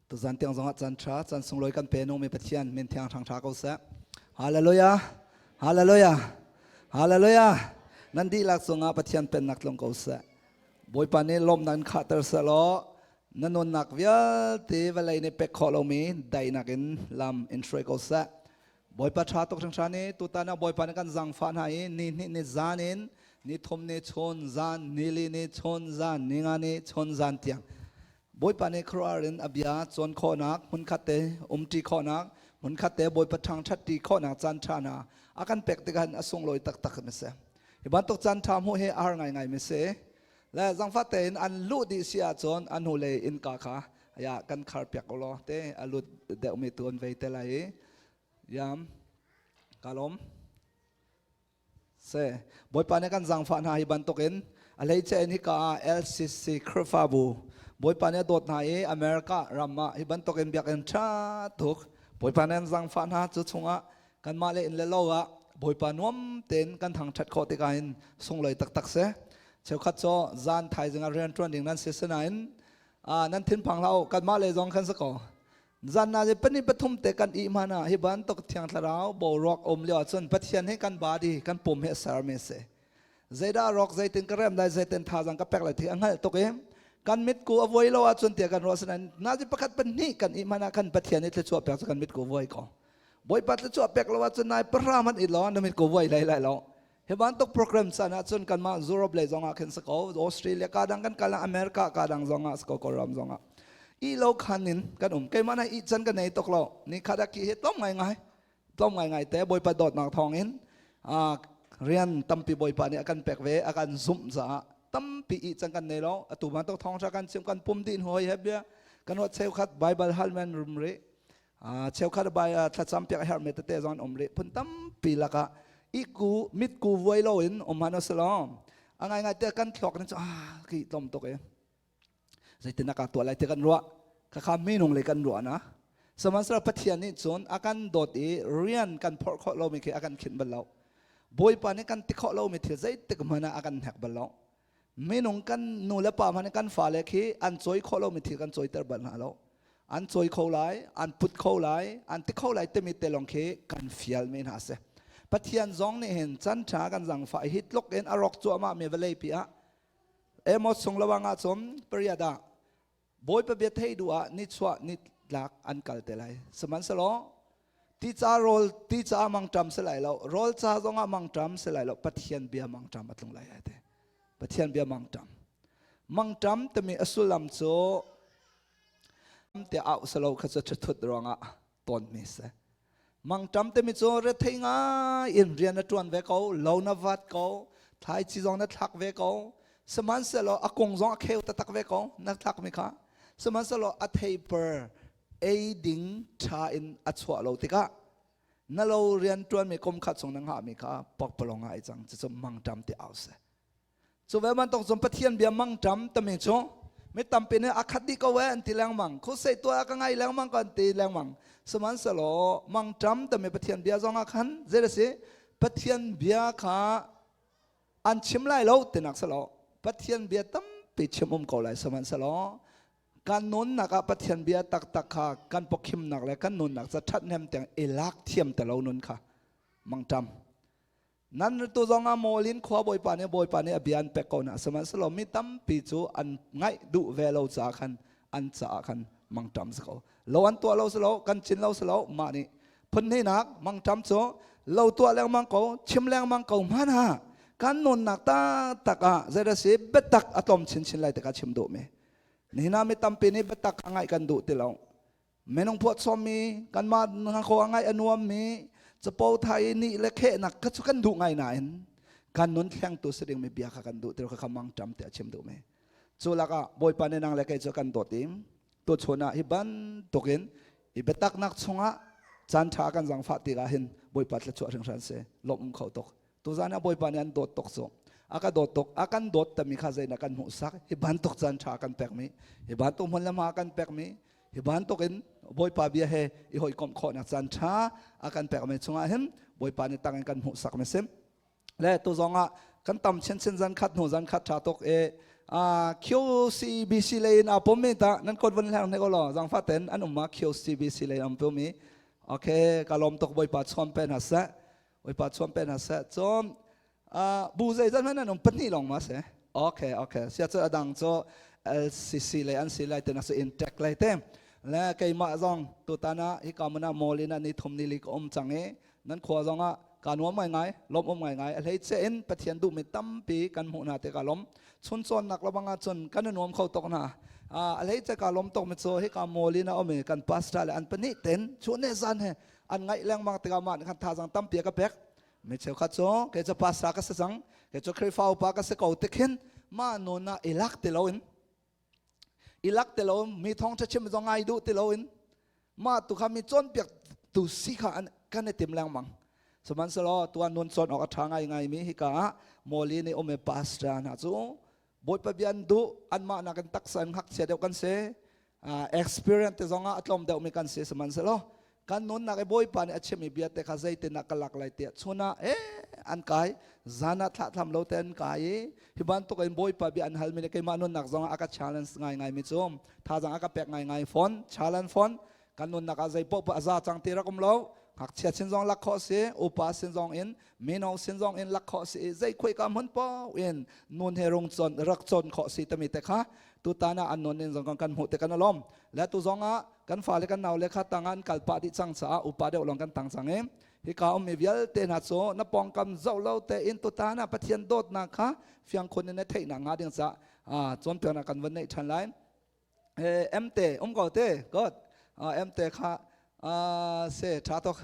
Tuzan tiang zongah caan ṭha, caan sunglawi kan pe nungmi Pathian min thiang hrang ṭha ko seh. Hallelujah! Hallelujah! Hallelujah! Nan dihlak cungah Pathian pennak tlung ko seh. Bawipa nih lawmhnak in khahter seh law na nunnak vialte vawlei nih pek khawh lomi daihnak in lam in hruai ko seh. Bawipa ṭha tuk hringhran i tutan ah Bawipa nih kan zaangfah hna i ni hnih ni zan in ni thum ni chun zan ni li ni chun zan ni nga ni chun zan tiang Bawipa nih khuaruahhar in a bia cawn khawhnak hmunkhat te umṭi khawhnak hmunkhat te Bawipa ṭhangṭhatṭi khawhnak caan ṭha hna a kan pek tikah hin a sunglawi taktak mi si. Hi bantuk caan ṭha hmuh hi a har ngaingai mi si. Le zangfah tein an luh dih si ahcun a hnulei innka kha ya kan khar piak u law te a lut deuhmi tu an vei te lai i yam ka lawm. Se Bawipa nih kan zaangfah hna hi bantukin a hleice in hika ah LCC Khrihfabu Bawipa nih a dawt hna i America ram ah hi bantukin biakinn ṭha tuk Bawipa nih an zaangfah hna cu chungah kanmah le inn le lo ah Bawipa nuam tein kan thangṭhat khawh tikah hin sunglawi taktak si. Cheukhat cu zan thaizing ah rian ṭuan ding nan si sinain nan thinphang hlah u kanmah le zong kan si ko. Zan na pani pathum te kan i mana hi bantuk thiang thlarau boruak um lio ahcun Pathian he kan body kan pum he ser mi si. Zeidah rawk zeitin ka rem lai zeitin thazang ka pek lai thi a hngalh tuk i kan mit ku a voi lo ahcun tiah kan ruah sinan nazi pakhat pahnih kan i mana kan Pathian i thluachuah pek cu kan mit ku voi ko. Bawipa thluachuah pek lo ahcun nai pahra man i lo na mit ku voi lai lai lo. Hi bantuk program caan ahcun kanmah Europe lei zongah khin si ko, Australia ka dang kan kal America ka dang zongah si ko, Kawlram zongah. I lo khan in kan um. Keimah na i can ka nei tuk lo. Ni khat ah ki hi tlawm ngai ngai, tlawm ngai ngai te Bawipa dawtnak thawng in rian tampi Bawipa nih a kan pek ve, a kan zumh caah tampi i can kan nei lo. Atu bantuk thawngṭha kan chim kan pum dih hoi he bia kan ruat cheukhat Bible hal men rum rih. Cheukhat bai thlacam piak a herhmi tete zong an um rih. Phun tampi lakah iku mitku vuai loin um han usalaw a ngaingai te kan thluak nih cu ah ki tlawm tuk e zeitin aka tuah lai ti kan ruah khakha minung le kan ruah na sihmanhsehlaw Pathian nih cun a kan dawt i rian kan phorh khawh lomi khi a kan khinh bal lo. Bawipa nih kan ti khawh lomi thil zeitik hmanh ah a kan hnek bal lo. Minung kan nu le pa hmanh kan fale khi an cawi khawh lomi thil kan cawiter bal hna lo. An cawi kho lai, an put kho lai, an ti kho lai timi te lawng khi kan fial mi hna si. Pathian zong nih hin chan ṭha kan zangfah hi tluk in a rawk cuahmah mi vawlei pi ah Amos chung lawang ah cun pariat ah Bawipa bia theih duh ah nichuah nitlak an kal te lai. Sihmanhsehlaw ti ca rawl ti ca mangṭam si lai lo, rawl ca zongah mangṭam si lai lo, Pathian bia mangṭam a tlung lai ai ti. Pathian bia mangṭam. Mangṭam timi a sullam cu te au salo kha cu ṭhathut ruangah tawnmi si. Mangṭam timi cu rethei ngai in rian na ṭuan ve ko, lo na vat ko, thlaici zong na thlak ve ko, sihmanhsehlaw a kung zong a kheu taktak ve ko na thlakmi kha. Sihmanhsehlaw a theipar ei ding ṭha in a chuah lo tikah na lo rian ṭuanmi kum khat chung na hngahmi kha pakpalawng ah ai cang. Cucu mangṭam ti au si. Cu ve bantuk cun Pathian bia mangṭam timi cu mi tampi nih a khat dih ko ee an ti lengmang. Khusei tuah ka ngai lengmang ko an ti lengmang. Sihmanhsehlaw mangṭam timi Pathian bia zong ah khan zei a si? Pathian bia kha an chim lai lo tinak si lo. Pathian bia tampi chim um ko lai sihmanhsehlaw kan nunnak ah Pathian bia taktak kha kan pawkhimnak le kan nunnak ca ṭhathnem tiang i lak thiam te lo nun kha mangṭam. Nan tu zong ah mawlin khua bawipa nih bawipa nih a bia an pek ko na sihmanhsehlaw mi tampi cu an ngaih duh ve lo caah khan an caah khan mangṭam si ko. Lo an tuah lo si lo, kan cin lo si lo, mah nih phun hnihnak mangṭam cu lo tuah lengmang ko, chim lengmang ko hmanhah kan nunnak taktak ah zeidah si biatak a tlawm chinchin lai tikah chim duhmi. Nihin ah mi tampi nih biatak a ngaih kan duh ti lo. Minung phuahchommi kanmah ko a ngaih a nuammi capo thai nih le khehnak kha cu kan duh ngai nain kan nun thlengtu si dingmi bia kha kan duh ti kha mangṭam tiah chim duhmi. Cu lakah Bawipa nih nang le kei cu kan dawt i tuchun ah hi bantukin i biataknak chungah caan ṭha kan zangfah tikah hin Bawipa thluachuah hringhran si lawmh um kho tuk. Tuzan ah Bawipa nih an dawt tuk cu. A ka dawt tuk, a kan dawt tami kha zeidah kan hmuhsak? Hi bantuk caan ṭha kan pekmi, hi bantuk hmun le hma kan pekmi, hi bantuk in Bawipa bia he i hawikomh khawhnak caan ṭha a kan pekmi chungah hin Bawipa nih tang in kan hmuhsak mi si. Le tu zong ah kan tam chinchin zan khat hnu zan khat ṭha tuk i. QCBC lei in aa pom mi ta nan kut vun hleng hnek law zangfah ten an um ma QCBC lei am pumi. Okay, ka lawm tuk Bawipa chuam pe hna seh. Bawipa chuam pe hna seh. Cun bu zeizat hmanh an um pahnih lawng ma si. Okay, okay. Sia cu adang cu LCC lei an si lai te na su intact lei te. Le keimah zong tutan ah hika mun ah mall in ni thum ni li ka um cang i nan khua zong ah ka nuam ngaingai lawm um ngaingai a hleice in Pathian duhmi tampi kan hmuh hna te ka lawm chun cawnnak lawng ah cun kan i nuam kho tuk hna a hleice ka lawm tuk mi cu hika mall in a um i kan pastor le an pahnih ten chun ne zan he an ngaih lengmang tikah mah nih khan thazang tampi a ka pek mi cheukhat cu kei cu pastor ka si cang kei cu Khrihfa upa ka si ko tikhin mah nun ah i lak ti loin i lak ti lo mi thawngṭha chim zong ngai duh ti loin mah tu kha mi cawnpiak tu si kha an kan i tim lengmang sihmanhsehlaw tuan nun cawn awk a ṭha ngaingai mi hika ah mawli nih um i pastor hna cu Bawipa bia an duh anmah nakin taksa in ngakchia deuh kan si experience te zong ah a tlawm deuhmi kan si sihmanhsehlaw kan nunnak i Bawipa nih a chimmi bia te kha zeitin ah ka lak lai tiah chun ah eh an kai zan ah thlahthlam lo te an kai i hi bantuk in Bawipa bia an halmi le keimah nunnak zong ah a ka challenge ngaingai mi cu thazaang a ka pek ngaingai fawn challenge fawn kan nunnak ah zei paoh a za cang ti rak um lo ngakchia sin zong lak khawh si upa sin zong in mino sin zong in lak khawh si i zei khuai ka hmun paoh in nun he rung chon rak chon khawh si tami te kha tutan ah an nun in zong kan hmuh te kan alom le tu zong ah kan fale kan nau le kha tang an kal pah dih cang caah upa deuh lawng kan tang cang i hika ummi vialte hna cu na pawngkam zoh lo te in tutan ah Pathian dawtnak kha fiang khun in na theihnak hnga ding caah cawnpiaknak kan van neih ṭhan lai. Emte um ko te god emte kha se ṭha tuk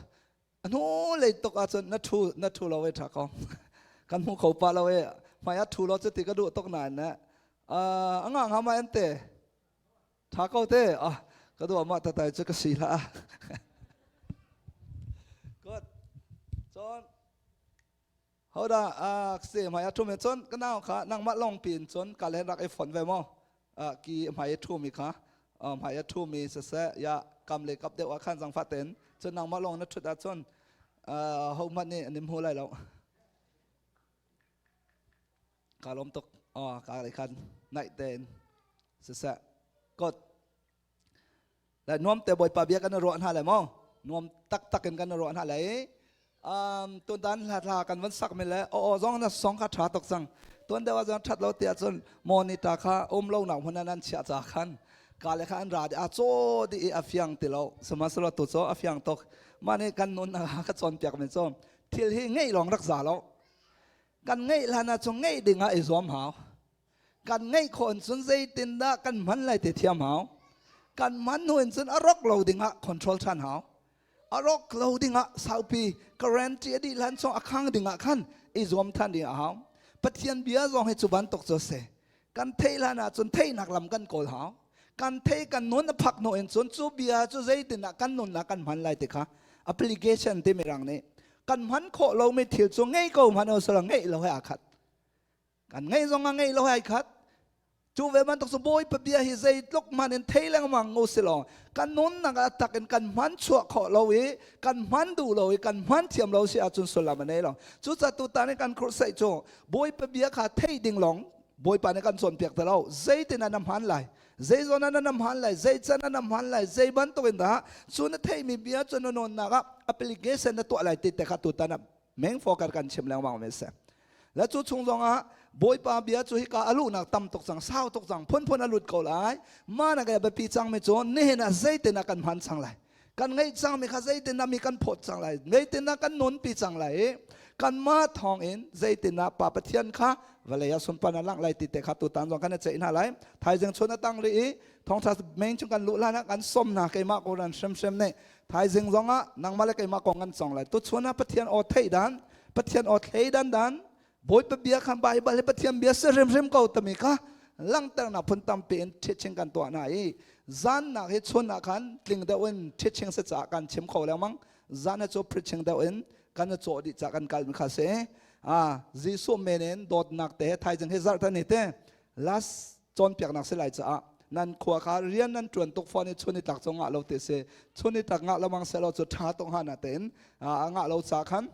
hnu lei tuk ahcun na ṭhu na ṭhu lo e ṭha ko kan hmu kho pa lo e hmai ah ṭhu lo cu ti ka duh tuk nain ne a nga nga ma ente Tha ko te. Ah, ka dua mah tatai cu ka si hlah. Good. Cun hoda ah se mai a thum cun ka nau kha nangmah long pin cun ka le rak i fon ve mo ki hmai a thu mi kha hmai a thu mi siseh ya kam le kap deuh ah khan zangfa ten cun nangmah long na thut ah cun ho hmanh nih an im hu lai lo Ka lawm tuk. Oh, ka lei khan naih tein siseh kot le nuam te Bawipa bia kan ruah hna le maw nuam taktak in kan ruah hna le um tuntan hla thla kan van sak mi le o o zong na song kha tha tuk cang tuan deuh ah zong that lo ti ahcun monitor kha um lo nak hmun an chiah ca khan ka le kha an ra di a chaw di i a fiang ti lo sihmanhsehlaw tu cu a fiang tuk mah nih kan nun ka cawnpiak mi cu thil hi ngeih lawng rak za lo Kan ngeih hlan ah cun ngeih ding ah i zuam hau. Kan ngeih khawh in cun zeitindah kan hman lai ti thiam hau. Kan hman hnu in cun a rawk lo ding ah control ṭhan hau. A rawk lo ding ah saupi guarantee a dih hlan chung a khang ding ah khan i zuam ṭhan ding a hau. Pathian bia zong hi cu bantuk cu a si. Kan theih hlan ah cun theihnak lam kan kawl hau. Kan thei kan nun a phak hnu in cun cu bia cu zeitindah kan nunnak kan hman lai ti kha application ti mirang nih kan hman khawh lomi thil cu ngei ko hmanh usila ngeih lo he aa khat. Kan ngeih zong ah ngeih lo he ai khat. Cu ve bantuk cu Bawipa bia hi zeitluk hmanh in thei lengmang usilaw kan nunnak ah tak in kan hman chuah khawh lo i kan hman duh lo i kan hman thiam lo si ahcun sullam a nei lo. Cucaah tutan i kan crusade cu Bawipa bia kha theih ding lawng Bawipa nih kan cawnpiak ti lo. Zeitin ah na hman lai? Zei zawn ah na hman lai? Zei can ah na hman lai? Zei bantuk in dah cu na theihmi bia cu na nunnak ah application na tuah lai ti te kha tutan ah meng focus kan chim lengmang mi si. Le cu chung zong ah Bawipa bia cu hika a luhnak tam tuk cang, sau tuk cang, phunphun a lut ko lai. Mah na ka biapi cangmi cu nihin ah zeitin ah kan hman cang lai. Kan ngeih cangmi kha zeitin ah mi kan phawt cang lai. Zeitin ah kan nunpi cang lai i kanmah thawng in zeitin ah Pa Pathian kha vawlei ah sunparnak langh lai ti te kha tutan zong kan i ceih hna lai. Thaizing chun a tang rih i thawngtha meng chung kan luh hlan ah kan sawm hna keimah ko ran hrimhrim nih thaizing zong ah nangmah le keimah kong kan cong lai. Tuchun ah Pathian aw theih dan, Pathian aw thlei dan dan Bawipa bia kha Baibal hi Pathian bia si hrimhrim ko timi kha langhternak phun tampi in teaching kan tuah hna i zannak hi chun ah khan tling deuh in teaching si caah kan chim kho lengmang zan hi cu preaching deuh in kan i cawh dih caah kan kal mi kha si ah Jesuh men in dawtnak te thaizing hi zarh ni te last cawnpiaknak si lai caah nan khua kha rian nan ṭuan tuk fawn i chun i tlak cu ngah lo te si chun i tlak ngah lengmang seh law cu ṭha tuk hnga na tein a ngah lo ca khan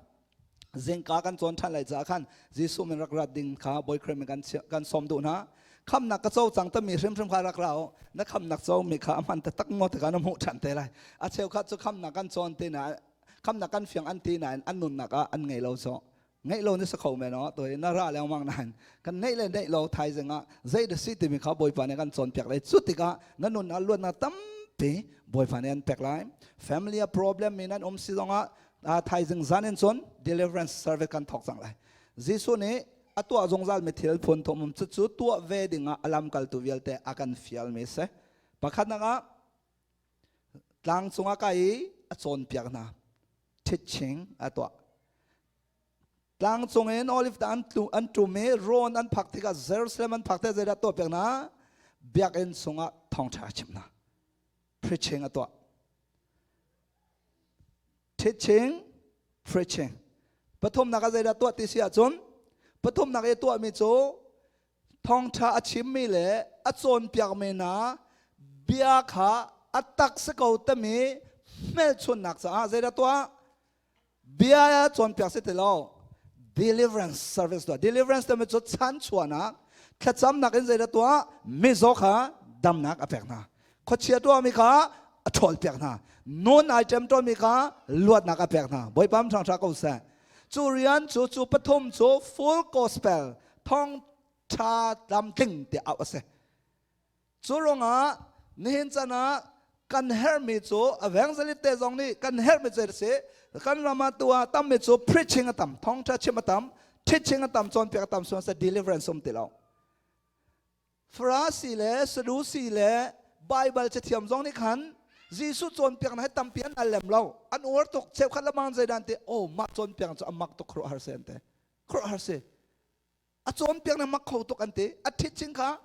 zingka kan cawn ṭhan lai caah khan Jesuh min rak rat ding kha Bawi Khrih min kan kan sawm duh hna. Khamnak ka co cang tami hrimhrim kha rak ra u. Na khamnak co mi kha a hman taktak maw ti kha na hmuh ṭhan te lai. A cheukhat cu khamnak kan cawn ti nain khamnak kan fiang an ti nain an nunnak ah an ngei lo so. Ngeih lo ni sa kho men aw toi na ra lengmang nain kan neih le neih lo thaizing ah zei da si timi kha Bawipa nih kan cawnpiak lai. Cu tikah na nun ah luatnak tampi Bawipa nih an pek lai. Family a problem mi nan um si zongah thaizing zan in cun deliverance service kan thawk cang lai. Jesuh nih a tuah zungzal mi thil phun thum um cucu tuah ve dingah a lamkaltu vialte a kan fial mi si. Pakhatnak ah tlang cungah kai i a cawnpiak hna. Teaching a tuah. Tlang cung in olive ta an tlu an tum i rawn an phak tikah Jerusalem an phak tikah zeidah tuah piak hna? Biakinn chungah thawngṭha a chimh hna. Preaching a tuah. Teaching, preaching. Pathumnak ah zeidah tuah ti si ahcun pathumnak i tuahmi cu thawngṭha a chimmi le a cawnpiakmi hna bia kha a tak si ko timi hmelchunhnak caah zeidah tuah? Bia cawnpiak si ti lo. Deliverance service tuah. Deliverance timi cu chanchuahnak, thlacamnak in zeidah tuah? Mizaw kha damnak a pek hna. Khuachia tuahmi kha a ṭhawlpiak hna. Nun ai ṭemṭawmi kha luatnak a pek hna. Bawipa ṭhangṭha ko seh. Cu rian cu cu pathum cu full gospel thawngṭha tlamtling tiah auh a si. Cu ruangah nihin chan ah kan herhmi cu evangelist te zong nih kan herhmi cu a si. Kan ram ah tu ah tammi cu preaching a tam, thawngṭha chim a tam, teaching a tam, cawnpiak a tam, so deliverance um ti lo. Farasi le Sadusi le Baibal cathiam zong nih khan Jesuh cawnpiaknak hi tampi an al lem lo. An uar tuk. Cheukhat le mang zeidah an ti, oh mah cawnpiak cu a mak tuk khuaruahhar si an ti. Khuaruahhar si. A cawnpiaknak mak kho tuk an ti. A teaching kha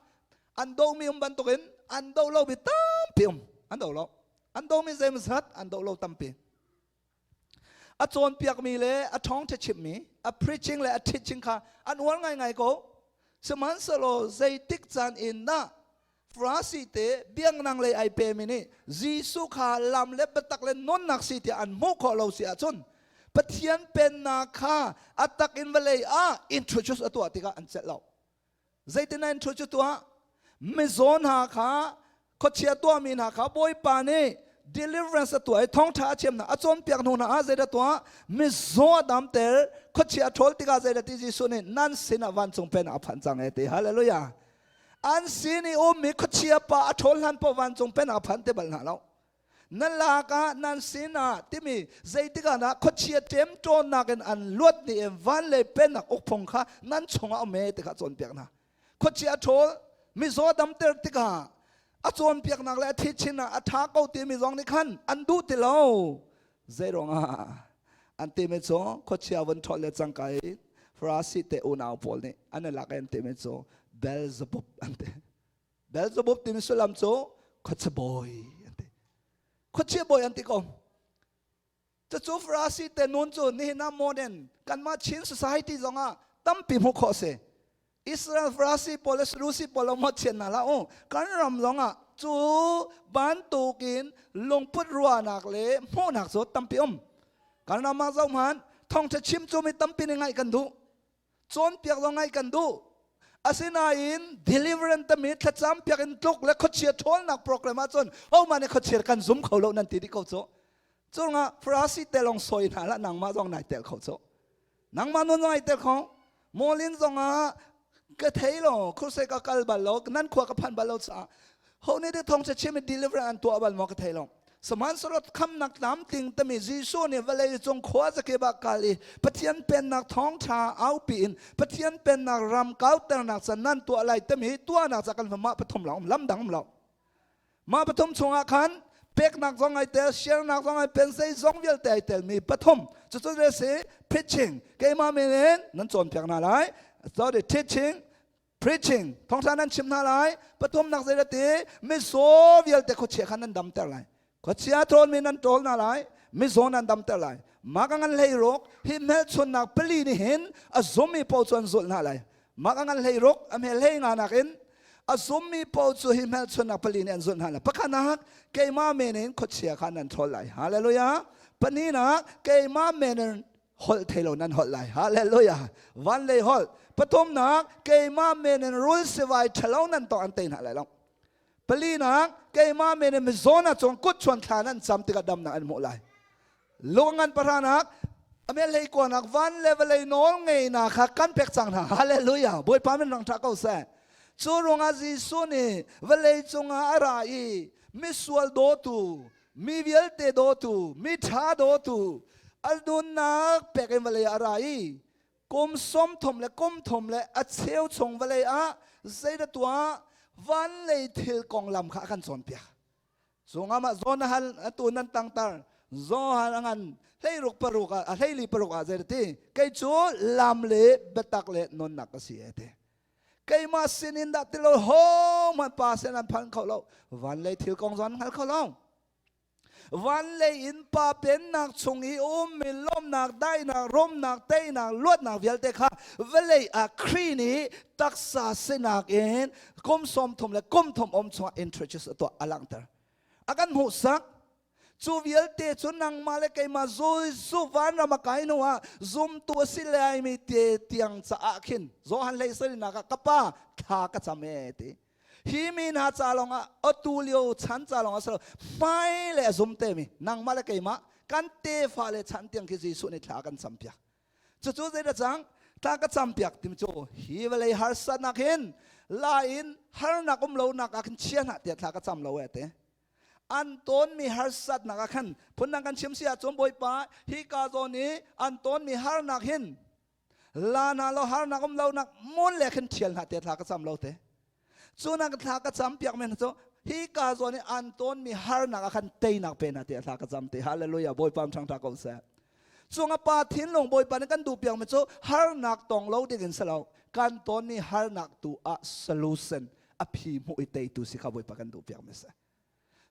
an domi um bantukin an do lomi tampi um. An do lo. An domi zeimazat an do lo tampi. A cawnpiakmi le a ṭhawngṭha chimmi, a preaching le a teaching kha an uar ngaingai ko. Sihmanhsehlaw zeitik caan in dah Farasi te biaknak lei ai pemi nih Jesuh kha lam le biatak le nunnak si tiah an hmuh khawh lo si ahcun Pathian pennak kha a tak in vawlei ah introduce a tuah tikah an celh lo. Zeitin an thu cu tuah? Mizaw hna kha khuachia tuahmi hna kha Bawipa nih deliverance a tuah i thawngṭha a chim hna a cawnpiak hnu hna ah zeidah tuah? Mizaw a damter khuachia a ṭhawl tikah zeidah ti Jesuh nih nan sinah vancung pennak a phan cang e ti. Hallelujah. An sin i ummi khuachia pa a ṭhawl hlan paoh vancung pennak a phan ti bal hna lo. Na lak ah nan sinah timi zeitik ah dah khuachia ṭemṭawnnak in an luat ni i van lei pennak ukphung kha nan chungah um e ti kha cawnpiak hna. Khuachia ṭhawl mizaw damter tikah a cawnpiaknak le a thichin ah a ṭha ko timi zong nih khan an duh ti lo. Zei ruangah an timi cu khuachia vun ṭhawl le cangka i Farasi te unau pawl nih an i lak i an timi cu Beelzebub an ti. Beelzebub timi sullam cu khuachia bawi an ti. Khuachia bawi an ti ko. Cucu Farasi te nun cu nihin ah modern kanmah Chin society zongah tampi hmuh khawh si. Israel Farasi pawl le Sadusi pawl lo chian hna hlah u. Kan ram zongah cu bantukin lungput ruahnak le hmuhnak cu tampi um. Kan ram ah zoh hmanh thawngṭha chim cu mi tampi nih ngaih kan duh. Cawnpiak zong ngaih kan duh. Asinain deliverance tami thlacam piak in tluk le khuachia ṭhawlnak program ahcun hohmah nih khuachia kan zum kho lo nan ti dih ko cu. Cungah Farasi te lawng sawi hna hlah nangmah zong nai tel kho cu. Nangmah nun zong ai tel kho. Molin zongah ka thei lo crusade ka kal bal lo nan khua ka phan bal lo caah ho nih dek thawng chim deliverance an tuah bal maw ka thei lo. Sihmanhsehlaw khamnak tlamtling tami Jesuh nih vawlei cung khua zakip ah kal i Pathian pennak thawngṭha aupi in Pathian pennak ram kauternak ca nan tuah lai tami tuahnak ca kan mah pathum lawng um lam dang um lo. Mah pathum chungah khan peknak zong ai tel, sharenak zong ai pen, zei zong vialte ai telmi pathum. Cucu le si preaching keimah min in nan cawnpiak hna lai. Sorry, teaching, preaching thawngṭha nan chim hna lai pathumnak zei ti mizaw vialte khuachia kha nan damter lai khuachia ṭhawnmi nan ṭawl hna lai mizaw nan damter lai mah ka ngan hlei ruk hi hmelchunnak pali nih hin a zummi paoh cu an zulh hna lai mah ka ngan hlei ruk a hmel hlei nga nakin a zummi paoh cu hi hmelchunnak pali nih an zulh hna lai pakhatnak keimah men in khuachia kha nan ṭhawl lai hallelujah pahnihnak keimah men in. Holh thei lo nan holh lai. Hallelujah. Van lei holh. Pathumnak, keimah men in rul sivai ṭhalo nan tong an tei hna lai lo. Palinak, keimah men in mizaw na cung kut chuan thla nan cam tikah damnak an hmuh lai. Lungan pahranak, amel hlei kuanak van le vawlei nawl ngeinak kha kan pek cang hna. Hallelujah. Bawipa min rang ṭha ko seh. Cu ruangah Jesuh nih vawlei cungah a ra i misual dawtu, mi vialte dawtu, mi ṭha dawtu, a nunnak pek in vawlei ah a ra i kum 30 le kum thum le a cheu chung vawlei ah zeidah tuah van lei thil konglam kha a kan cawnpiak. Cungah mah zawn a hal atu nan tangtar Johan a ngan hleiruk paruk ah a hleili paruk ah zei ti kei cu lam le biatak le nunnak ka si e ti. Keimah sinin dah ti lo ho hmanh pa sin an phan kho lo van lei thil kong zong an hngal kho lo. Van lei in pa pennak chung i ummi lawmnak, daihnak, romnak, teinak, luatnak vialte kha vawlei ah Khrih nih taksa sinak in kum 30 le kum thum um chungah introduce a tuah a langhter. A kan hmuhsak. Cu vialte cu nangmah le keimah Jesuh vanram a kai hnu ah zumtu a si laimi te tiang caah khin Johan hlei sarinak ah ka pa thla ka cam e ti. Hi mi hna ca lawngah atu lio chan ca lawngah si lo hmai le a zum te mi nangmah le keimah kan tefa le chan tiang khi Jesuh nih thla a kan campiak. Cucu zeidah cang? Thla ka campiak timi cu hi vawlei harsatnak hin la in harnak um lonak ah khin chia hna tiah thla ka cam lo e te. An tawnmi harsatnak ah khan phundang kan chim si ahcun Bawipa hi ka zawn i an tawnmi harnak hin la hna lo harnak um lonak mun le khin ṭhial hna tiah thla ka cam lo te. Cu nak thla ka cam piak men cu hi ka zawn i an tawnmi harnak ah khan teinak pe hna tiah thla ka cam te. Hallelujah Bawipa ṭhangṭha ko seh. Cung a pa thinlung Bawipa nih kan duh piak mi cu harnak tong lo ding in si lo. Kan tawnmi harnak tu ah solution a phi hmuh i teitu si kha Bawipa kan duh piak mi si.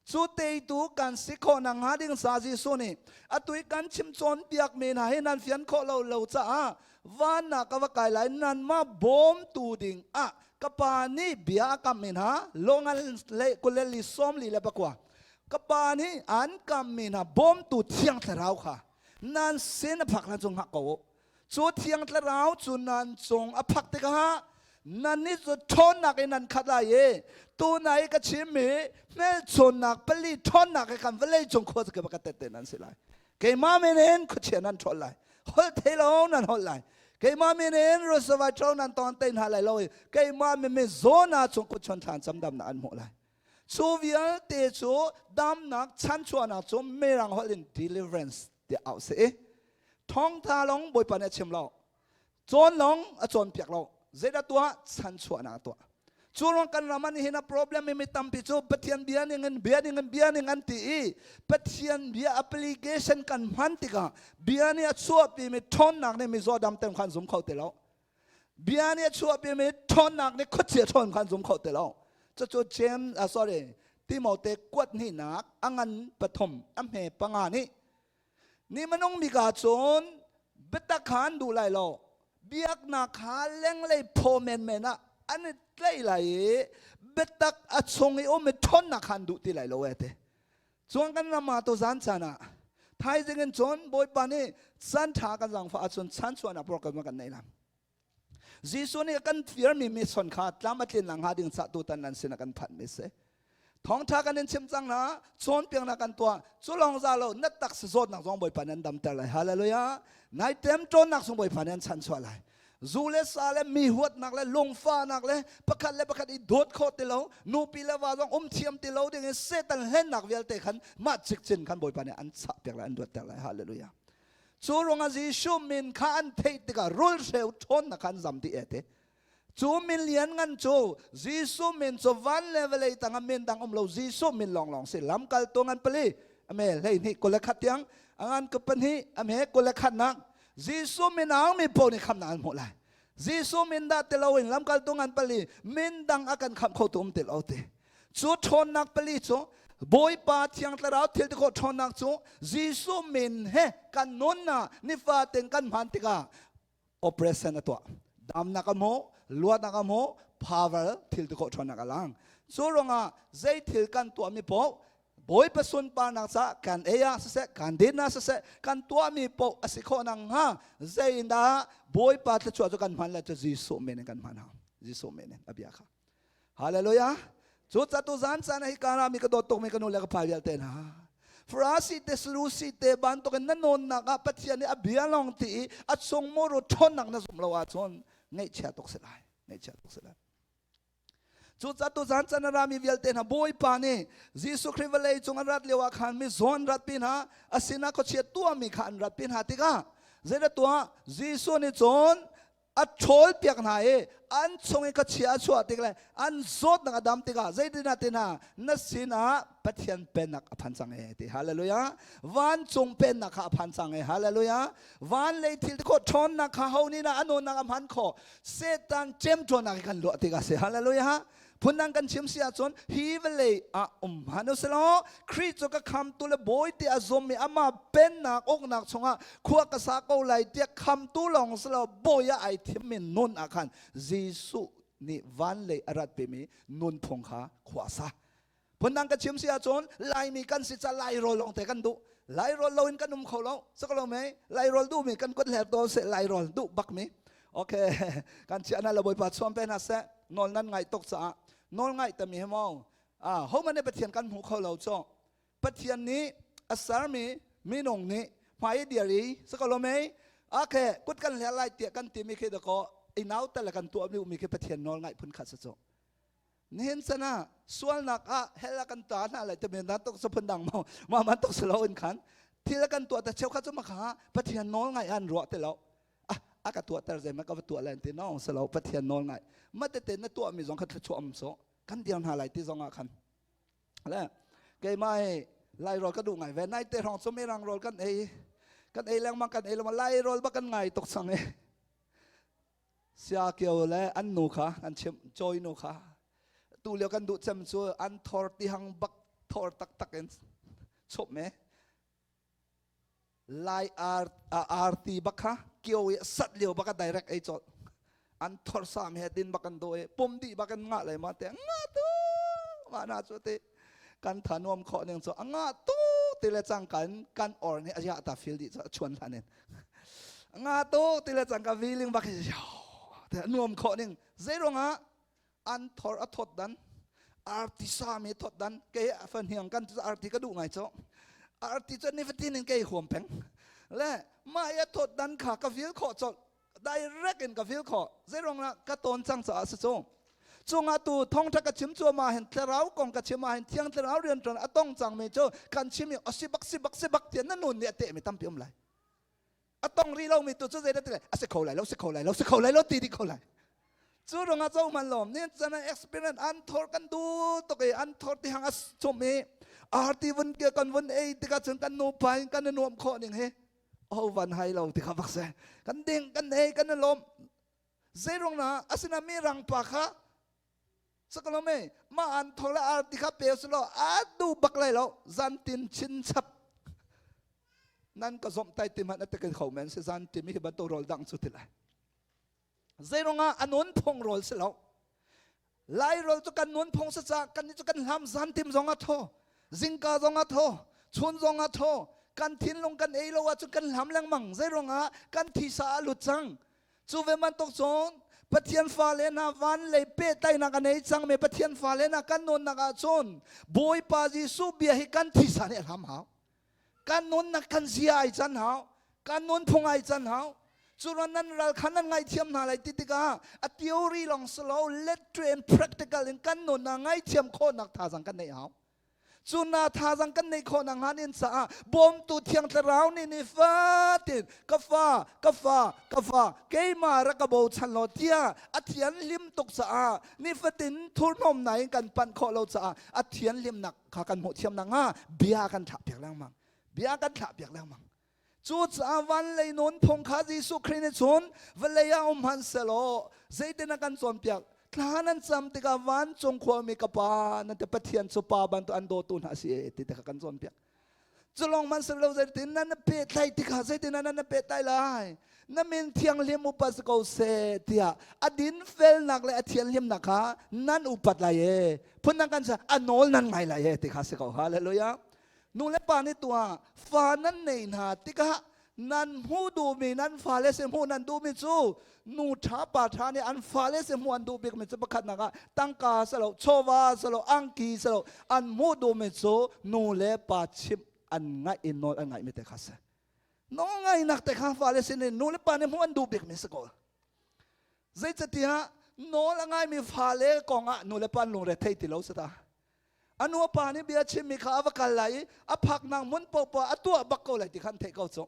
Cu teitu kan si khawh nakhnga ding sa Jesuh nih atu i kan chim cawnpiak mi hna hi nan fian khawh lo lo caah van ah ka va kai lai nanmah bawmtu ding ah ka pa nih bia a kam mi hna longal le kuleli 44 ka pa nih an kam mi hna bawmtu thiang thlarau kha nan sin a phak hlan cu hngak ko u Cu Thiang Thlarau cu nan cung a phak tikah nannih cu ṭhawnnak in nan khat lai i tunai i ka chimmi hmelchunnak pali ṭhawnnak he khan vawlei cung khua cu ka tette nan si lai. Keimah min in khuachia nan ṭhawl lai. Holh thei lo nan holh lai. Keimah min in rusavai ṭho nan ton te hna lai lo i keimah min min zawn cung kutchon thlan camdamnak an hmuh lai. Cu vialte cu damnak chanchuahnak cu mirang holh in deliverance tiah auh si i thawngtha long Bawipa nih a chim lo. Cawn long a cawnpiak lo. Zeidah tuah? Chanchuahnak a tuah. Cu ruang kan ram ah nihin a problem mi tampi cu Pathian bia ning in bia ning in bia ning an ti i Pathian bia application kan hman tikah bia nih a chuahpi mi ṭhawnnak nih mizaw damter khan zum kho ti lo. Bia nih a chuahpi mi ṭhawnnak nih khuachia ṭhawn khan zum kho ti lo. Cucu James, sorry, Timote kuat hnihnak a ngan pathum a hme panga nih ni minung mi ka cun biatak kha an duh lai lo biaknak kha lenglei phaw menmen ah an i tlaih lai i biatak a chung i um i ṭhawnnak kha an duh ti lai lo e ti Chuan kan ram ah tuzan caan ah thaizing in cun Bawipa nih caan ṭha kan zaangfah ahcun chanchuahnak program kan nei lai. Jesuh nih a kan firmi mission kha tlam a tlin nakhnga ding cah tutan nan sin a kan phanhmi si. Thawngṭha kan in chim cang hna, cawnpiaknak kan tuah, cu lawng za lo na taksa zawtnak zong Bawipa nih an damter lai. Hallelujah. Nai temṭawnnak sung Bawipa nih an chanchuah lai. Zu le sa le mi huatnak le lungfahnak le pakhat le pakhat i dawt khawh ti lo, nupi le va zong um thiam ti lo ding in Satan hlennak vialte khan mah cikcin khan Bawipa nih an chah piak lai, an duatter lai. Hallelujah. Cu ruangah Jesuh min kha an theih tikah rulhreu ṭhawnnak kha an zam dih e ti. Cu min lian ngan cu Jesuh min cu van le vawlei tangah min dang um lo Jesuh min lawnglawng si lamkaltu ngan pali ame 12 21 tiang a ngan ka pahnih ame 21nak Jesuh min aung mi paoh nih khamnak an hmuh lai. Jesuh min dah ti loin lamkaltu ngan pali min dang a kan khamh khotu um ti lo ti. Cu ṭhawnnak pali cu Bawipa Thiang Thlarau thil ti khawh ṭhawnnak cu Jesuh min he kan nunnak nifatin kan hman tikah operation a tuah. Damnak a hmuh, luatnak a hmuh, power thil ti khawh ṭhawnnak a lang. Cu ruangah zei thil kan tuahmi paoh Bawipa sunparnak caah kan ei ah siseh, kan din ah siseh, kan tuahmi paoh a si khawh nakhnga zeidah Bawipa thluachuah cu kan hman le cu Jesuh min in kan hman hau. Jesuh min in a bia kha. Hallelujah. Cu catu zan caan hi kara mi ka dawt tuk mi ka nu le ka pa vialte hna. Farasi te Sadusi te bantukin na nawnnak ah Pathian nih a bia lawng ti i a chung muru ṭhawnnak na zumh lo ahcun ngaihchia tuk si lai. Ngaihchia tuk si lai. Cucaah tuzan chan a rami vialte hna Bawipa nih Jesuh Khrih vawlei cung an rat lio ah khan mizaw an ratpi hna, a sinah khuachia tuahmi kha an ratpi hna tikah zeidah tuah Jesuh nih cun a ṭhawl piak hna i an chung i khuachia a chuah tik le an zawtnak a dam tikah zeitinah ti hna na sinah Pathian pennak a phan cang e ti. Hallelujah. Vancung pennak kha a phan cang e. Hallelujah. Van lei thil khawh ṭhawnnak kha ho nih dah a nawnnak a hman khawh? Satan ṭemṭawnnak kan luah tikah si. Hallelujah. Phundang kan chim si ahcun hi vawlei ah um hmanh usilaw Khrih cu ka khamtu le bawi ti a zummi amah pennak uknak chungah khua ka sa ko lai tiah khamtu lawng si lo bawi ah ai thimmi nun ah khan Jesuh nih van lei a rat pimi nunphung kha khua sa. Phundang ka chim si ahcun Laimi kan si ca Lairawl lawng te kan duh. Lairawl loin kan um kho lo. Saka lo mei Lairawl duhmi kan kut hler tawn seh Lairawl duh bak mi. Okay, kan chiah na la Bawipa chuam pe hna seh. Nawl nan ngaih tuk caah nawl ngaih tami hi maw ah ho man Pathian kan hmu kho lo cho. Pathian nih a sermi minung nih hmai dir i saka lo mei okay kut kan hler lai tiah kan timi khi dakaw inau tal kan tuah mi mi khi Pathian nawl ngaih phun khat sa cho. Nihin chan ah sualnak ah hell ah kan ta hna lai timi na tuk phun dang mo ma man tuk silo in khan thil kan tuah ta cheukhat cu makha Pathian nawl ngai an ruah ti lo. Ah a ka tuah ter zei ma ka va tuah len ti no silo Pathian nawl ngai. Ma tete na tuah mi zong kha thluachuah um so kan dir hna lai ti zong ah khan. Le keimah hi lai rawl ka duh ngai ve nai te hrawng cu mirang rawl kan ei kan ei lengmang kan ei lengmang lai rawl bak kan ngai tuk sang i Siakio le an nu kha an chimh cawi nu kha tu lio kan duh cem cu an thor tihang bak thor taktak in chop me lai ar arti bak kha kio i sat lio bak a direct ei chol an thor sam he din bak an do i pum dih bak an ngah le ma te nga tu ma na chu te kan tha nuam kho ning chu anga tu ti le cang kan kan or ni aja ta fil di chu chuan hlan in nga to ti le cang ka feeling bak te nuam kho ning zeiruangah an thor a thot dan arti sa mi thot dan ke fan hiang kan arti ka duh ngai cho arti chu ni fatin in ke huam peng le ma ya thot dan kha ka feel kho chol direct in ka feel kho zeiruang la ka ton cang cha sa chu chunga tu thongtha ka chim chu ma hen thlarau kong ka chim ma hen thiang thlarau rian tron atong chang mi chu kan chim i asi bak si bak si bak tian na nun ni ate mi tampi um lai atong ri lo mi tu chu zei da ti a si kho lai lo si kho lai lo si kho lai lo ti di kho lai cu rong ah zo man lom ni chana experience an thor kan du tok e an thor ti hang as chum i arti vun ke kan vun ei tika chun kan nu pa in kan nuam kho ning he oh van hai lo ti kha bak se kan ding kan ei kan lom zeirung na asina mi rang pa kha sakalome ma an thor le arti kha pe su lo a du bak lai lo zantin chin chap nan ka zom tai ti man ate kan kho men se zan ti mi hi banto rol dang chu ti lai zeirungah a nun phung rawl si lo lai rawl cu kan nun phung si ca kan cu kan hlam zan tim zong a tho zingka zong a tho chun zong a tho kan thinlung kan ei lo ahcun kan hlam lengmang zeirungah kan thisa a lut cang cu ve bantuk cun Pathian fale hna van lei pehtlaihnak a nei cangmi Pathian fale hna kan nunnak ahcun Bawipa Jesuh bia hi kan thisa nih a hlam hau kan nunnak kan zia ai can hau kan nunphung ai can hau cu nan ral kha nan ngaithiam hna lai ti tikah a theory long silo literally and practical in kan nun ah ngaithiam khawhnak thazang kan neih hau cu na thazang kan neih khawh nak hnga nin caah bawmtu thiang thlarau nih ni fatin ka fa ka fa ka fa keimah rak ka bochan law tiah a thian hlim tuk caah nifatin thurhnawm na in kan panh khawh lo caah a thian hlimnak kha kan hmuh thiam nakhnga bia kan thlah piak lengmang bia kan thlah piak lengmang cucaah van lei nun phung kha Jesuh Khrih nih cun vawlei ah um hmanh selaw zeitin a kan cawnpiak thla nan cam tikah vancung khuami ka pa nan te Pathian cu pa bantuk an dawtu hna a si ti te kha kan cawnpiak. Culong man silo zeitin nan pehtlai tikah zeitin nan pehtlai lai? Na min thianghlim upat si ko seh tiah a dinfelnak le a thianghlimnak kha nan upat lai e. Phundang kan sa a nawl nan ngai lai e ti kha si ko. Hallelujah. Nu le pa nih tuah fa nan nei hna tikah nan hmuh duhmi nan fale si hmuh nan duhmi cu nu ṭha pa ṭha nih an fale si hmuh an duh bikmi cu pakhatnak ah tangka si lo chawva si lo angki si lo an hmuh duhmi cu nu le pa chimh an ngaih i nawl an ngaihmi te kha si. Nawlngaihnak te kha fale sin in nu le pa nih hmuh an duh bikmi si ko. Zeicatiah nawl a ngaimi fale kongah nu le pa an lungre thei ti lo si ta. A nu a pa nih bia chimmi kha a va kal lai i a phaknak hmun paohpaoh a tuah bak ko lai ti kha an theih ko cu.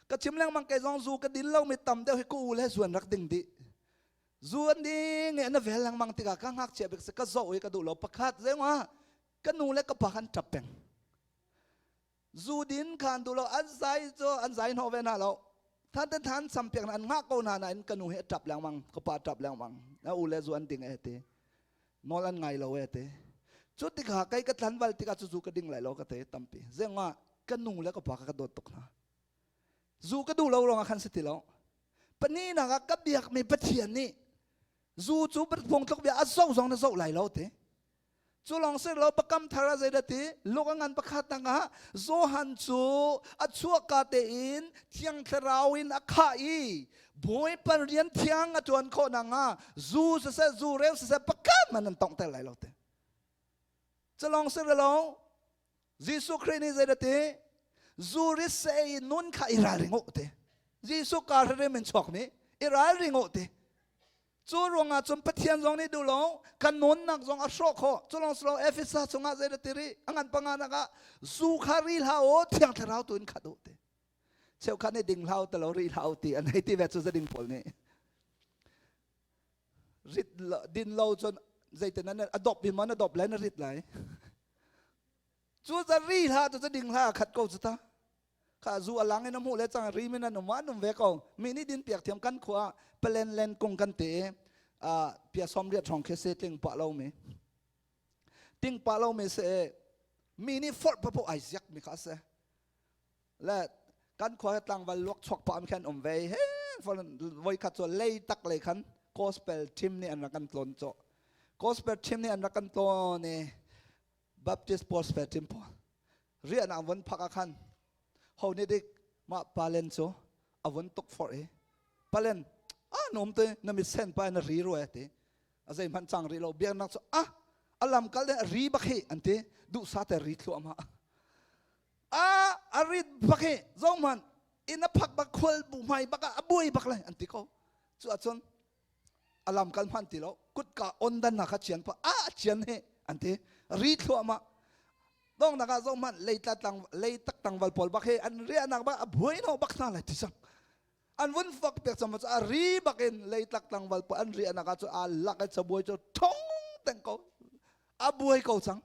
Ka chim lengmang kei zong zu ka din lomi tam deuh hi ka u le zuan rak ding dih. Zu an ding i an vel lengmang tikah ka ngakchia bik si ka zoh i ka duh lo pakhat zeingah ka nu le ka pa khan ṭap peng. Zu din kha an duh lo an zai cu an zai hnawh ve hna lo. Than ten than sam piak an ngah ko hna nain ka nu hi a ṭap lengmang ka pa ṭap lengmang na u le zu an ding e ti nawl an ngai lo e ti cu tikah kei ka tlanval tikah cu zu ka ding lai lo ka te tampi zeingah ka nu le ka pa ka ka dawt tuk hna zu ka duh lo ruangah khan si ti lo pahnihnak ah ka biakmi Pathian nih zu cu phungtluk bia a zoh zong na zoh lai lo ti Cu lawng si lo Biakam Thar ah zeidah ti? Luke a ngan pakhat ah Johan cu a chuahka tein Thiang Thlarau in a khah i Bawipa rian thiang a ṭuan khawh nakhnga zu siseh zu reu siseh pakhat man an tonghter lai lo ti. Cu lawng si lo Jesuh Khrih nih zeidah ti? Zu rit seh i nun kha i ralring u ti. Jesuh kaa hrim in chuakmi i ralring u ti. Cu ruangah cun Pathian zong nih duh lo kan nunnak zong a hrawh khawh. Cu lawng si lo Efesa chungah zeidah ti rih? A ngan panga nak ah zu kha ri hlah u, Thiang Thlarau tu in khat u ti. Cheukhat nih ding hlah u ti lo ri hlah u ti an hei ti ve cu zading pawl nih. Rit din lo cun zeitin an a dop in man a dop lai na rit lai. Cu za ri hlah tu cu ding hlah khat ko cu ta. Kha zu a lang in a hmuh le cang rim in an um an um ve ko. Mi nih din piak thiam kan khua palen len kung kan te pia som riat hrawng khi se tling pah lo mi. Ting pah lo mi se mi nih forh papo ai ziak mi kha se. Le kan khua tlangval luak chuak pa am khan um ve he voi khat cu lei tak lei khan gospel team nih an rak kan tlawn cho. Gospel team nih an rak kan tlawn i Baptist gospel team pawl rian an von phak ah khan ho nih dik mah palen cu a vun tuk forh i palen a nom te na mit sen pa na ri rue ti a zei hmanh cang rih lo biaknak cu a a lam kal de ri bak hi an ti duh sa te ri thluahmah a a rit bak hi zong hmanh in a phak bak khual bu hmai bak ah a buai bak lai an ti ko cu ahcun a lam kal hman ti lo kutka on dan na kha chian pa a chian he an ti ri thluahmah dong nak ah zo hmanh lei tla tlang lei tak tangval pawl bak he an riahnak bak a buai no bak hna lai ti sang an vun fak pek cham cu a ri bak in lei tlak tlangval pawl an riahnak ah cu a lak i cabuai cu thong teng ko a buai ko cang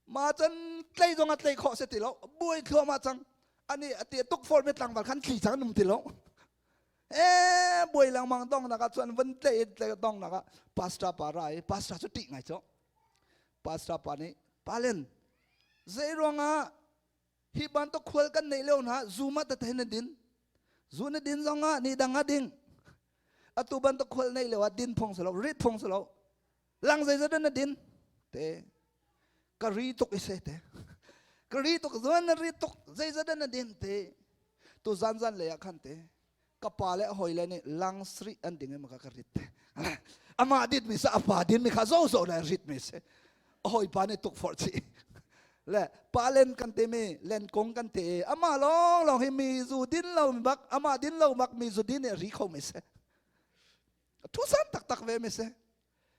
ma cun tlei zong a tlei khawh si ti lo buai thluahmah cang ani ati tuk for mi tlangval khan thli cang num ti lo e buai lengmang dong nak ah cun vun tlei tlei dong nak ah pastor pa ra i pastor cu ṭih ngai cu pastor pa nih palen zei ruangah hi bantuk khual kan neih lio hna zu ma ta na din zu na din zong ah ni dang ah ding atu bantuk khual neih lio ah din phung si lo rit phung si lo lang zeizat na din te ka ri tuk i se te ka ri tuk zuan na ri tuk zeizat na din te tu zan zan le ah khan te ka pa le hoi le nih lang sri an ding ma ka rit te ama dit mi sa apa din mi kha zo zo le rit mi se hoi pa nih tuk for chi le pa len kan te mi len kong kan te ama long long hi mi zu din lo mi bak ama din lo bak mi zu din e ri kho mi se Thusan taktak ve mi si.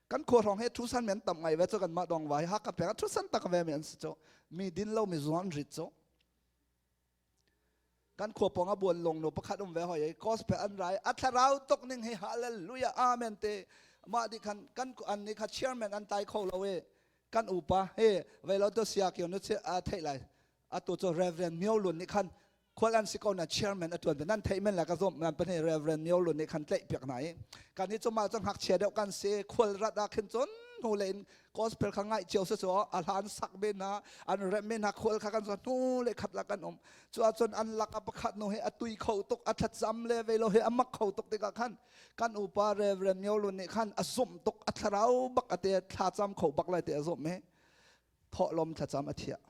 Kan khua hrawng he thusan men tam ngai ve cu kan mah dong vai haka peng thusan tak ve mi an si cu. Mi din lo mi zuan rit cu. Kan khua pong a buan long no pakhat um ve hoi ei gospel an rai a thlarau tok ning hi hallelujah amen te mah di khan kan an ni kha chairman an tai kho lo e kan upa he ve lo to sia kyo nu che a thei lai atu cu Reverend Myo Lun nih khan khual an si ko na chairman a tuan nan theih men la ka zom nan pahnih Reverend Myo Lun nih khan tlaih piak hna i kan hi cu mah cu ngakchia deuh kan si khual rat ah khin cun. Hnu le in gospel kha ngaih cio se cu a hlan sak men hna an rem men hna khual kha kan sa hnu le khat la kan um. Cu ahcun an lak a pakhat nu he a tui kho tuk a thlacam le ve lo he a mak kho tuk tikah khan kan upa Reverend Myo Lun nih khan a zumh tuk a thlarau bak a te thlacam kho bak lai te a zumh he thawhlawm thlacam a thiah.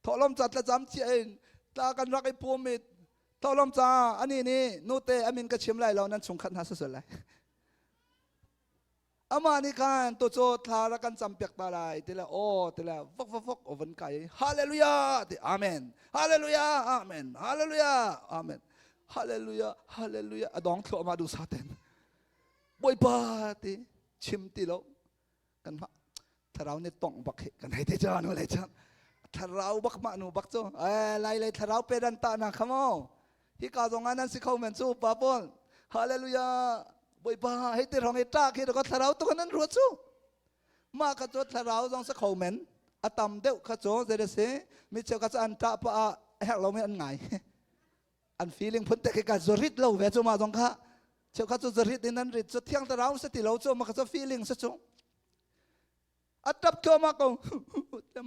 Thawhlawm ca thlacam thiah in tla kan rak i pum i thawhlawm ca ani nih nute amin ka chim lai lo nan chungkhat hna susul lai. Amah nih khan to cu thla rak kan cam piak ta lai ti le aw ti le vok vok vok van kai hallelujah ti amen hallelujah amen hallelujah amen hallelujah hallelujah a dong thluahmah duh sa ten bawipa ti chim ti lo kan mah thlarau nih tongh bak hi kan hei te cha nu le cha thlarau bak mah nu bak cu eh lai lei thlarau pe dan ta na khamo hi ka zong ah nan si kho men cu pa paul hallelujah bawipa hei te rong i ta khi ko thlarau tu nan ruat cu mah kha cu thlarau zong si kho men a tam deuh kha cu zei si mi cheu kha cu an ṭah pa ah herh lo mi an ngai an feeling phun te khi ka zarit lo ve cu ma zong kha cheu kha cu zarit in an rit cu thiang thlarau se ti lo cu ma kha cu feeling se cu a tap thluahmah ko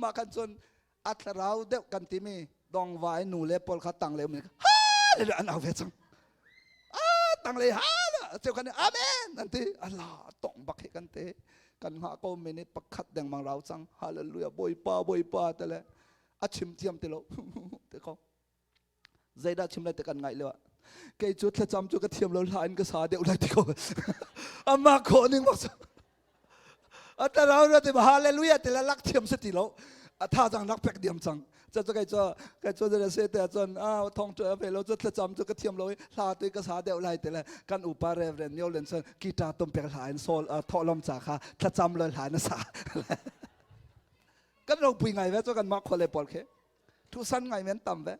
mah khan cun a thlarau deuh kan timi dongva i nu le pawl kha tang le um ha le an au ve cang a tang le ha cheu khan amen an ti Allah tong bak hi kan te kan ngah ko minute pakhat dengmang rau cang hallelujah bawipa bawipa te le a chim thiam ti lo te ko Zeidah chim lai te kan ngaih lio kei cu thlacam cu ka thiam lo hla in ka sa deuh lai ti ko amah khawh ning bak a tarau ra ti hallelujah ti la lak thiam se ti lo a tha cang nak pek diam cang cha chu kai cho kai cho zera se te chon a thong chu ve lo chu thlacam chu ka thiam lo hla tu ka sa deuh lai te le kan upa reverend myo len son guitar tom pek hla in sol tholom cha kha thlacam lo hla na sa kan ro pui ngai ve chu kan ma khole pol khe Thusan ngai men tam ve.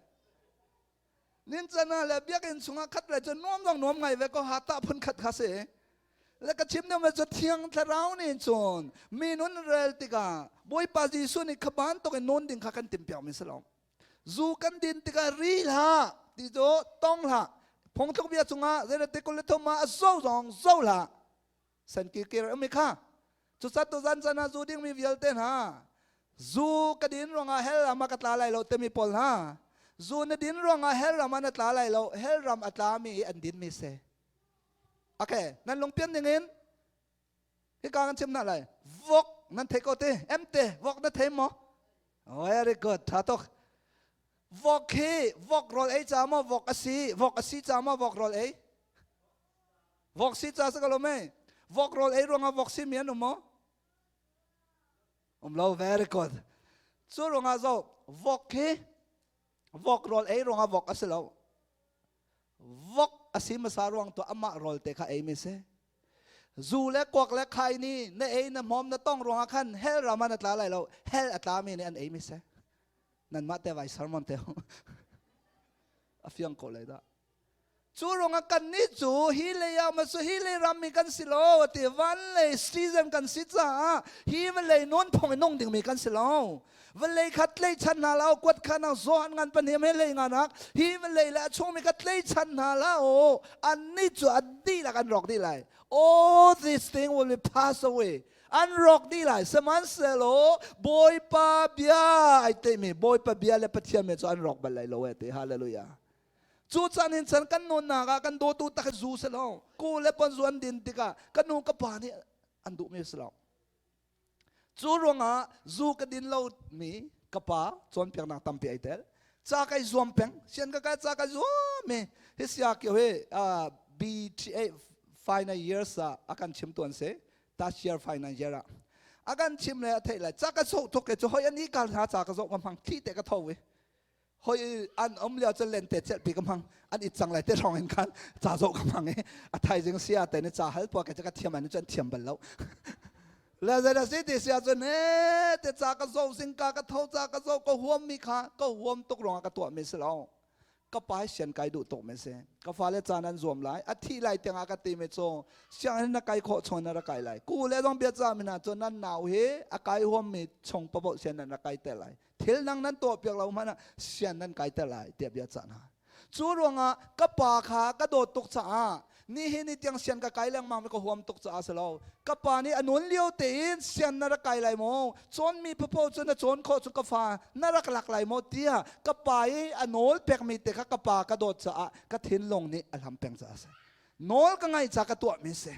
Nin cana le biakinn chungah khat le cu nuam zong nuam ngai ve ko ha ta phun khat kha si. Le ka chim deuh cu thiang thlarau nih cun mi nun rel tikah Bawipa Jesuh nih khaban tuk in nun ding kha kan tim piak mi si lo. Zu kan din tikah ri hlah ti cu tong hlah. Phungthluk bia chungah zeirate kul le thum ah a zo zong zo hlah. San kikir umi kha cucat tu zan chan ah zu ding mi vialte hna zu ka din ruangah hell ram ah ka tla lai lo timi pawl hna zu na din ruangah hell ram ah na tla lai lo hell ram a tla mi an din mi se okay nan lungpian ning in hika kan chim na lai vok nan thei ko te em te vok na thei mo very good tha tok vok hi vok rol ei cha mo vok asi vok asi cha mo vok rol ei Vok si ca si ko lo me. Vok rawl ei ruangah vok si mi an um maw? Um lo, very good. Cu ruangah zo vok hi vok rawl ei ruangah vok a si lo. Vok a si hmasa ruang tu amah rawl te kha ei mi si. Zu le kuak le khai ni na ei na hmawm na tong ruangah khan hell ram ah na tla lai lo. Hell a tla mi nih an ei mi si. Nanmah te vai sermon te a fiang ko lai dah. Cu ruangah kannih cu hi lei ah maw hi lei ram mi kan si lo ti van lei citizen kan si caah hi vawlei nunphung in nung dingmi kan si lo. Vawlei kha tleichan hna lo kuat kha nang zaw an ngan pahnih he lei nganak hi vawlei le a chungmi kha tleichan hna lo annih cu a dihlak an rawk dih lai. All these things will be passed away. An rawk dih lai. Sihmanhsehlaw Bawipa bia ai timi Bawipa bia le Pathian mi cu an rawk bal lai lo e ti. Hallelujah. Cu caan in chan kan nunnak ah kan dawtu tak zu si lo. Ku le pon zu an din tikah ka nu ka pa nih an duhmi si lo. Cu ruangah zu ka din lo mi ka pa cawnpiaknak tampi ai tel. Ca kai zuam peng. Sian ka kai ca ka zuam mi hi sia kio hi BTA final years ah a kan chim tuan si. Last year final year ah a kan chim le a theih lai. Ca ka zoh tuk ke cu hoi ani kal hna ca ka zoh ka hmang thli te ka tho i hoi an um lio cun lente celhpi ka hmang an it cang lai te hrawng in khan ca zoh ka hmang i a thaizing sia te ni ca hal pua ke ka thiam an cun thiam bal lo le zei da si ti sia cun he te ca ka zoh sing ka ka tho ca ka zoh ka huam mi kha ka huam tuk ruangah ka tuah mi si lo ka pa sian kai duh tuk mi si ka fale caan an zuam lai a thi lai tiangah ka ti mi cu sianginn na kai khawh chung na ra kai lai ku le zong bia ca mi na cu nan nau hi a kai huam mi chung papoh sian nan ra kai te lai Thil nang nan tuah piak lo hmanh ah sian nan kaiter lai tiah bia cah hna. Cu ruangah ka pa kha ka dawt tuk caah Nihin ni tiang sian ka kai lengmang mi ka huam tuk caah si lo. Ka pa nih a nun lio tein sian na rak kai lai maw? Cawnmi papo cu na cawn khawh cu ka fa na rak lak lai maw tiah ka pa i a nawl pekmi te kha ka pa ka dawt caah ka thinlung nih a hlam peng caah a si. Nawl ka ngaih ca ka tuahmi si.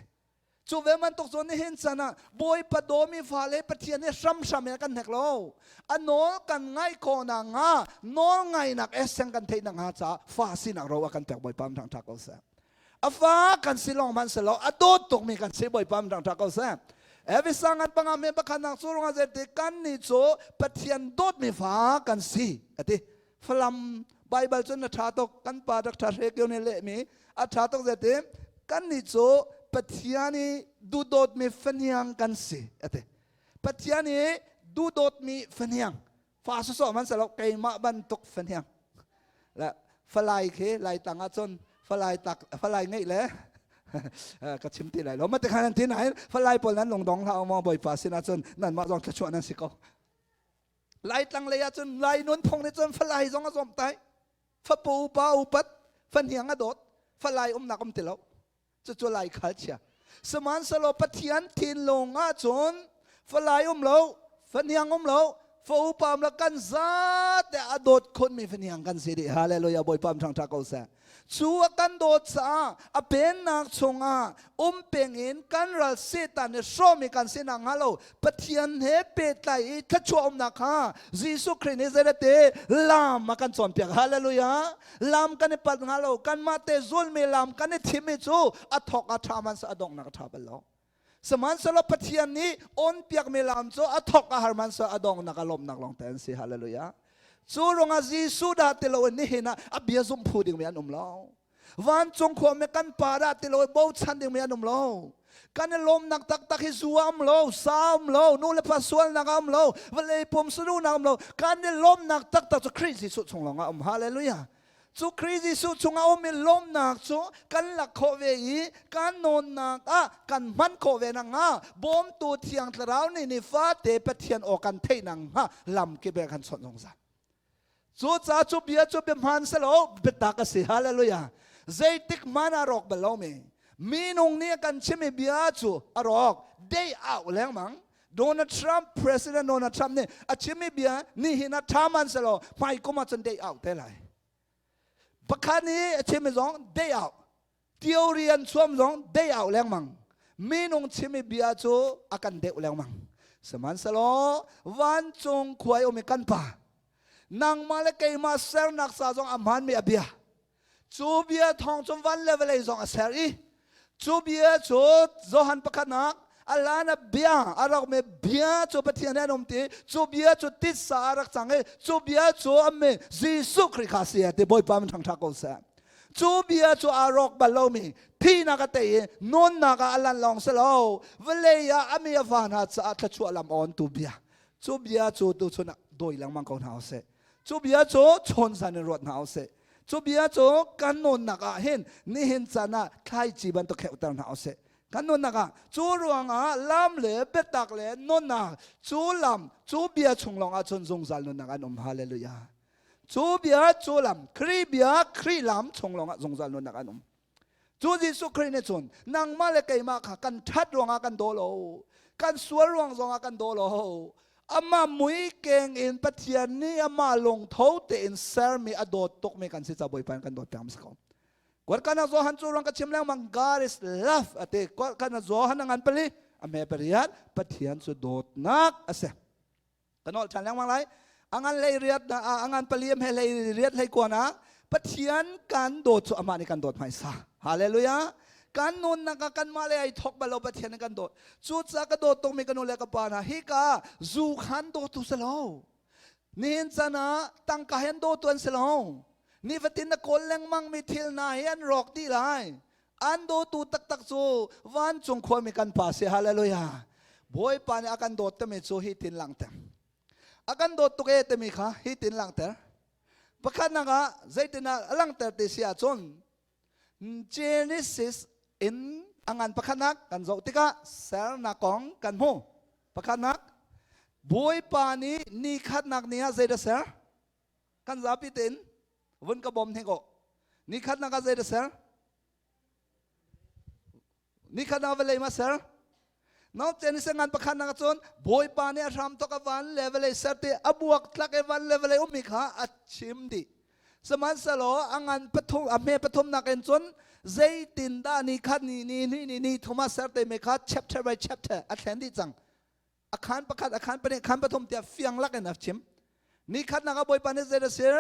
Cu ve bantuk cu nihin chan ah Bawipa dawmi fale Pathian nih hramhram in a kan hnek lo. A nawl kan ngaih khawh nakhnga nawl ngainak eseng kan theih nakhnga caah fa sinak ro a kan pek Bawipa in ṭha ko seh. A fa kan si lawng hmanh si lo, a dawt tukmi kan si Bawipa in ṭha ko seh. Efesa ngan panga me pakhatnak cu rungah zeiti kan nih cu Pathian dawtmi fa kan si ati. Falam Baibal cun a ṭha tuk kan pa Dr. Hre Kio nih lehmi a ṭha tuk zeiti kan nih cu Pathian i duhdawtmi fahniang kan si a ti. Pathian i duhdawtmi fahniang fa sawsawh hmanh selo keimah bantuk fahniang le falai khi lai tang ah cun falai tak falai ngeih le ka chim ti lai lo ma te khan an ti nain falai pawl nan lungdong hlah maw bawipa sinah cun nanmah zong thluachuah nan si ko Laitlang lei ah cun Lai nunphung nih cun falai zong a zawmhtaih. Fapu upa upat, fahniang a dawt, falai umnak um ti lo. Cucu Lai khal chia. Sihmanhsehlaw Pathian thinlung ah cun falai um lo, fahniang um lo, fa upa um lo, kan zate a dawt khunmi fahniang kan si dih. Hallelujah Bawipa ṭhangṭha ko seh. Cu a kan dawt caah a pennak chungah um peng in kan ral Satan nih hrawmi kan si nakhnga lo Pathian he pehtlai i thluachuah umnak kha Jesuh Khrih nih zeirete lam a kan cawnpiak. Hallelujah! Lam kan i palh hnga lo. Kanmah te zulmi lam kan i thimmi cu a thawk a ṭha hmanhseh a donghnak a ṭha bal lo. Sihmanhsehlaw Pathian nih awnpiakmi lam cu a thawk a har hmanhseh a donghnak a lawmhnak lawng te an si. Hallelujah! Cu ruangah Jesuh dah ti loin nihin ah a bia zumh phu dingmi an um lo. Vancung khuami kan pa dah ti lo bochan dingmi an um lo. Kan i lawmnak taktak hi zu a um lo, sa a um lo, nu le pa sualnak a um lo, vawlei pum saduhnak a um lo. Kan i lawmnak taktak cu Khrih Jesuh chung lawng ah a um. Hallelujah. Cu Khrih Jesuh chungah a ummi lawmnak cu kan lak khawh ve i kan nawnnak ah kan hman khawh ve nakhnga bawmtu Thiang Thlarau nih nifate Pathian aw kan theih nakhnga lam kip he kan chawnh zungzal. Cucaah cu bia cu bia hmaan selaw biatak a si. Hallelujah. Zeitik hmanh ah rawk bal lomi minung nih a kan chimmi bia cu a rawk day out lengmang. Donald Trump, President Donald Trump nih a chimmi bia nihin ah ṭha man selaw hmai kum ah cun day out te lai. Pakhat nih a chimmi zong day out. Theory an chuam zong day out lengmang. Minung chimmi bia cu a kan deuh lengmang. Sihmanhsehlaw vancung khuai um i kan pa nangmah le keimah sernak ca zong a hmaanmi a bia Cu bia thawng cu van le vawlei zong a ser i cu bia cu Johan pakhatnak a lan a bia a rak me bia cu Pathian he an um ti cu bia cu titsa a rak cang i cu bia cu a me Jesuh Khrih kha si ti Bawipa min ṭhangṭha ko seh. Cu bia cu aa rawk bal lomi thihnak a tei i nunnak ah a lan lawng si lo vawlei ah a mi a va hna caah thluachuah lam awn tu bia cu bia cu tuchun ah dawi lengmang ko hna usih. Cu bia cu chawn zan in ruat hna usih. Cu bia cu kan nunnak ah hin nihin caan ah thlaici bantuk kheuhter hna usih. Kan nunnak ah cu ruangah lam le biatak le nunnak cu lam cu bia chung lawng ah cun zungzal nunnak an um. Hallelujah. Cu bia cu lam Khrih bia Khrih lam chung lawng ah zungzal nunnak an um. Cu Jesuh Khrih nih cun nangmah le keimah kha kan ṭhat ruangah kan daw lo, kan sual ruang zongah kan daw lo. Amah mui keng in Pathian nih amah lungtho tein sermi a dawt tukmi kan si ca Bawipa in kan dawt peng si ko. Kuat kana Johan cu ruang ka chim lengmang God is love ati. Kuat kana Johan a ngan pali a me pariat Pathian cu dawtnak a si. Ka nolh ṭhan lengmang lai. A ngan hlei riat a ngan pali a hme hlei riat hlei kuan ah Pathian kan dawt cu amah nih kan dawt hmaisa. Hallelujah. Kan nunnak ah kanmah le ai thawk bal lo Pathian nih kan dawt. Cucaah ka dawt tukmi ka nu le ka pa hna hika zu khan dawtu si lo. Nihin chan ah tangka he an dawtu an si lo. Nifatin na kawl lengmang mi thil hna hi an rawk dih lai. An dawtu taktak cu vancung khuami kan pa si. Hallelujah. Bawipa nih a kan dawt timi cu hi tin langhter. A kan dawt tuk e timi kha hi tin langhter. Pakhatnak ah zeitin ah a langhter ti si ahcun Genesis in a ngan pakhatnak kan zoh tikah sernak kong kan hmu. Pakhatnak Bawipa nih ni khatnak ni ah zeidah ser? Kan zapi tein vun ka bawm hnik aw. Ni khatnak ah zeidah ser? Nikhat ah vawlei ma ser. Nau chen se ngan pakhat nak cun Bawipa nih a hram tok a van le vawlei ser ti a buak tlak e van le vawlei ummi kha a chim dih. Sihmanhsehlaw a ngan pathum a hme pathum nak in cun zeitindah ni khat ni ni ni ni ni thum ah ser te me kha chapter by chapter a thlen dih cang. A khan pakhat, a khan pahnih, a khan pathum tiah fiang lak in a chim. Ni khat nak ah Bawipa nih zei a ser?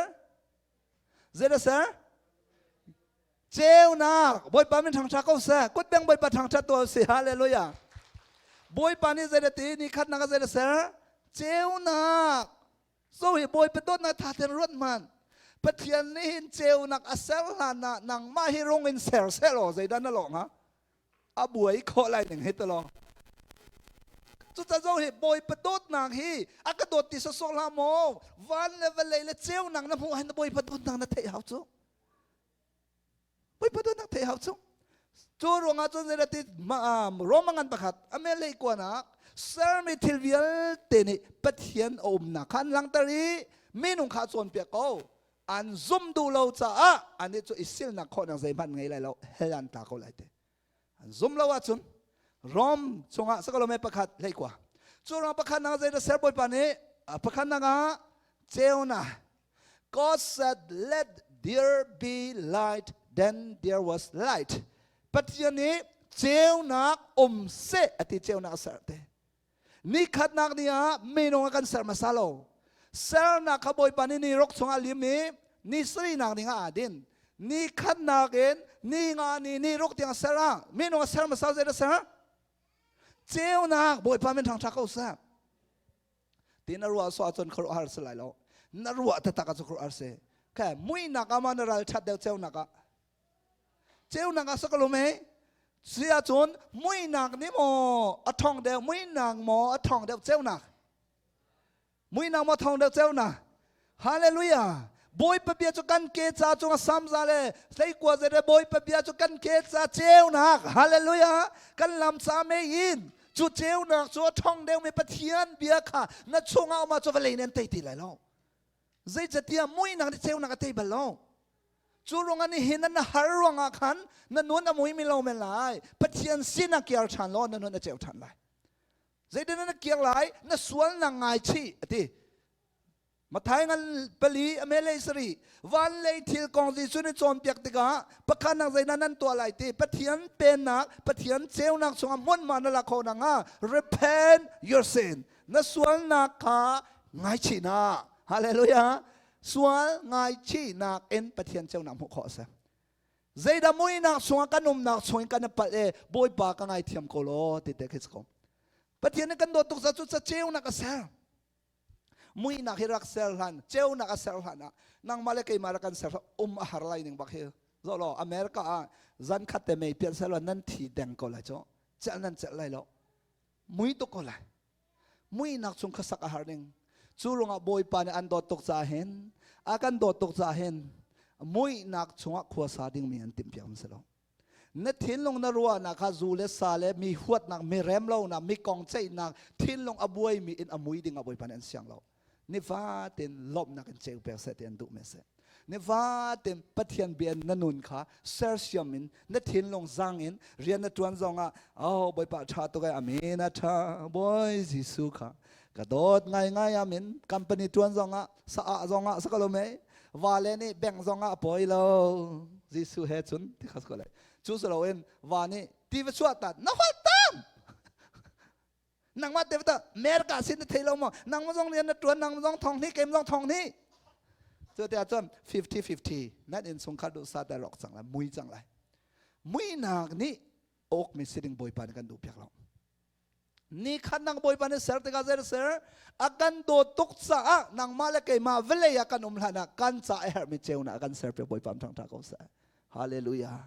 Zei a ser? Ceunak. Bawipa min thangṭha ko seh. Kutbeng Bawipa thangṭhat tuah si. Hallelujah. Bawipa nih zei a ti? Ni khat nak ah zei a ser? Ceunak. So hi Bawipa dawtnak tha ten ruat hmanh. Pathian nih hin ceunak a ser hlan ah nangmah hi rung in ser seh law zeidah na lawh hnga? A buai khawh lai ning hi tilo. Cucaah zo hi Bawipa dawtnak hi a ka dawt ti sawsawh hlah maw? Van le vawlei le ceunak na hmuh ahhin Bawipa dawtnak na theih hau cu. Bawipa dawtnak theih hau cu. Cu ruangah cun zeirati Roma ngan pakhat a melei kuanak sermi thil vialte nih Pathian a umnak kha an langhter i minung kha a cawnpiak ko. An zum duh lo caah anih cu i silnak khawhnak zeihmanh ngei lai lo hell an tla ko lai te. An zum lo ahcun Rom chungah sakalome pakhat hleikua. Cu ruang pakhat nak zeidah ser Bawipa nih pakhat nak ah ceuna God said let there be light then there was light. Pathian nih ceunak um seh ati ceunak a ser te. Nikhatnak ni ah minung a kan ser hmasa lo. Sernak kha Bawipa nih ni ruk chungah lim i ni sarihnak ding ah aa din. Ni khatnak in ni nga ni ni ruk tiang ser ah minung a ser hmasa zei dah ser? Ceunak Bawipa min thangṭha ko seh. Ti na ruah sawh ahcun khuaruahhar si lai lo. Na ruah taktak ahcun khuaruahhar si. Kha muihnak ah ma na ral ṭhat deuh ceunak ah? Ceunak ah sakalum he si ahcun muihnak nih maw a ṭhawng deuh muihnak maw a ṭhawng deuh ceunak muihnak maw ṭhawng deuh ceunak Hallelujah Bawipa bia cu kan ke ca cungah samza le hleikua zet Bawipa bia cu kan ke ca ceunak Hallelujah kan lam ca mei in cu ceunak cu a ṭhawng deuhmi Pathian bia kha na chungah um ah cu vawlei nih an tei ti lai lo zeicatiah muihnak nih ceunak a tei bal lo Cu ruangah nihin na har ruangah khan na nun a mui mi lo men lai. Pathian sin ah kiar ṭhan law na nun a ceu ṭhan lai. Zeitin na kiar lai? Na sual na ngaichih a ti. Mathai ngan pali a melei sari van lei thil kong Jesuh nih cawnpiak tikah pakhat nak zeidah nan tuah lai ti Pathian pennak Pathian ceunak chungah hmunhma na lak khawh nakhnga repent your sin na sualnak kha ngaichih na hallelujah Sual ngaichihnak in Pathian ceunak hmuh khawh a si. Zeidah muihnak chungah kan umnak chungin kan i palh i Bawipa ka ngaithiam ko law ti te khi si ko. Pathian nih kan dawt tuk cu ca ceunak a ser. Muihnak hi rak ser hlan, ceunak a ser hlan ah nangmah le keimah rak kan ser um a har lai ning bak hi. Zoh law America ah zan khat te mei pian selaw nan thi deng ko lai cu. Celh nan celh lai lo. Mui tuk ko lai. Muihnak chung khuasak a har ding. Cu ruangah Bawipa nih an dawt tuk caah hin, a kan dawt tuk caah hin, muihnak chungah khuasa dingmi an timhpiak an si lo. Na thinlung na ruahnak kha zu le sa le mi huatnak, mi remlonak, mi kong ceihnak, thinlung a buaimi in a mui ding ah Bawipa nih an siang lo. Nifatin lawmhnak in ceu pek seh ti an duh mi a si. Nifatin Pathian bia na nun kha sersiam in na thinlung zang in rian na ṭuan zongah oh Bawipa ṭha tuk ai amen a ṭha Bawi Jesuh kha ka dawt ngaingai amen company ṭuan zongah sa ah zongah sa ko lo mei va le nih bank zongah a pawi lo Jesuh he cun ti kha ko lai cu si loin va nih ti va chuah ta na holh tam nangmah te ta America sin na thei lo maw nangmah zong rian na tuan nangmah zong thong hnih keim zong thong hnih cu te ahcun 50-50 nan inn chungkhar duh sa te rok cang lai mui cang lai muinak nih ok mi siding bawipa nih kan duh piak lo ni khat nang bawipa nih ser tikah zer ser a kan dawt tuk caah nangmah le keimah vawlei ah kan um hlan ah kan ca a herhmi ceunak a kan ser piak bawipa thang tha ko seh Hallelujah.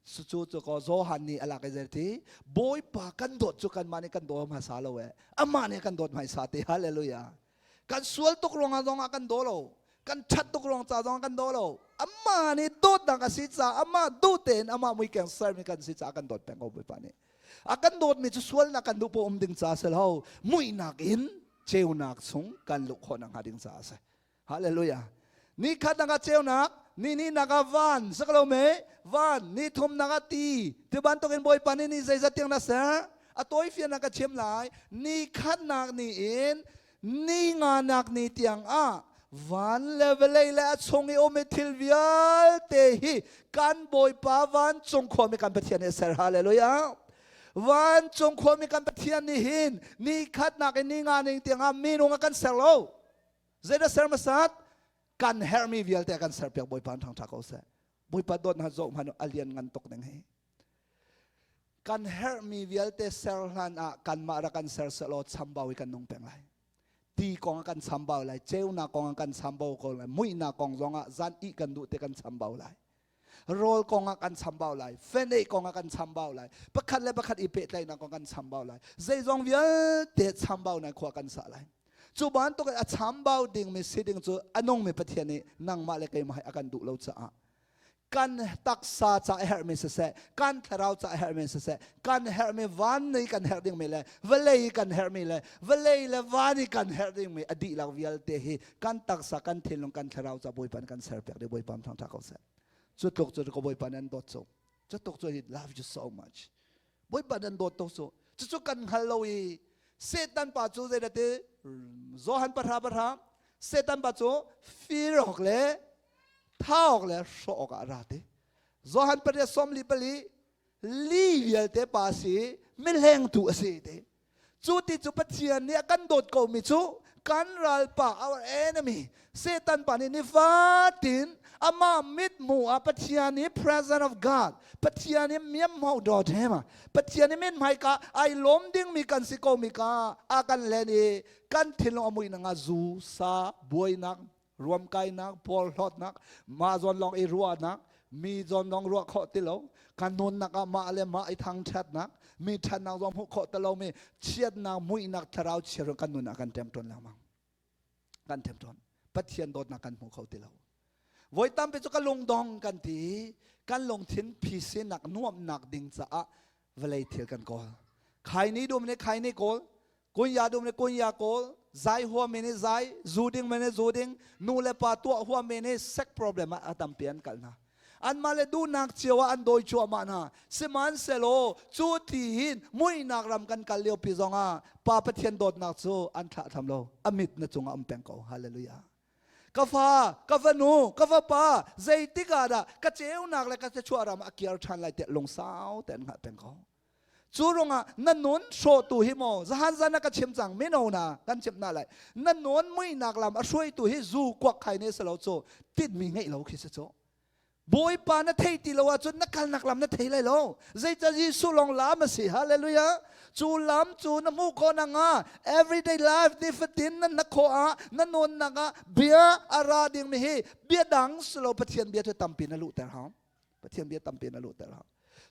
Cu cu ko Johan nih a lak i zeiti Bawipa kan dawt cu kanmah nih kan daw hmasa lo eh. Amah nih kan dawt hmaisa ti. Hallelujah. Kan sual tuk ruangah zongah kan daw lo. Kan ṭhat tuk ruang ca zongah kan daw lo. Amah nih dawtnak a si caah amah duh tein amah muikeng sermi kan si caah kan dawt peng ko Bawipa nih. A kan dawtmi cu sualnak kan duh po um ding ca si lo. Muihnak in ceunak chung kan luh khawh nakhnga ding caah a si. Hallelujah. Ni khat nak ah ceunak, ni ni nak ah van, sakalo me, van, ni thum nak ah ti. Ti bantukin Bawipa nih ni zeizat tiang na ser? A tawifian ah ka chim lai. Ni khatnak ni in ni nganak ni tiang ah van le vawlei le a chung i um i thil vialte hi kan Bawipa vancung khuami kan Pathian nih a ser. Hallelujah. Vancung khuami kan Pathian nih hin ni khatnak in ni nga ning tiang ah minung a kan ser lo. Zeidah ser hmasat? Kan herhmi vialte a kan serpiak Bawipa an ṭhangṭha ko seh. Bawipa dawtnak zoh hmanh a lian ngan tuk ning hi. Kan herhmi vialte ser hlan ah kanmah rak kan ser sehlaw chambau i kan nung peng lai. Ti kong ah kan chambau lai, ceunak kong ah kan chambau ko lai, muihnak kong zong ah zan ih kan duh te kan chambau lai. Rawl kong ah kan chambau lai, feneih kong ah kan chambau lai, pakhat le pakhat i pehtlaihnak kong kan chambau lai. Zeizong vialte chambau nai khua kan sah lai. Cu bantuk in a chambau dingmi si ding cu a nungmi Pathian nih nangmah le keimah hi a kan duh lo caah kan taksa ca a herhmi siseh, kan thlarau ca a herhmi siseh, kan herhmi van i kan herh dingmi le vawlei i kan herhmi le vawlei le van i kan herh dingmi a dihlak vialte hi kan taksa, kan thinlung, kan thlarau ca Bawipa nih kan serpiak dih Bawipa thangṭha ko seh. Cu tluk cu ka Bawipa nih an dawt cu. Cu tluk cu he love you so much. Bawipa nih an dawt tuk cu. Cucu kan hngal lo i Satan pa cu zeidah ti Johan pahra pahra Satan pa cu fir awk le tha awk le hrawh awk ah a ra ti. Johan pariat sawm li pali li vialte pa si milengtu a si ti. Cu ti cu Pathian nih a kan dawt komi cu kan ralpa our enemy Satan pa nih nifatin amah mithmuh ah Pathian i presence of God Pathian i miamhmau dawt he ma Pathian i mithmai ka ai lawm dingmi kan si komi ka a kan len i kan thinlung a muih nanga zu sa buainak ruamkainak, porhlawtnak, mah zawn lawng i ruahnak, mi zawn lawng ruah khawh ti lo, kan nunnak ah mah le mah i thangṭhatnak, mi ṭhatnak zong hmuh khawh ti lomi chiatnak, muihnak, thlarau chia kan nun ah kan ṭemṭawn lengmang. Kan ṭemṭawn. Pathian dawtnak kan hmu kho ti lo. Voi tampi cu ka lungdong kan ti, kan lungthin phisinnak, nuamhnak ding caah vawlei thil kan kawl. Khaini dum nih khaini kawl, kunya dum nih kunya kawl, zai huam mi nih zai, zu ding mi nih zu ding, nu le pa tuah huam mi nih sex problem ah a tampi an kal hna. Anmah le duhnak cio ah an dawi cuahmah hna. Sihmanhsehlaw cu ti hin muihnak ram kan kal lio pi zongah Pa Pathian dawtnak cu an thlah tham lo. A mit na cungah um peng ko. Hallelujah. Ka fa, ka fanu, ka fapa, zeitik ah dah ka ceunak le ka thluachuah ram a kiar ṭhan lai tiah lungsau tein hngah peng ko. Cu ruangah na nun hrawhtu hi maw zahan zan ah ka chim cang mino na kan chimh hna lai na nun muihnak lam a hruaitu hi zu kuak khai ne si lo cu tinhmi ngeih lo khi si cu Bawipa na thei ti lo ahcun na kalnak lam na thei lai lo. Zeicah Jesuh lawng lam a si. Hallelujah. Cu lam cu na hmuh khawh nakhnga everyday life nifatin na na khawh ah na nunnak ah bia a ra dingmi hi bia dang si lo Pathian bia cu tampi na luhter hau. Pathian bia tampi na luhter hau.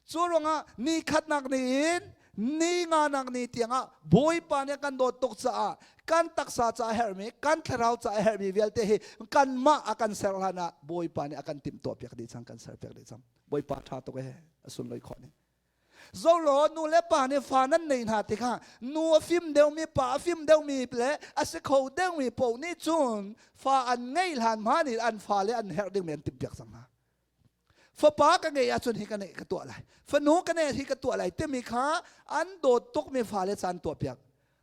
Cu ruangah ni khatnak ni in ni nganak ni tiangah Bawipa nih kan dawt tuk caah kan taksa ca a herhmi kan thlarau ca a herhmi vialte hi kanmah a kan ser hlan ah Bawipa nih a kan timhtuah piak dih cang kan ser piak dih cang Bawipa ṭha tuk ee a sunlawi khawh ning Zolo nu le pa nih fa nan nei hna tikah nu a fim deuhmi pa a fim deuhmi le a si kho deuhmi paoh nih cun fa an ngeih hlan hma nih an fale an herh dingmi an timhpiak cang hna Fapa ka ngeih ahcun hi ka neih ka tuah lai. Fanu ka neih hi ka tuah lai timi kha an dawt tukmi fale caan tuahpiak.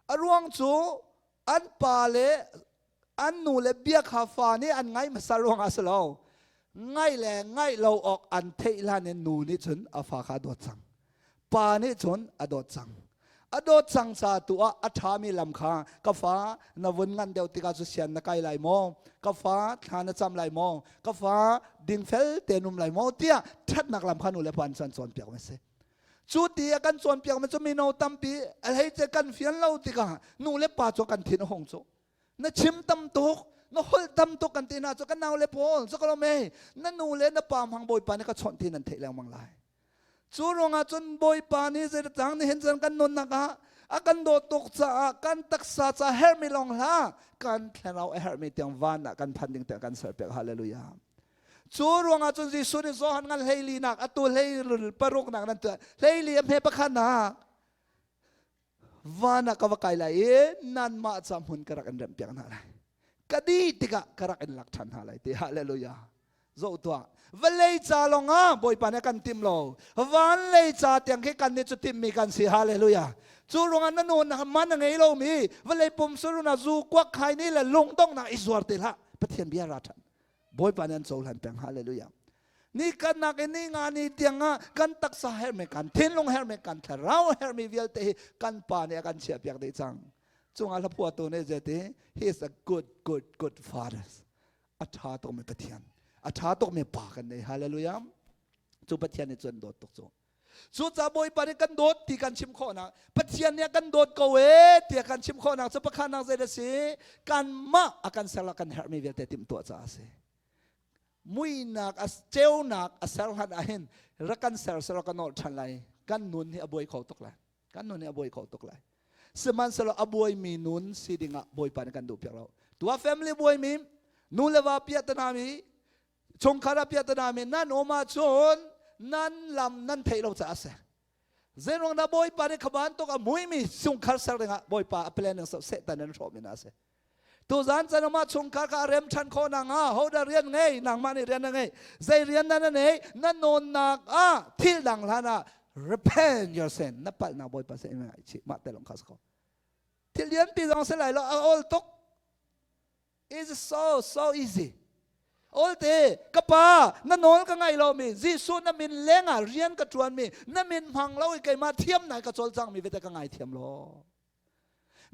A ruang cu an pa le an nu le bia kha fa nih an ngaih hmasa ruangah a si lo. Ngaih le ngaih lo awk an theih hlan in nu nih cun a fa kha a dawt cang. Pa nih cun a dawt cang. A dawt cang ca tu ah a ṭhami lam kha ka fa na vun ngan deuh tikah cu sian na kai lai maw? Ka fa thla na cam lai maw? Ka fa dingfel tein um lai maw? tiah ṭhatnak lam kha nu le pa nih cun cawnpiak mi a si. Cu ti a kan cawnpiak mi cu mino tampi a hleice kan fian lo tikah nu le pa cu kan thin a hung cu. Na chim tam tuk, na holh tam tuk kan ti hna cu kan nau le pawl cu ka lawm ei na nu le na pa hmang Bawipa nih ka chawnh ti nan theih lengmang lai. Cu ruangah cun Bawipa nih zeicang nihin cun kan nunnak ah a kan dawt tuk caah kan taksa ca herhmi lawng hlah kan thlarau a herhmi tiang van ah kan phan ding tiang kan serpiak hallelujah. Cu ruangah cun Jesuh nih Johan ngan hleili nak atu hlei paruk nak nan tuah hleili a hme pakhat nak van ah ka va kai lai i nanmah ca hmun ka rak in remhpiak hna lai. Ka di tikah ka rak in lak ṭhan hna lai ti. Hallelujah. Zoh tuah. Vawlei ca lawngah Bawipa nih a kan tim lo. Van lei ca tiang khi kan nih cu timmi kan si. Hallelujah. Cu ruangah na nu na man a ngei lomi vawlei pum suruna zu kuak khai ni le lungdonghnak i zuar ti hlah. Pathian bia ra ṭhan. Bawipa nih an cohlan peng. Hallelujah. Ni kan nak in ni nga ni tiang ah kan taksa hermi kan thinlung hermi kan thlarau hermi vialte hi kan pa nih a kan chiah piak dih cang. Cungah hlaphuatu nih zeiti he is a good good good father. A ṭha tukmi Pathian. A ṭha tukmi pa kan nei. Hallelujah. Cu Pathian nih cun dawt tuk cu. Cucaah Bawipa nih kan dawt ti kan chim khawhnak Pathian nih a kan dawt ko ee tiah kan chim khawhnak cu pakhatnak zei a si kanmah a kan ser kan herhmi vialte timhtuah caah a si. Muinak a ceunak a ser hlan ahhin rak kan ser ser kan nolh ṭhan lai kan nun hi a buai kho tuk lai kan nun hi a buai kho tuk lai sihmanhsehlaw a buaimi nun si dingah Bawipa nih kan duh piak lo tua family buaimi nu le va piahtana mi chungkhar ah piahtana mi nan um ahcun nan lam nan theih lo caah a si zeiruang dah Bawipa nih kha bantuk a muimi chungkhar ser dingah Bawipa a plan ning Satan an hrawh mi na a si Tuzan chan mah chungkhar kha rem ṭhan khawh nak hnga hodah rian ngei nangmah nih rian na ngei zei rian na na nei na nawnnak ah thil dang hlan ah repent your sin na palhnak Bawipa sin in ngaihchih mah te lawng kha si ko thil lianpi zong si lai lo a awl tuk is so so easy Olte ka pa na nawl ka ngai lomi Jesuh na min lengah rian ka ṭuanmi na min hmang lo i keimah thiam nai ka cawlcangmi vialte ka ngaithiam law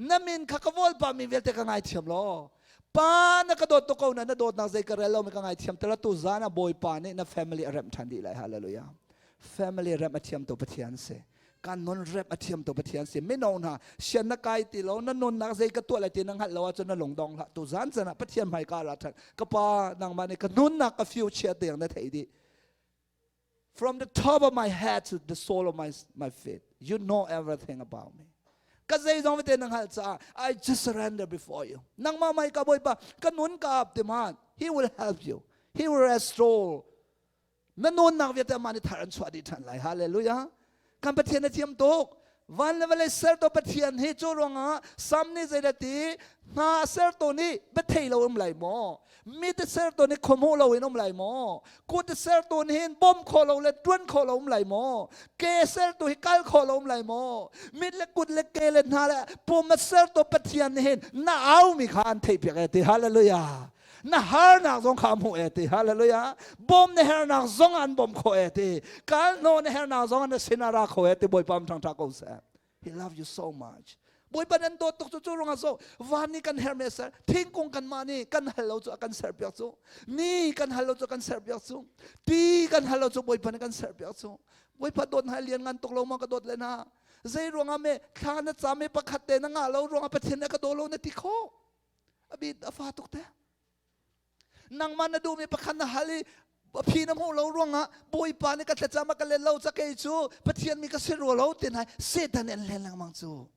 Na min kha ka vawl pahmi vialte ka ngaithiam law pa na ka dawt tuk ko na na dawtnak zei ka rel lomi ka ngaithiam tala tu zan ah Bawipa nih na family a remh ṭhan dih lai hallelujah family remh a thiam tu Pathian si kan nun remh a thiam tu Pathian si mino hna sian na kai ti lo na nunnak zei ka tuah lai ti na hngalh lo ahcun na lungdong hlah tu zan chan ah Pathian hmai ka ra ṭhan ka pa nangmah nih ka nunnak ka future tiang na theih dih From the top of my head to the sole of my, my feet, you know everything about me. Ka zeizong vialte na hngalh caah I just surrender before you. Nangmah mai ka Bawipa, ka nun ka ap ti man. He will help you. He will restore. Na nunnak vialte amah nih thar an chuah dih ṭhan lai. Hallelujah. Kan Pathian na thiam tuk. Van le vawlei sertu Pathian hi cu ruangah Sam nih zeidah ti hna sertu nih biathei lo um lai maw? Mit sertu nih khuahmuh lo in um lai maw? Kut sertu nih hin bawm khawh lo le ṭuan khawh lo um lai maw? Ke sertu hi kal khawh lo um lai maw? Mit le kut le ke le hna le pum a sertu Pathian nih hin na aumi kha an theihpiak e ti hallelujah. Na harnak zong kha hmuh e ti hallelujah bawm na hernak zong an bawm kho e ti kal no na hernak zong na sin ra kho e ti bawipa am thang tha ko seh he love you so much bawipa nan dawt tuk cu cu rungah so van nih kan her me ser thingkung kan mah nih kan hal lo cu a kan ser piak cu ni kan hal lo cu kan ser piak cu ti kan hal lo cu bawipa nih kan ser piak cu bawipa dawt na lian ngan tuk lo ma ka dawt le na zei ruangah me thla na cam i pakhat te na ngah lo ruangah pathian na ka daw lo na ti kho a bit a fa tuk te nangmah na duhmi pakhat na hal i phi na hmuh lo ruangah bawipa nih ka thlacam a ka let lo ca kei cu pathian mi ka si rua lo ti nai satan nih an hlen lengmang cu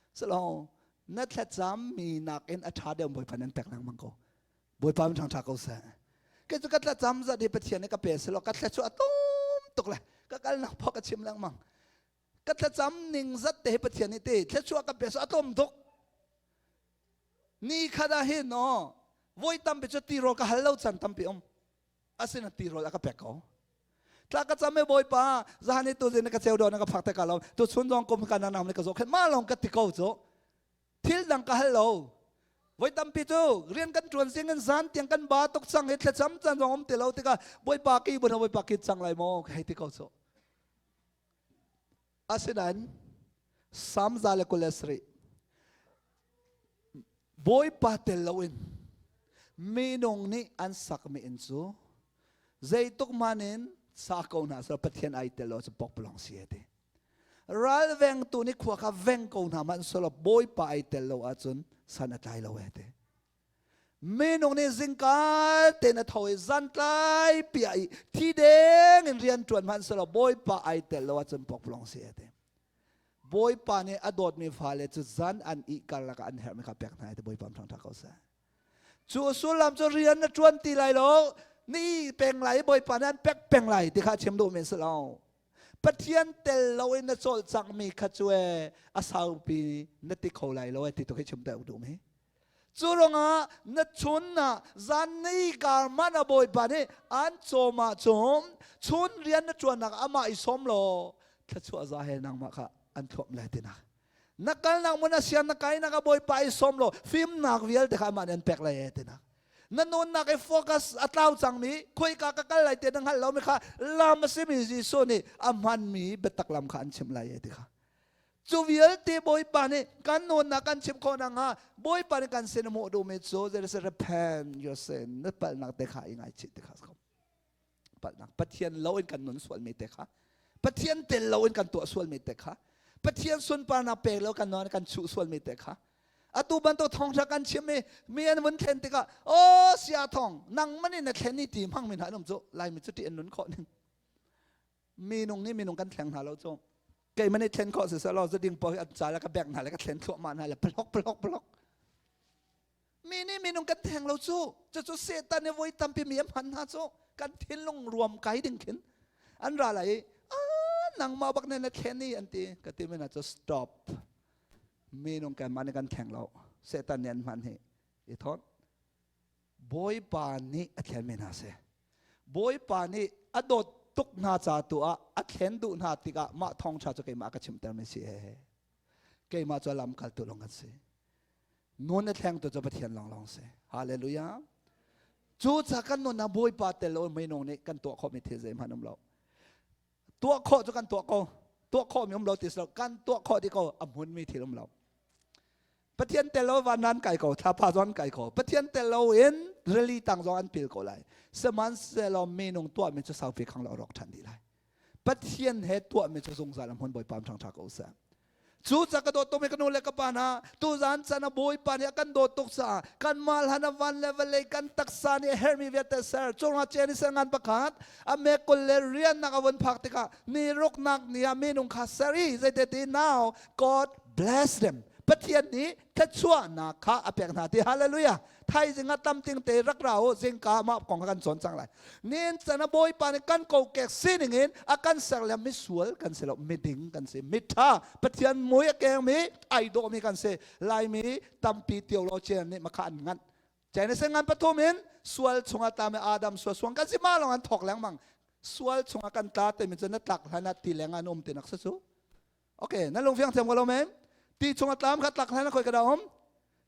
silo na thlacam mi nakin a ṭha deuh bawipa nan pek lengmang ko bawipa min ṭhang ṭha ko seh kei cu ka thlacam zat hi pathian nih ka pe silo ka thla cu a tum tuk le ka kalnak phaw ka chim lengmang ka thlacam ning zat te hi pathian nih te thluachuah ka pe so a tlawm tuk Ni khat ah hin aw voi tampi cu tirawl ka hal lo can tampi um. Asina tirawl a ka pek ko. Tla ka cam e bawipa zahan i tu zin ka ceu do na ka phak te ka lo tu chun zong kum ka na nam ka zo khet ma long ka ti ko cu thil dang ka hal lo voi tampi cu rian kan tuan sing in zan tiang kan ba tuk cang i thlacam chan zong um ti lo tikah bawipa ki bun bawipa ki cang lai maw hei ti ko cu Asinain Salm 127 Bawipa tel loin minung nih an sakmi inn cu zeituk man in sa ko hna seh Pathian ai tel lo cu pokpalong si a ti. Ralvengtu nih khua kha veng ko hna hmanh selaw Bawipa ai tel lo ahcun san a tlai lo e ti. Minung nih zingka tein a tho i zantlai piah i thi deng in rian ṭuan hmanh selaw Bawipa ai tel lo ahcun pokpalong si a ti. Bawipa nih a dawtmi fale cu zan an ih karlak ah an herhmi kha pek hna i ti Bawipa ṭhangṭha ko seh. Cu sullam cu rian na ṭuan ti lai lo, ni peng lai i Bawipa nih an pek peng lai ti kha a chim duhmi a si lo. Pathian tel lo in na cawlcanghmi kha cu ee a saupi na ti kho lai lo ee ti tu khi chim deuh duhmi. Cu ruangah na chun na zan ni kar man a bawipa nih an cawm ahcun chun rian na ṭuannak amah i sawm law thluachuah za he nangmah kha an thuamh lai tinak. Na kalnak mun a sian na kainak a bawipa i sawm law fimnak vialte kha amah nih an pek lai e tinak. Na nunnak i focus a tlau cangmi khoika ka kal lai ti na hngalh lomi kha lam a simi Jesuh nih a hmanmi biatak lam kha an chimh lai e ti kha. Cu vialte Bawipa nih kan nunnak kan chim khawh nakhnga Bawipa nih kan sin a hmuh duhmi cu there is a repent your sin na palhnak te kha i ngaichih te kha palhnak Pathian lo in kan nun sualmi te kha Pathian tel lo in kan tuah sualmi te kha Pathian sunparnak pek lo kan nun kan chuh sualmi te kha atu bantuk thawngtha kan chim i mi an vun thlen tikah o sia thong nang man in na thlen i ti hmang mi hna an um cu laimi cu ti an nun khawh ning minung nih minung kan thleng hna lo cu keimah nih thlen khawh siseh law zading paoh hi an ca le ka bek hna le ka thlen thluahmah hna le plok plok plok mi nih minung kan thleng lo cu cucu Satan nih voi tampi mi a hman hna cu kan thinlung ruam kai ding khin an ra lai i nangmah bak ne na thlen i an ti ka ti mi hna cu stop minung kanmah nih kan thleng lo Satan nih an hman hi i thawt Bawipa nih a thlen mi hna si. Bawipa nih a dawt tuk hna ca tu ah a thlen duh hna tikah mah thawngṭha cu keimah ka chimter mi si he. Keimah cu lamkaltu lawng kan si. Nun a thlengtu cu Pathian lawnglawng si. Hallelujah. Cu ca kan nun ah Bawipa tel lo minung nih kan tuah khawhmi thil zeihmanh um lo. Tuah khawh cu kan tuah ko. Tuah khawhmi um lo ti si lo. Kan tuah khawh ti ko a hmunmi thil um lo. Pathian tel lo van nan kai ko thlapa zong an kai ko Pathian tel lo in rili tang zong an pil ko lai sihmanhsehlaw minung tuahmi cu saupi khang lo rawk ṭhan dih lai Pathian he tuahmi cu zungzal a hmun Bawipa ṭhang ṭha ko seh cu ca ka dawt tukmi ka nu le ka pa hna tuzan can a Bawipa nih a kan dawt tuk caah kan mal han a van le vawlei kan taksa nih a herhmi vialte ser cungah chen i ser ngan pakhat a mekul le riannak a vun phak tikah ni ruknak ni ah minung kha ser i zeite ti now God bless them Pathian nih thluachuahnak kha a pek hna ti hallelujah thaizing ah tamting te rak ra u zingka mah kong kha kan cawn cang lai nin chan a bawipa nih kan kokek sining in a kan ser le misual kan si lo miding kan si mitha Pathian mui a keng mi ai dawh mi kan si laimi tampi tio lo chen nih makha an nganh Genesis ngan pathum in sual chungah tlami Adam sual suang kan si ma lawng an thok lengmang sual chungah kan tla timi cu na tlak hlan ah ti leng an um ti nak su Okay, na lungfiang thiam ko lo men? Ti chung a tlam kha tlak hlan khoi ka da um?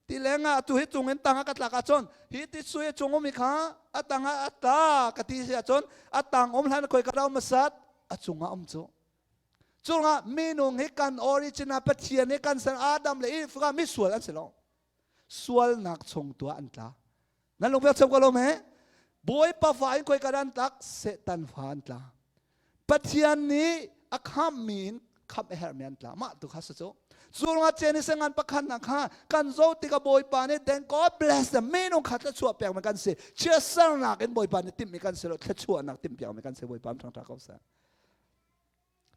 Ti leng ah tu hi cung in tang ah ka tlak ahcun hi ti sui chung um i kha a tang ah a ta ka ti si ahcun a tang um hlan khoi ka da um masat a cung ah um cu. Cungah minung hi kan origin ah Pathian hi kan san Adam le Eve kha misual an si lo. Sualnak chung tu ah an tla. Nan lungfiang thiam ko lo me? Bawipa fa in khoi ka da an tlak? Satan fa an tla. Pathian nih a khammi in khamh a herhmi an tla mah tu kha si cu cu ruangah Genesis ngan pakhat nak kha kan zoh tikah Bawipa nih then God bless them minung kha thluachuah pekmi kan si chiatsernak in Bawipa nih timhmi kan si lo thluachuahnak timhpiakmi kan si Bawipa ṭhangṭha ko seh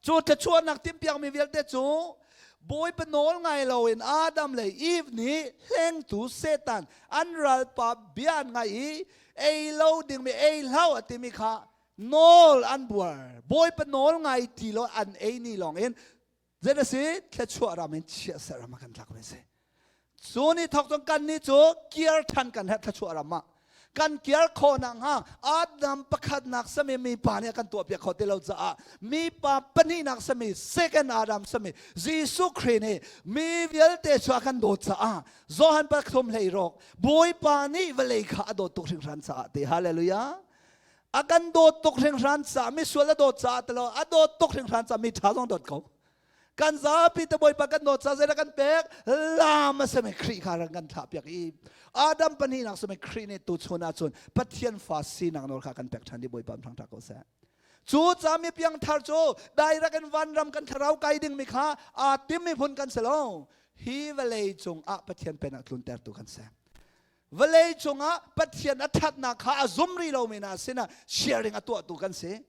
cu thluachuahnak timhpiakmi vialte cu Bawipa nawl ngai loin Adam le Eve nih hlengtu Satan an ralpa bia an ngaih i ei lo dingmi ei hlah a timi kha nawl an buar bawipa nawl ngai ti lo an ei ni lawng in zei a si thluachuah ram in chiahser ram ah kan tlak mi si cu ni thok cun kan nih cu kiar than kan herh thluachuah ram ah kan kiar khawh nak hnga Adam pakhatnak sami mi pa nih a kan tuah piak kho ti lo caah mi pa pahnihnak sami second Adam sami Jesuh Khrih nih mi vialte cu a kan dawt caah Johan pathum hlei rawk Bawipa nih vawlei kha a dawt tuk hringhran caah ti hallelujah a kan dawt tuk hringhran caah misual a dawt caah tilo a dawt tuk hringhran caah mi ṭha zong dawt ko kan zapi te bawipa kan dawt caah zeidah kan pek lam a simi Khrih kha ran kan thlah piak i Adam pahnihnak simi Khrih nih tuchun ahcun Pathian fa sinak nawl kha kan pek ṭhan i bawipa thang ṭha ko seh cu ca mi piangthar cu direct in vanram kan thlarau kai ding mi kha aa tim mi phun kan si lo hi vawlei cung ah Pathian pennak tluntertu kan si Vawlei cungah Pathian a ṭhatnak kha a zum rih lomi hna sinah sharing a tuahtu kan si.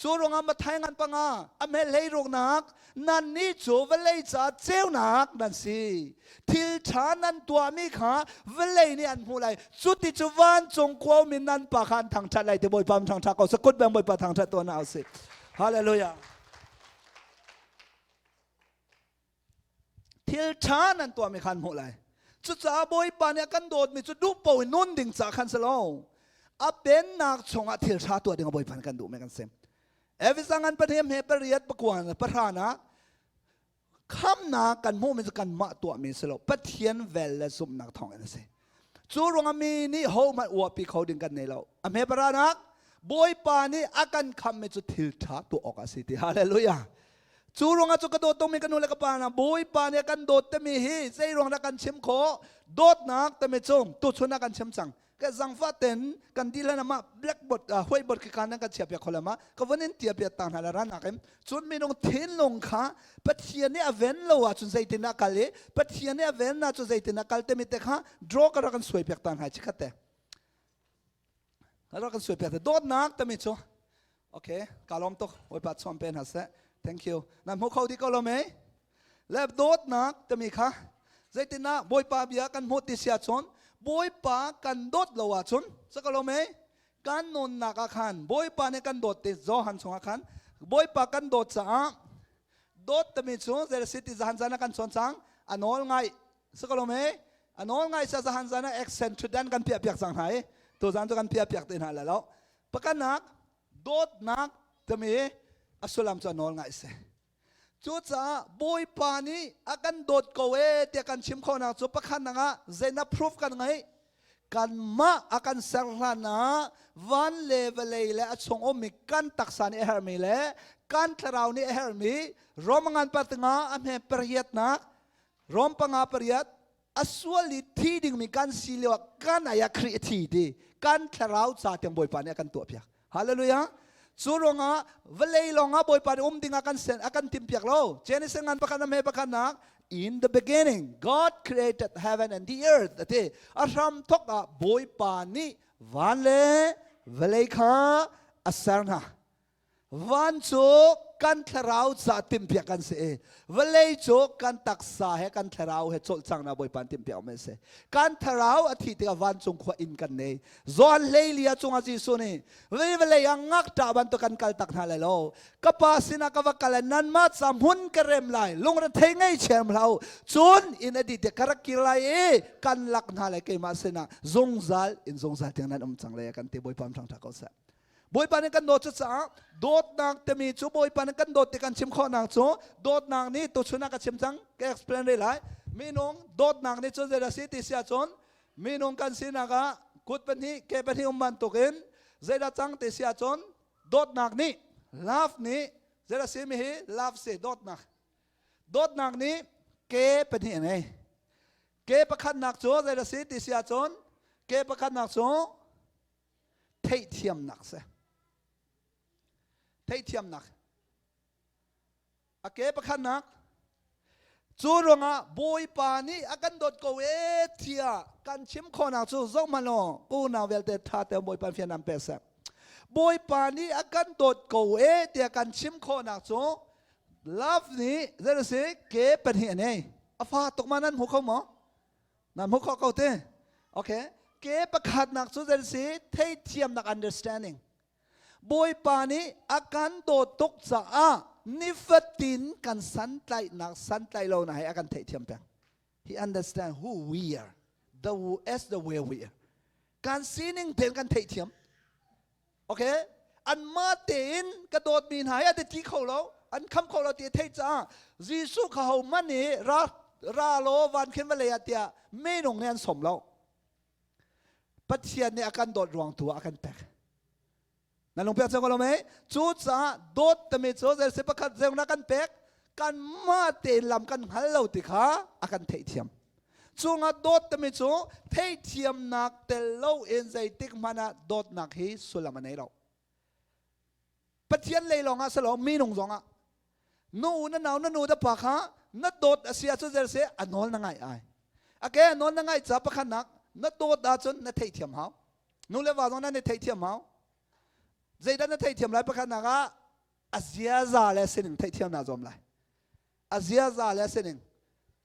Cu ruangah Matthai ngan panga a hmelhlei ruknak nannih cu vawlei ca ceunak nan si. Thil ṭha nan tuahmi kha vawlei nih an hmuh lai. Cuti cu vancung khuaumi nan pa kha an thangṭhat lai ti Bawipa thangṭhat ko seh. Kut beng Bawipa thangṭhat tuah hna usih. Hallelujah. Thil ṭha nan tuahmi kha an hmuh lai. Cucaah Bawipa nih a kan dawtmi cu duh paoh in nun ding ca khan si lo. A pennak chungah thil ṭha tuah ding a Bawipa nih kan duhmi kan si. Efesa ngan pahnih hme pariat pakua pahra nak khamnak kan hmuhmi cu kanmah tuahmi si lo Pathian vel le zumhnak thawng in a si. Cu ruangah mi nih hohmanh uahpi kho ding kan nei lo. A hme paranak Bawipa nih a kan khammi cu thil ṭha tuah awk a si ti. Hallelujah. Cu ruangah cu ka dawt tungmi ka nu le ka pa hna Bawipa nih a kan dawt timi hi zei ruang dah kan chim khawh? Dawtnak timi cu tuchun ah kan chim cang. Ka zangfah ten kan dih hlan ah blackboard whiteboard khi kan kan chia piak kho ma ka von in tia piak ta hna la ranak in cun minung thinlung kha Pathian nih a ven lo ahcun zeitin ah kal i Pathian nih a ven na cu zeitin ah kal timi te kha draw ka rak kan suai piak ta hna chikhat te rak kan suai piak te dawtnak timi cu okay ka lawm tuk Bawipa chuam pe hna seh thank you nan hmu kho dih ko lo mei Le dawtnak timi kha zeitinah Bawipa bia kan hmuh ti sia cun Bawipa kan dawt lo ahcun sakalo mei kan nunnak ah khan Bawipa nih kan dawt ti Johan chungah khan Bawipa kan dawt caah dawt timi cu zei si ti zahan zan ah kan cawn cang a nawl ngai sakalo mei a nawl ngai sa zahan zan ah accent thutdan kan piah piak cang hna i tu zan cu kan piah piak te hna la lo pakhatnak dawtnak timi a sullam cu a nawl ngai si Cucaah Bawipa nih a kan dawt ko ee tiah kan chim khawhnak cu pakhat nak ah zeidah proof kan ngeih? Kanmah a kan ser hlan ah van le vawlei le a chung ummi kan taksa nih a herhmi le kan thlarau nih a herhmi Rom ngan patinga a hme pariatnak Rom panga pariat a sual i thi dingmi kan si lio ah kan ai ah Khrih a thi ti kan thlarau ca tiang Bawipa nih a kan tuahpiak. Hallelujah. Cu ruangah vawlei lawngah Bawipa nih um dingah kan sen a kan timpiak lo. Genesis ngan pakhat na hme pakhat nak In the beginning God created heaven and the earth ati. A hram thok ah Bawipa nih van le vawlei kha a ser hna. Van cu kan thlarau ca timhpiak kan si i vawlei cu kan taksa he kan thlarau he cawlcanghnak Bawipa an timhpiak mi a si. Kan thlarau a thih tikah vancung khua inn kan nei. Johan hleili ah cungah Jesuh nih vawlei ah ngakṭah bantuk kan kal tak hna lai lo. Ka pa sinah ka va kal i nanmah ca hmun ka rem lai. Lungrethei ngei chiam hlah u. Cun inn a dih tiah ka rak kir lai i kan lak hna lai keimah sinah zungzal in zungzal tiang nan um cang lai kan ti Bawipa thangṭhat ko seh. Bawipa nih kan dawt cucaah dawtnak timi cu Bawipa nih kan dawt ti kan chim khawhnak cu dawtnak nih tuchun ah ka chim cang ka explain rih lai. Minung dawtnak nih cun zeidah si ti si ahcun minung kan sinak ah kut pahnih ke pahnih um bantukin zeidah cang ti si ahcun dawtnak nih love nih zeidah si mi hi love si dawtnak dawtnak nih ke pahnih a ngei ke pakhatnak cu zeidah si ti si ahcun ke pakhatnak cu Theihthiamnak si. Theihthiamnak. A ke pakhatnak cu ruangah Bawipa nih a kan dawt ko ee tiah kan chim khawhnak cu zohhmanh law unau vialte tha te Bawipa fian an pe seh. Bawipa nih a kan dawt ko ee tiah kan chim khawhnak cu love nih zei si ke pahnih a nei. A fa tuk ma nan hmu kho maw? Na hmu khawh ko te. Okay. Ke pakhatnak cu zei si theithiamnak understanding. Bawipa nih a kan dawt tuk caah nifatin kan santlaihnak santlaih lo na he a kan theihthiam peng. He understand who we are, the as the way we are. Kan sining tein kan theihthiam. Okay? Anmah tein ka dawtmi hna hi an ti kho lo, an kham kho lo ti a theih caah Jesuh kha hohmanh nih ra ra law van khin va lei ah tiah minung nih an sawm lo. Pathian nih a kan dawt ruang tu ah a kan pek. Na lungpiak cang ko lo mei? Cucaah dawt timi cu zei si pakhat zeung na kan pek kanmah tein lam kan hngal lo ti kha a kan theihthiam. Cungah dawt timi cu theihthiamnak tel loin zeitik hmanh ah dawtnak hi sullam a nei lo. Pathian lei lawng ah si lo minung zong ah nu na nau na nu da pa kha na dawt a si ahcun zer se a nawl na ngai ai. Ake a nawl na ngai ca pakhatnak na dawt ahcun na theihthiam hau. Nu le va zong nan i theihthiam hau. Zeidah na theihthiam lai pakhatnak ah a ziaza le sining theihthiam naa zuam lai. A ziaza le sining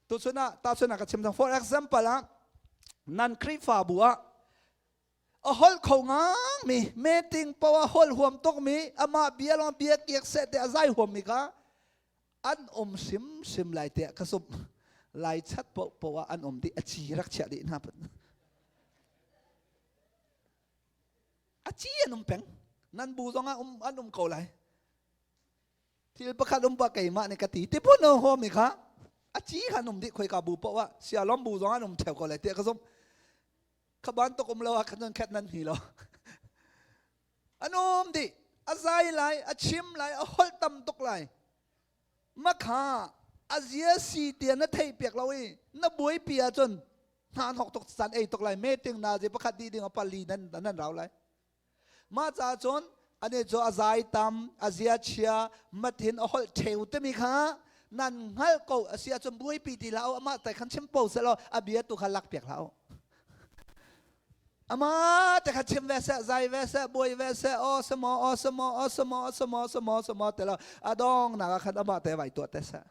tuchun ah tahchun ah ka chim cang for example ah nan Khrihfabu ah a holh kho ngang mi meeting poah holh huam tuk mi amah bia lawng bia kiak seh te a zai huam mi kha an um hrimhrim lai tiah ka zumh. Lai chat paoh paoh ah an um dih, a ci rak chiah dih hna. A ci an um peng. Nan bu zong ah um an um ko lai. Thil pakhat um pa keimah nih ka ti ti pun ho mi kha a ci kha an um dih khoi ka bu paoh ah sialom bu zong an um theo ko lai tiah ka zumh. Kha bantuk um lo ah khan khat nan hi lo. An um dih. A zai lai, a chim lai, a holh tam tuk lai. Makha a zia si tia na theih piak lo i na buaipi ahcun hna hnok tuk caan ei tuk lai meeting na je pakhat dih ding a pali nan nan rau lai. Mah caah cun ani cu a zai tam, a zia chia, mathin a holh ṭheu timi kha nan hngalh ko a si ahcun buaipi ti hlah u, amah tai khan chim po seh law a bia tu kha lak piak hlah u. Amah te kha chim ve seh, zai ve seh, buai ve seh, aw samaw, aw samaw, aw samaw, aw samaw, samaw, samaw te lo a dong nak ah khan amah te vai tuah te seh.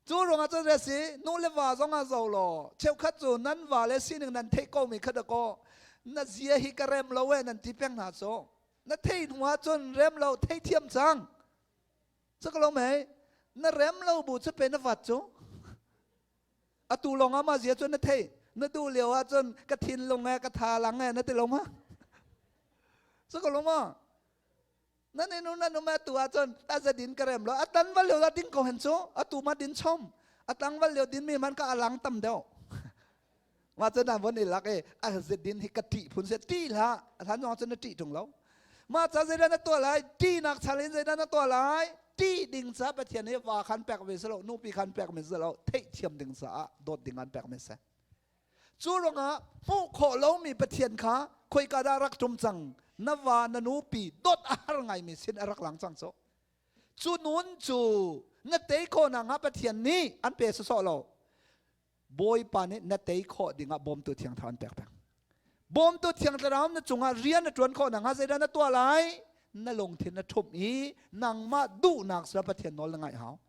Cu ruangah cun a si, nu le va zong ah zo law, cheukhat cu nan va le sining nan theih ko mi kha dakaw, na zia hi ka rem lo e nan ti peng hna cu. Na thei hnu ah cun rem lo thei thiam cang. Cu lo mei, na rem lo bu cu pe na vat cu. Atu lawng ah ma zia cun na thei. Na duh lio ah cun ka thinlung e ka tha lang e na ti lo ma. Cu lo ma. Nan inu nan um atu ahcun a zadin ka rem lo a tan val lio da ding ko hen cu atu ma din chom a tang val lio din mi man ka alang tam deuh ma cun an von i lak e a zadin hi ka ṭih phun se ṭih hlah a hlan zong cun na ṭih ṭung lo ma ca zeidah na tuah lai ṭihnak chal in zeidah na tuah lai ṭih ding ca Pathian hi va khan pek ve si lo nupi khan pek mi si lo theihthiam ding caah dawt ding an pek mi si Cu ruangah hmuh khawh lomi Pathian kha khoika dah rak ṭum cang na va na nupi dawt a har ngaimi sin a rak lang cang cu. Cu nun cu na tei khawh nakhnga Pathian nih an pe sawsawh lo. Bawipa nih na tei khawh dingah bawmtu thiang thlarau an pek peng. Bawmtu thiang thlarau na cungah rian na ṭuan khawh nakhnga zeidah na tuah lai? Na lungthin na ṭhumh i nangmah duhnak sila Pathian nawl na ngaih hau.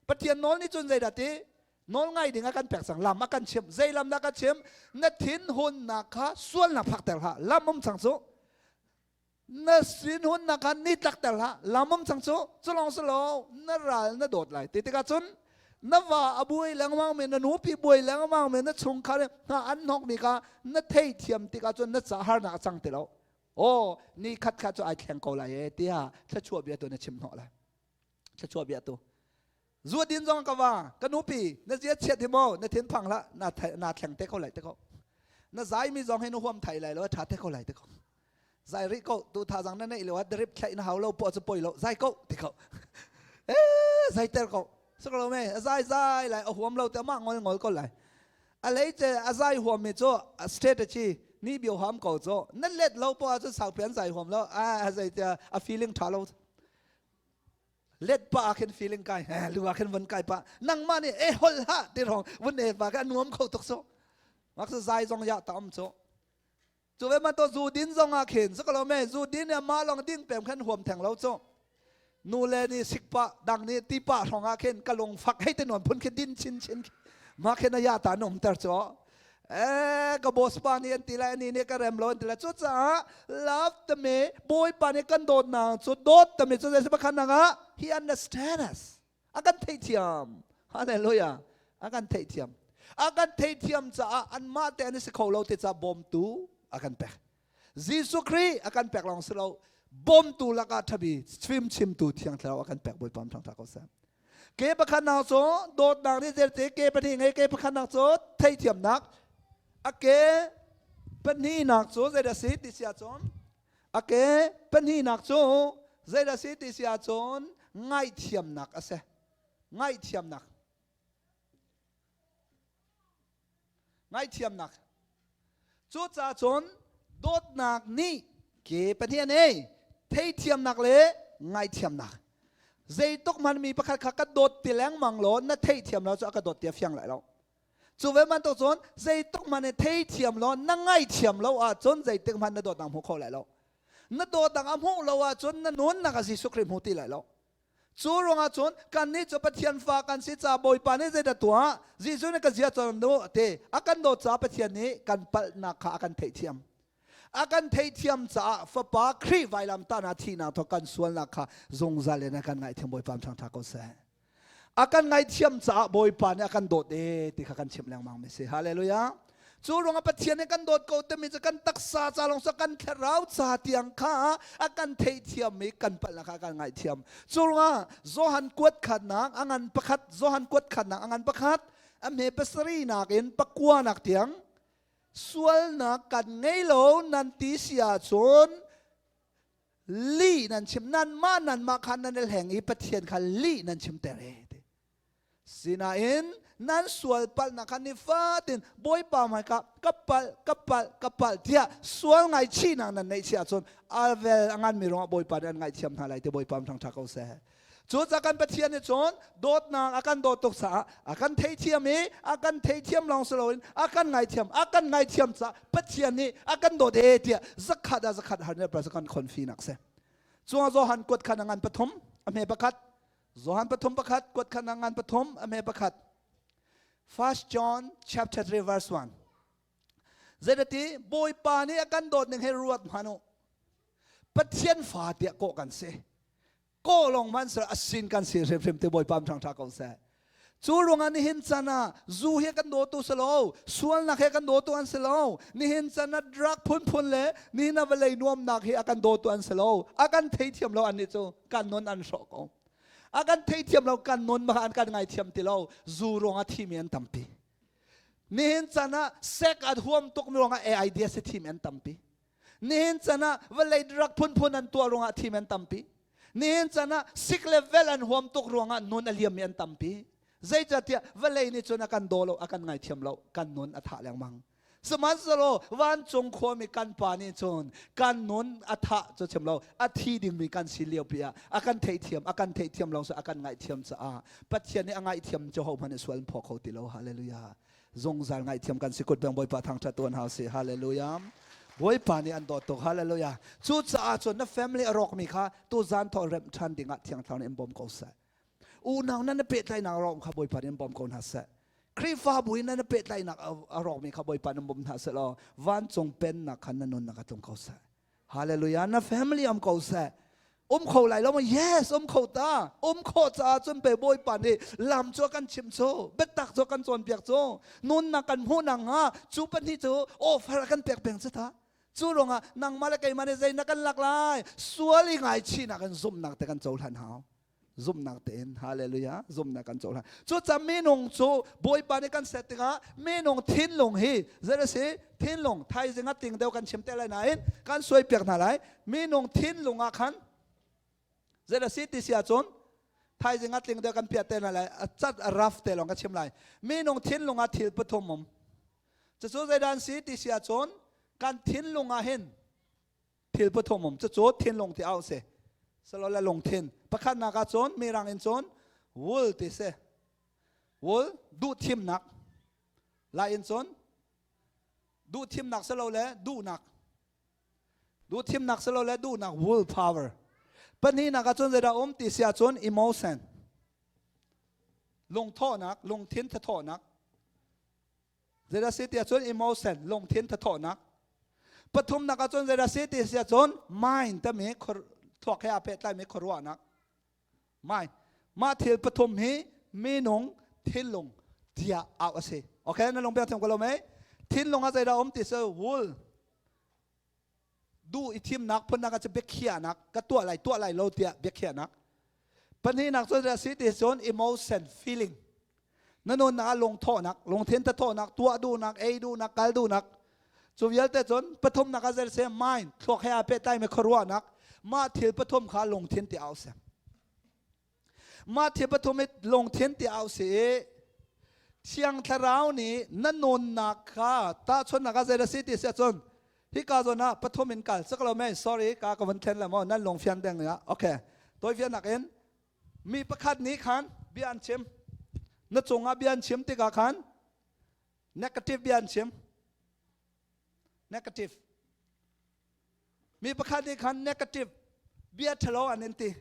Pathian nawl nih cun zeidah ti? Nawl ngai ding a kan pek cang lam a kan chimh. Zei lam dah kan chim? Na thinhunnak kha sualnak phakter hlah. Lam um cang cu. Na sinhunnak kha ni tlakter hlah. Lam um cang cu. Cu lawng si lo na ral na dawt lai. Ti tikah cun na va a buai lengmang mi na nupi buai lengmang mi na chungkhar hna an hnok mi kha na theithiam tikah cun na ca harnak a cang ti lo. Aw ni khat kha cu ai thleng ko lai e tiah thluachuah bia tu na chim hnawh lai. Thluachuah bia tu. Zuat din zong ka va ka nupi na zia chiat hi maw na thin phang hlah na na thleng te ko lai te ko na zai mi zong hi na huam thai lai lo tha te ko lai te ko zai ri ko tu tha zang na nei lo drip thlai na hau lo po chu poi lo zai ko ti ko e zai ter ko suk lo me zai zai lai a huam lo te ma ngol ngol ko lai a lei che a zai huam mi chu strategy ni bio ham ko chu na let lo po chu sau pian zai huam lo a zai a feeling tha lo Let pa ah khin feeling kai lu ah khin von kai pa nangmah nih e hol ha ti rong vun e pa ka nuam kho tuk so mak zai zong ya ta om chu chu ve man to zu din zong ah khin so ko me zu din ya ma long ding pem khan huam theng lo chu nu le ni sik pa dang ni ti pa rong ah khin ka lung fak hei te nuam phun khin din chin chin ma khin a ya ta nom ter chu Eh, ka boss pa nih an ti lai, ani nih ka rem lo an ti lai. Cucaah love tami Bawipa nih kan dawtnak cu dawt tami cu zei pakhat nak ah he understand us. A kan theihthiam. Hallelujah. A kan theihthiam. A kan theihthiam caah anmah te an i si kho lo ti caah bawmtu a kan pek. Jesuh Khrih a kan pek lawng si lo bawmtu lakah ṭhabi fimchimtu Thiang Thlarau a kan pek Bawipa thangṭhat ko seh. Ke pakhat nak cu dawtnak nih zerte ke pahnih ngei ke pakhat nak cu theithiamnak a ke pahnihnak cu zeidah si ti si ahcun a ke pahnihnak cu zeidah si ti si ahcun ngaihthiamnak a si ngaihthiamnak Ngaihthiamnak. Cucaah cun dawtnak nih ke pahnih a nei. Theithiamnak le ngaihthiamnak. Zeituk hmanh mi pakhat kha ka dawt ti lengmang law na theihthiam lo cu a ka dawt ti a fiang lai lo. Cu ve bantuk cun zeituk hmanh in theithiam law na ngaihthiam lo ahcun zeitik hmanh na dawtnak hmu kho lai lo. Na dawtnak a hmuh lo ahcun na nunnak ah Jesuh Khrih hmu ti lai lo. Cu ruangah cun kannih cu Pathian fa kan si caah Bawipa nih zeidah tuah? Jesuh nih ka zia cun nu ti a kan dawt caah Pathian nih kan palhnak kha a kan theihthiam. A kan theihthiam caah Fapa Khrih vailamtahnak thihnak thawk kan sualnak kha zungzal in a kan ngaihthiam Bawipa thangṭha ko seh. A kan ngaihthiam caah Bawipa nih a kan dawt e ti kha kan chimh lengmang mi si. Hallelujah. Cu ruangah Pathian nih kan dawt ko timi cu kan taksa ca lawng sa kan thlarau ca tiang kha a kan theihthiam i kan palhnak kha a kan ngaihthiam. Cu ruangah Johan kuat khatnak a ngan pakhat Johan kuat khatnak a ngan pakhat a hme pasarih nakin pakua nak tiang sualnak kan ngei lo nan ti si ahcun lih nan chim nanmah nanmah kha nan i hleng i Pathian kha lih nan chimter e ti. Sinain nan sual palhnak kha nifatin Bawipa hmaika ka palh ka palh ka palh tiah sual ngaichihnak nan neih si ahcun alvel a nganmi ruangah Bawipa nih an ngaihthiam hna lai ti Bawipa thangṭha ko seh. Cucaah kan Pathian nih cun dawtnak a kan dawt tuk caah a kan theithiam i a kan theithiam lawng si loin a kan ngaithiam a kan ngaithiam caah Pathian nih a kan dawt e tiah zakhat ah zakhat 100% kan khonfi nak si. Cungah Johan kuat khan a ngan pathum a hme pakhat Johan pathum pakhat kuat khan a ngan pathum a hme pakhat First John chapter 3 verse 1 Zeitati Bawipa nih a kan dawt ning he ruat hmanh u. Pathian fa tiah kawh kan si. Kawh lawng hmanh sir a sin kan si hrimhrim te Bawipa ṭhang ṭha ko seh. Cu ruangah nihin chan ah zu hi kan dawtu si lo, sualnak he kan dawtu an si lo. Nihin chan ah drug phunphun le nihin ah vawlei nuamnak hi a kan dawtu an si lo. A kan theithiam lo annih cu kan nun an hrawh ko. A kan theithiam lo kan nun ma an kan ngaithiam ti lo. Zu ruangah thimi an tampi. Nihin chan ah sek an huam tuk mi ruangah AIDS hi thimi an tampi. Nihin chan ah vawlei drug phunphun an tuah ruangah thim an tampi. Nihin chan ah sik le vel an huam tuk ruangah nun a liammi an tampi. Zeicahtiah vawlei nih cun a kan daw lo, a kan ngaithiam lo, kan nun a thah lengmang. Sihmanhsehlaw vancung khuami kan pa nih cun kan nun a thah cu chim lo, a thi dingmi kan si lio pi ah a kan theihthiam, a kan theihthiam lawng si a kan ngaihthiam caah Pathian nih a ngaihthiam cu hohmanh nih sual an phaw kho ti lo. Hallelujah. Zungzal ngaihthiam kan si kut beng Bawipa thangṭhat tuan hau si. Hallelujah. Bawipa nih an dawt tuk. Hallelujah. Cucaah cun na family a rawkmi kha tu zan thawh remh ṭhan dingah Thiang Thlarau nih in bawm ko seh. Unau nan i pehtlaihnak a rawk kha Bawipa nih in bawm ko hna seh. Khrihfabu in nan i pehtlaihnak a rawkmi kha Bawipa nih in bawm hna seh law vancung pennak kha na nunnak a tlung ko seh. Hallelujah. Na family um ko seh. Um kho lai lo ma? Yes, um kho ta. Um khawh caah cun pe Bawipa nih lam cu a kan chimh cu, biatak cu a kan cawnpiak cu, nunnak kan hmuh nakhnga cu pahnih cu offer a kan pek peng cu ta. Cu ruangah nangmah le keimah nih zei na kan lak lai? Sual i ngaichihnak in zumhnak te kan cohlan hau. Zumhnak tein hallelujah zumhnak kan cohlan. Cucaah minung cu Bawipa nih kan set tikah minung thinlung hi zei a si? Thinlung thaizing ah ting deuh kan chim te lai nain kan suai piak hna lai. Minung thinlung ah khan zei a si ti si ahcun thaizing ah tling deuh kan piah te hna lai. A cat a rough te lawng ka chim lai. Minung thinlung ah thil pathum um. Cucu zeidah an si ti si ahcun kan thinlung ah hin thil pathum um cucu thinlung ti au si salo le lungthin pakhatnak ah cun mirang in cun wool ti si wool duh thimnak lai in cun duh thimnak salo le duhnak duh thimnak salo le duhnak wool power pahnihnak ah cun zeidah um ti si ahcun emotion lungthawhnak lungthin thathawhnak Zeidah si ti ahcun emotion, lungthin thathawhnak. Pathumnak ahcun zeidah si ti si ahcun mind tami thluak he aa pehtlaimi khuaruahnak. Mind. Mah thil pathum hi minung thinlung tiah au a si. Okay, na lung biak thiam ko lo mei? Thinlung ah zeidah um ti si wool. Duh i thimnak phunnak ah cu biakhiahnak ka tuah lai tuah lai lo tiah biakhiahnak. Pahnihnak cu zeidah si ti cun emotion, feeling. Na nunnak ah lungthawhnak, lungthin thathawhnak, tuah duhnak, ei duhnak, kal duhnak. Cu vialte cun pathumnak ah zei mind, thluak he aa pehtlaimi khuaruahnak. Mah thil pathum kha lungthin ti au si. Mah thil pathum hi lungthin ti au si i Thiang Thlarau nih na nunnak kha tahchunhnak ah zei si ti si ahcun hika zawn ah pathum in kal sak lo mei sorry ka ka van thlen la maw nan lung fian deng ya okay toi fian nak in mi pakhat nih khan bia an chim na cungah bia an chim tikah khan negative bia an chim negative mi pakhat nih khan negative bia ṭhalo an in ti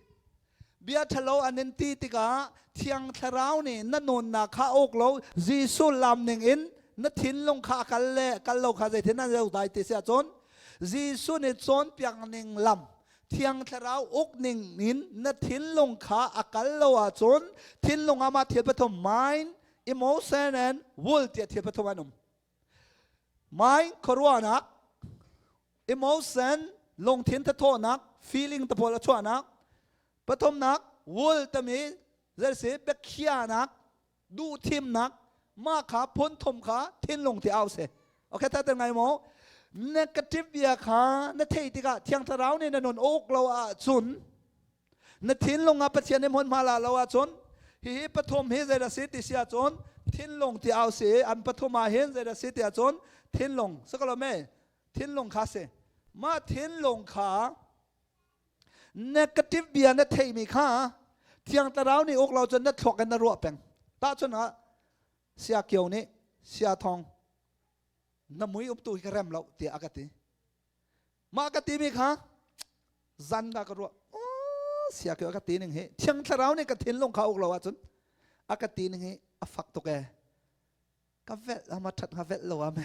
bia ṭhalo an in ti tikah thiang thlarau nih na nunnak kha uk lo Jesuh lam ning in na thinlung kha a kal le kal lo kha zeitin an zoh dai ti si ahcun Jesuh nih cawnpiak ning lam. Thiang Thlarau uk ning in na thinlung kha a kal lo ahcun thinlung ah mah thil pathum mind, emotion and will tiah thil pathum an um. Mind khuaruahnak, emotion lungthin thathawhnak, feeling te pawl a chuahnak, pathumnak will tami zeisi biakhiahnak duhthimnak mah kha phun thum kha thinlung ti au si okay ta ngai maw negative bia kha na thei tikah thiang thlarau nih na nun uk lo ahcun na thinlung ah Pathian nih hmunhma la lo ahcun hihi pathum hi zeidah si ti si ahcun thinlung ti au si an pathum ah hin zeidah si ti ahcun thinlung sakalo me thinlung kha si mah thinlung kha Negative bia na theihmi kha Thiang Thlarau nih uk lo cun na thluak in na ruah peng. Tahchun ah Sia Kio nih Sia Thawng na mui umtu hi ka rem lo tiah a ka ti. Mah ka timi kha zan ka ka ruah. Sia Kio a ka ti ning hi Thiang Thlarau nih ka thinlung kha uk lo ahcun a ka ti ning hi a fak tuk ee. Ka velh ama that nga velh lo ame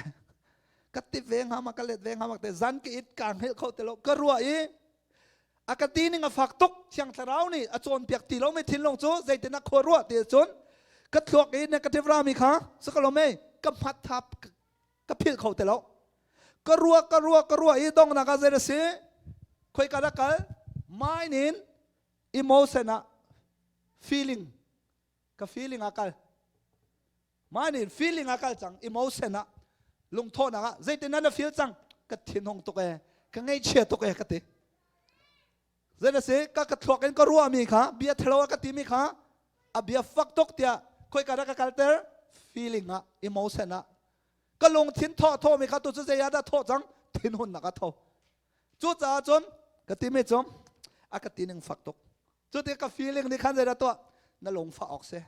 ka ti ve nga ma ka let ve nga ma te zan ka it ka hngilh kho te lo ka ruah i a ka ti ning a fak tuk thiang thlarau nih a cawn piak ti lo mi thinlung cu zeitin a khua ruah ti cun ka thluak i negative rami kha sakalom ei ka hmat thap ka philh kho te lo ka ruah ka ruah ka ruah i dongnak ah zei a si khoi ka da kal mind in emotion ah feeling ka feeling ah kal Mah nih feeling ah kal cang emotion ah lungthawhnak ah zeitin na feel cang ka thinhung tuk ee ka ngaihchia tuk ee ka ti zei si ka ka thluak in ka ruahmi kha bia thelo a ka timi kha a bia fak tuk tiah khoi ka dah ka kalter feeling ah emotion ah ka lungthin thawh thawhmi kha tu cu zei ah dah thawh cang thinhunnak ah tho cucaah cun ka timi cu a ka tining fak tuk cu ti ka feeling nih khan zei dah tuah na lung fah awk si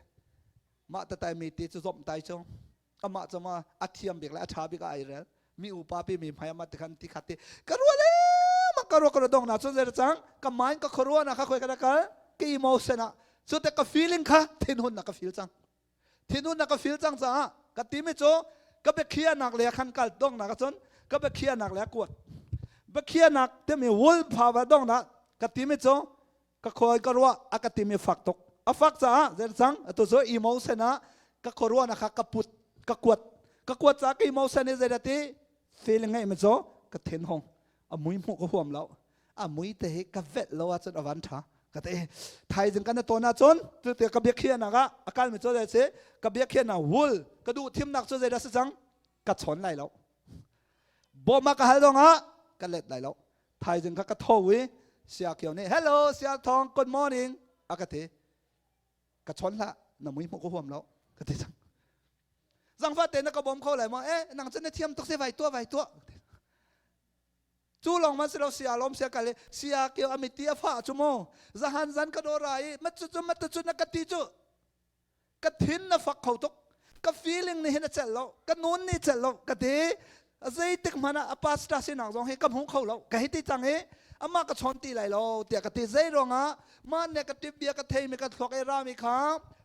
mah tatai mi ti cu zomh tai cu amah cu ma a thiam bik le a ṭha bik a ai rel mi upa pi mi hmai ama ti khan ti khat ti ka ruah le ma ka ruah ka ruah dong na cun zei cang ka mind ka khuaruah na kha khoi ka kal ka emotion ah cu te ka feeling kha thinhun na ka feel cang thinhun na ka feel cang caah ka timi cu ka biakhiahnak le khan kal dong na ka cun ka biakhiahnak le kuat biakhiahnak timi will power dong na ka timi cu ka khuai ka ruah a ka timi fak tuk a fak caah zer cang atu cu emotion ah ka khuaruah na kha ka put ka kuat ka kuat caah ka emotion i zeidah ti feeling ngeih mi cu ka thin hong a mui hmuh ka huam lo a mui te hi ka velh lo ahcun a van ṭha ka te thaizing kan tawn ahcun tu te ka biakhiahnak ah a kal mi cu zei si ka biakhiahnak wool ka duh thimnak cu zeidah si cang ka chawn lai lo bawm ka hal dong ah ka let lai lo thaizing kha ka tho i sia kio nih hello sia thong good morning a ka ti ka chawn hlah na mui hmuh ka huam lo ka ti cang zangfa te na ka bawm kho lai maw eh nang cu na thiam tuk si vai tuah vai tuah Cu lawng man si lo sia lawm sia kal i sia kio a miti a fah cu mu zahan zan ka dawr ra i mat cu cu mat cu na ka ti cu ka thin na fak kho tuk ka feeling nih hin a celh lo ka nun nih celh lo ka ti zeitik hmanh ah a pastor sinak zong hi ka hmu kho lo ka hei ti cang i amah ka chawn ti lai lo tiah ka ti zei ruangah mah negative bia ka thei mi ka thluak i rami kha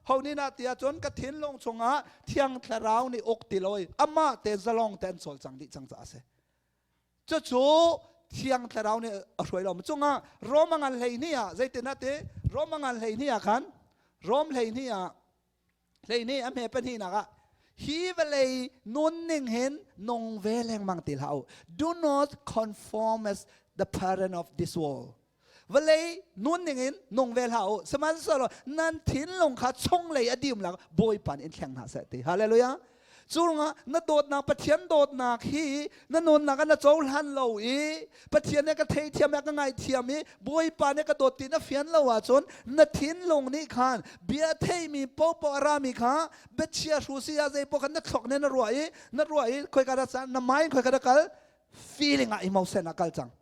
ho ni na tiah cun ka thinlung chungah thiang thlarau nih uk ti loi amah te zalong te an cawlcang dih cang caah a si Cucu Thiang Thlarau nih a hruai lo. Cungah Rome ngan 12 ah zeitin ah ti Rome ngan 12 ah khan Rome 12 ah 12 a hme pahnihnak ah hi vawlei nunning hin nung ve lengmang ti hlah u. Do not conform as the pattern of this world. Vawlei nunning in nung ve hlah u. Sihmanhsehlaw nan thinlung kha chunglei a dim lak Bawipa nih in thleng hna seh ti. Hallelujah. Cu ruangah na dawtnak Pathian dawtnak hi na nunnak ah na cohlan lo i Pathian nih ka theithiam i ka ngaithiam i Bawipa nih ka dawt ti na fian lo ahcun na thinlung nih khan bia theimi popoh a rami kha biachia hru si ah zei poh khan na thluak nih na ruah i na ruah i khoika dah na mind khoika dah kal feeling ah emotion ah kal cang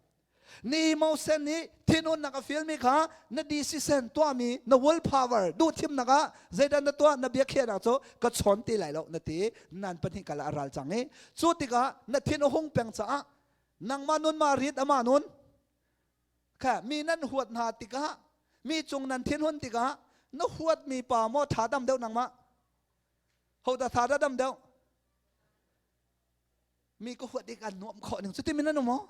Ni Moses nih thinhunnak a fialmi kha na decision tuahmi na will power duhthimnak ah zeidah na tuah na biakhiahnak cu ka chawn ti lai lo na ti nan pahnih kal ah a ral cang i cu tikah na thin a hung peng caah nangmah nun ma rit amah nun kha mi nan huat hna tikah mi cung nan thinhun tikah na huatmi pa maw tha dam deuh nangmah ho dah tha dah dam deuh Mi ka huat i kan nuam khawh ning cuti min an um maw?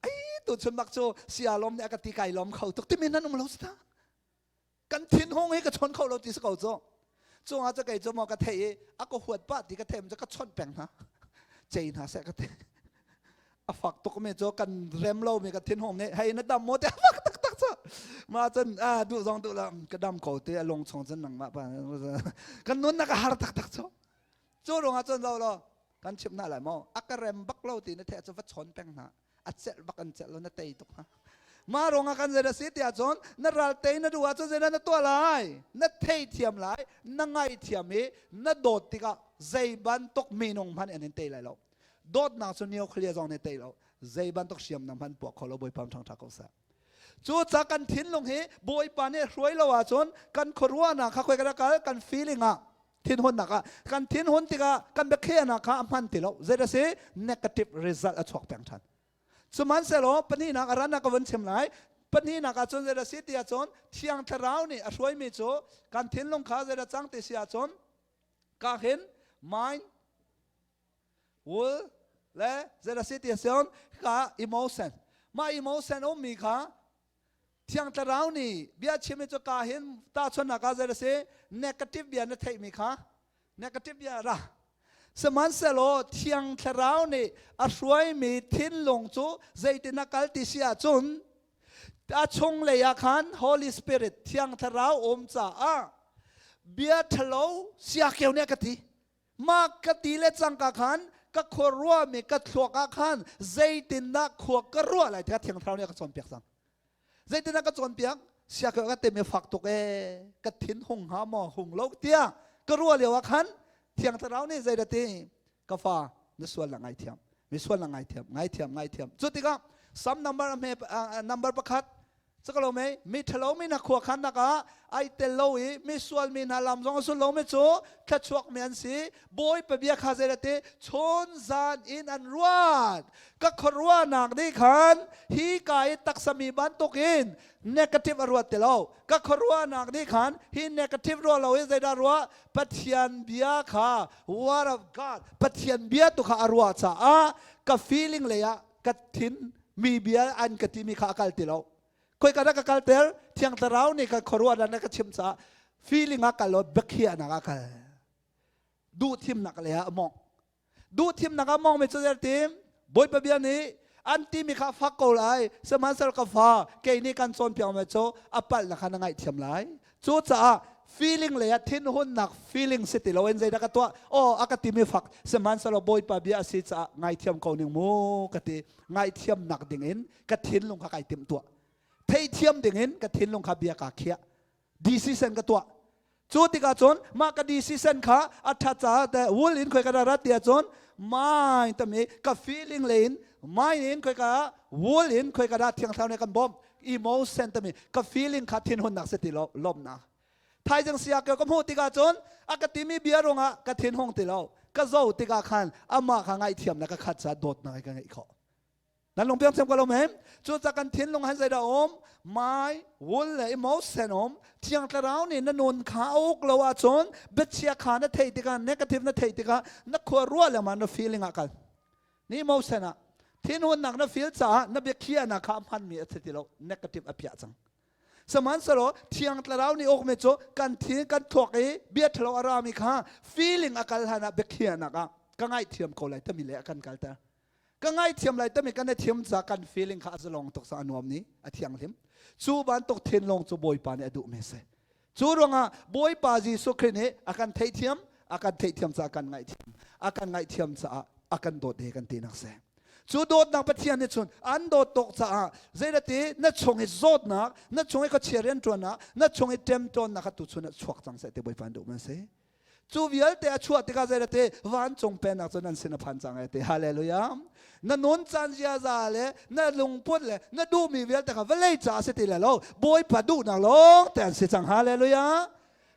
Ai tu chun bak cu sia lom nih a ka ti kai lom kho tuk timi nan um lo si ta. Kan thin hung hi ka chon kho lo ti si ko cu. Cungah cu kei cu maw ka thei i a ka huat pah ti ka thei cu ka chawnh peng hna. Cei hna seh ka ti. A fak tuk mi cu kan rem lo mi ka thin hung nih hei na dam maw ti a fak taktak cu. Ma cun a duh zong duh lo ka dam ko ti a lung chung cun nangmah pa kan nunnak a har taktak cu. Cu ruangah cun zo law kan chimh hna lai maw a ka rem bak lo ti na theh cu va chawn peng hna a celh bak an celh lo na tei tuk hna mah ruangah kan zei a si tiah cun na ral tei na duh ahcun zeidah na tuah lai na theithiam lai na ngaihthiam i na dawt tikah zei bantuk minung hmanh an in tei lai lo dawtnak cu nuclear zong nih tei lo zei bantuk hriamnam hmanh puak kho lo Bawipa ṭhangṭha ko seh Cucaah kan thinlung hi Bawipa nih hruai lo ahcun kan khuaruahnak kha khoi kan kal kan feeling ah thinhunnak ah kan thinhun tikah kan biakhiahnak kha a hman ti lo. Zei a si? Negative result a chuak peng ṭhan. Sihmanhsehlaw pahnihnak a rannak ka vun chim lai. Pahnihnak ah cun zei a si ti ahcun Thiang Thlarau nih a hruaimi cu kan thinlung kha zei dah cang ti si ahcun ka hin mind will le zei si ti sion ka emotion mah emotion ummi kha thiang thlarau nih bia chim cu ka hin ta chonnak ah zei si negative bia na theihmi kha negative bia ra sihmanhsehlaw thiang thlarau nih a hruaimi thinlung cu zeitin a kal ti si ahcun a chung lei ah khan Holy Spirit thiang thlarau um caah bia ṭhalo siakeu nih a ka ti Mah ka ti le cangka khan ka khua ruahmi ka thluak ah khan zeitindah khua ka ruah lai tiah Thiang Thlarau nih a ka cawnpiak cang. Zeitindah ka cawnpiak? Sia ka ka tem i fak tuk ee ka thin hung hnga maw hung lo tiah ka ruah lio ah khan Thiang Thlarau nih zeidah ti ka fa na sual na ngaithiam mi sual na ngaithiam ngaithiam ngaithiam cu tikah Psalm number number pakhat Cakalo mei mi ṭhalo mi hna khuakhannak ah ai tel lo i mi sual mi hna lam zong a sul lomi cu thluachuak mi an si. Bawipa bia kha zei ti chun zan in an ruat. Ka khuaruahnak nih khan hi ka i taksa mi bantukin negative a ruat ti lo. Ka khuaruahnak nih khan hi negative ruah lo i zeidah ruah Pathian bia kha word of God Pathian bia tu kha a ruah caah ka feeling lei ah ka thin mi bia an ka timi kha a kal ti lo khoi ka ka kalter thiang thlarau nih ka khuaruahnak na ka chim caah feeling ah kal lo biakhiahnak ah kal duh thimnak le ah mong duh thimnak ah mong mi cu zer tim bawipa bia nih an timi kha fak ko lai sihmanhsehlaw ka fa kei nih kan cawnpiak mi cu a palhnak kha na ngaihthiam lai Cucaah feeling lei ah thinhunnak feeling si ti loin zeidah ka tuah aw a ka timi fak sihmanhsehlaw Bawipa bia a si caah ngaithiam ko ning mu ka ti ngaithiamnak dingin ka thinlung kha kai timhtuah theithiam dingin ka thinlung kha bia kaa khiah decision ka tuah cu tikah cun mah ka decision kha a ṭhat caah te wool in khoi ka rat ti ahcun mind tami ka feeling lei in mind in khoi ka wool in khoi ka dah thiang thlarau nih kan bawmh emotion tami ka feeling kha thinhunnak si ti lo lawmhnak thaizing sia ka hmuh tikah cun a ka timi bia ruangah ka thinhung ti lo ka zo tikah khan amah kha ngaihthiamnak ka khat ca dawtnak ka ngeih khawh nan lungpiang thiam ko lo mem cu ca kan thinlung han zeidah um my will le emotion um thiang thlarau nih na nun kha a uk lo ahcun biachia kha na theih tikah negative na theih tikah na khua ruah lengmang na feeling ah kal Ni Moses ah thinhunnak na feel caah na biakhiahnak kha a hmanmi a si ti lo negative a piah cang. Sihmanhsehlaw Thiang Thlarau nih ukmi cu kan thin kan thluak i bia ṭhalo a rami kha feeling a kal hlan ah biakhiahnak ah ka ngaihthiam ko lai tami le a kan kalter. Ka ngaihthiam lai tami kan i thiam caah kan feeling kha a zalong tuk a nuam ni a thianghlim. Cu bantuk thinlung cu Bawipa nih a duhmi a si. Cu ruangah Bawipa Jesuh Khrih nih a kan theihthiam, a kan theihthiam caah kan ngaihthiam, a kan ngaihthiam caah a kan dawt he kan tinak si. Cu dawtnak Pathian nih cun an dawt tuk caah zeidati na chung i zawtnak, na chung i khuachia rianṭuannak, na chung i ṭemṭawnnak kha tuchun ah chuak cang seh ti Bawipa an duh man si. Cu vialte a chuah tikah zeidati vancung pennak cu nan sin a phan cang ai ti. Hallelujah. Na nun caan ziaza le na lungput le na duhmi vialte kha vawlei caah si ti lai lo. Bawipa duhnak lawng te an si cang. Hallelujah.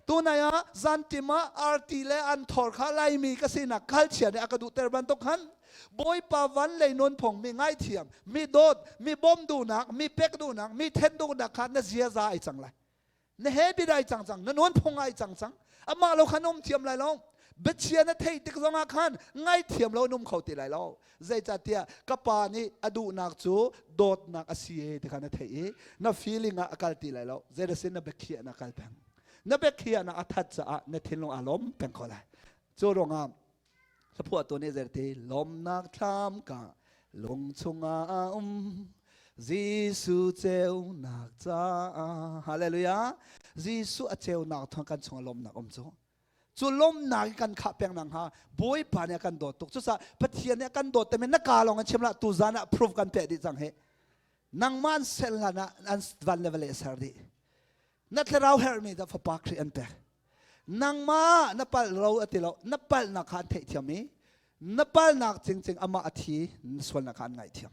Tunai ah zantim ah arti le an thor kha Laimi ka sinak khalchia nih a ka duhter bantuk khan Bawipa van lei nun phung mi ngaithiam, mi dawt, mi bawm duhnak, mi pek duhnak, mi then duhnak kha na ziaza ai cang lai. Na he bidai cang cang, na nun phung ai cang cang. Amah lo khan um thiam lai lo. Biachia na theih tik zongah khan ngaithiam lo num kho ti lai lo. Zeicahtiah ka pa nih a duhnak cu dawtnak a si e ti kha na theih i na feeling ah a kal ti lai lo. Zeidasin na biakhiahnak kal peng. Na biakhiahnak a that caah na thinlung aa lawm peng ko lai. Cu ruangah hlaphuahtu nih zeiti lawmnak thlam ka lung chungah a um Jesuh ceunak caah Hallelujah Jesuh a ceunak thawng kan chungah lawmnak um cu cu lawmnak in kan khah peng nang hnga Bawipa nih a kan dawt tuk cucaah Pathian nih a kan dawt timi na ka lawng in chim lah tu zan ah proof kan peh dih cang hi nangmah an sel hlan ah an van le vale ser dih na thlarau herhmi dah fapa Khrih an pek nangmah na palh ro a ti lo na palhnak kha an theihthiam i na palnak cingcing amah a thi na sualnak kha an ngaihthiam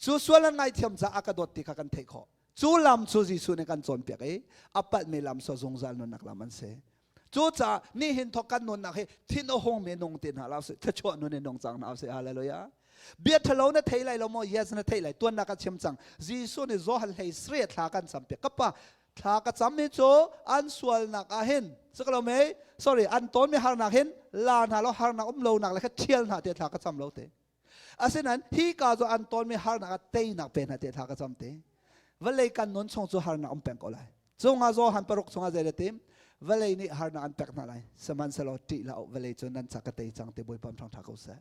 cu sual an ngaihthiam caah a ka dawt ti kha kan theih khawh cu lam cu Jesuh nih kan cawnpiak i a palhmi lam cu zungzal nunnak lam an si cucaah nihin thawk kan nunnak hi thin a hungmi nung ti hna lo sih thluachuah nun in nung cang hna usih hallelujah bia ṭhalo na thei lai lo maw yes na thei lai tuannak ka chim cang Jesuh nih Johan hlei sre thla kan campiak ka pa thla ka cam mi cu an sualnak ah hin lo mei sorry an ton mi harnak hin la hna lo harnak um lo nak le kha thial hna te thla ka cam lo te asinain hi ka cu an ton mi harnak ah teinak pe hna te thla ka cam te vawlei kan nun chung cu harnak um peng ko lai cungah zo han paruk chungah zei le tim vawlei nih harnak an pek hna lai sihmanhsehlaw ṭih hlah u vawlei cu nan ca ka tei cang te bawipa thang ṭha ko seh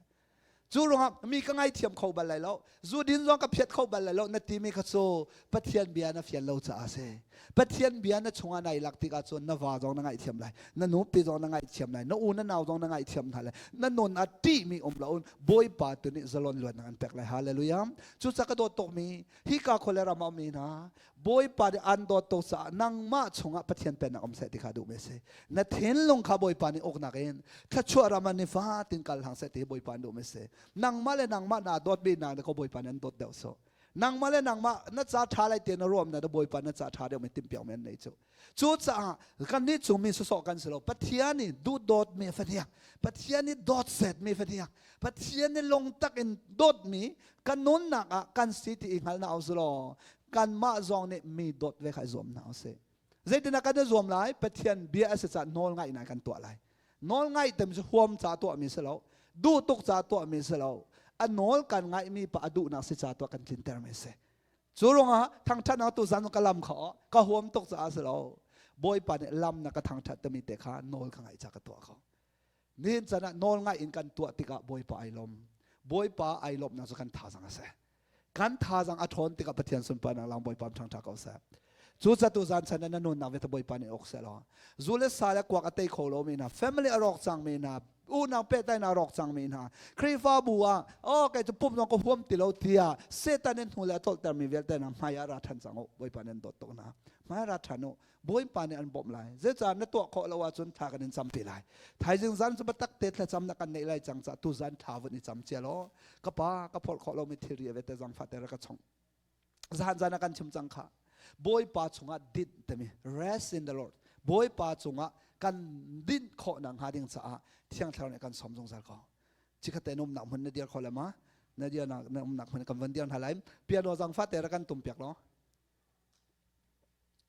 Cu ruangah mi ka ngaithiam kho bal lai lo, zu din zong ka phiat kho bal lai lo na timi kha cu Pathian bia na fian lo caah a si. Pathian bia na chungah nai lak tikah cun na va zong na ngaihthiam lai, na nupi zong na ngaihthiam lai, na u na nau zong na ngaihthiam hna lai. Na nun ah ṭihmi um lo in Bawipa tu nih zalon luatnak an pek lai. Hallelujah. Cucaah ka dawt tukmi hika khua le ram ah ummi hna Bawipa nih an dawt tuk caah nangmah chungah Pathian pennak um seh ti kha duhmi a si. Na thinlung kha Bawipa nih uknak in thluachuah ram ah nifatin kal hang seh ti hi Bawipa nih duhmi a si. Nangmah le nangmah naa dawtmi hna na ko Bawipa nih an dawt deuh so. Nangmah le nangmah na ca ṭha lai ti na ruam na Bawipa na ca ṭha deuh mi timhpiak mi an nei cu. Cucaah kannih cu mi sawsawh kan si lo. Pathian nih duhdawtmi fahniang, Pathian nih dawtsetmi fahniang, Pathian nih lungtak in dawtmi kan nunnak ah kan si ti i hngalhnak u law kanmah zong nih mi dawt ve kha i zuam hna usih. Zeitindah kan i zuam lai? Pathian bia a si caah nawl ngaihnak kan tuah lai. Nawl ngaih tem cu huam ca tuahmi si lo, duh tuk ca tuahmi si lo. A nawl kan ngaihmi pa a duhnak si ca tuah kan tlintermi si. Cu ruangah thangṭhatnak tu zan ka lam kha ka huam tuk caah si lo. Bawipa nih lam na ka thangṭhat timi te kha nawl ka ngaih ca ka tuah ko. Nihin can ah nawl ngaih in kan tuah tikah Bawipa ai lawm. Bawipa ai lawmhnak cu kan thazang a si. Kan thazang a ṭhawn tikah Pathian sunparnak lang Bawipa ṭhangṭha ko seh. Cu catu zan chan na nunnak ve Bawipa nih ok seh law. Zu le sa le kuak a tei kho lo mi hna, family a rawk cang mi hna, unau pehtlaihnak a rawk cang mi hna, Khrihfabu ah oh kei cu pumh zong ka huam ti lo tiah Satan in hnu le a tolhter mi vialte hna hmai ah ra ṭhan cang u. Bawipa nih an dawt tuk hna. Hmai ra ṭhan u. Bawipa nih an bawmh lai. Zeicah na tuah khawh lo ahcun thla kan in campi lai. Thaizing zan cu biatak te thlacam na kan neih lai cang caah tu zan thla vun i cam cia law ka pa ka phorh khawh lomi thilri a vete zangfah te ka chong. Zan zan a kan chim cang kha. Bawipa chungah dinh timi rest in the Lord. Bawipa cungah kan dinh khawh nak hnga ding caah Thiang Thlarau nih kan sawm zungzal ko. Chikhat te umnak hmun na dir kho le ma? Na dir na umnak hmun kan van dir hna lai. Piano zangfah te ra kan tum piak lo.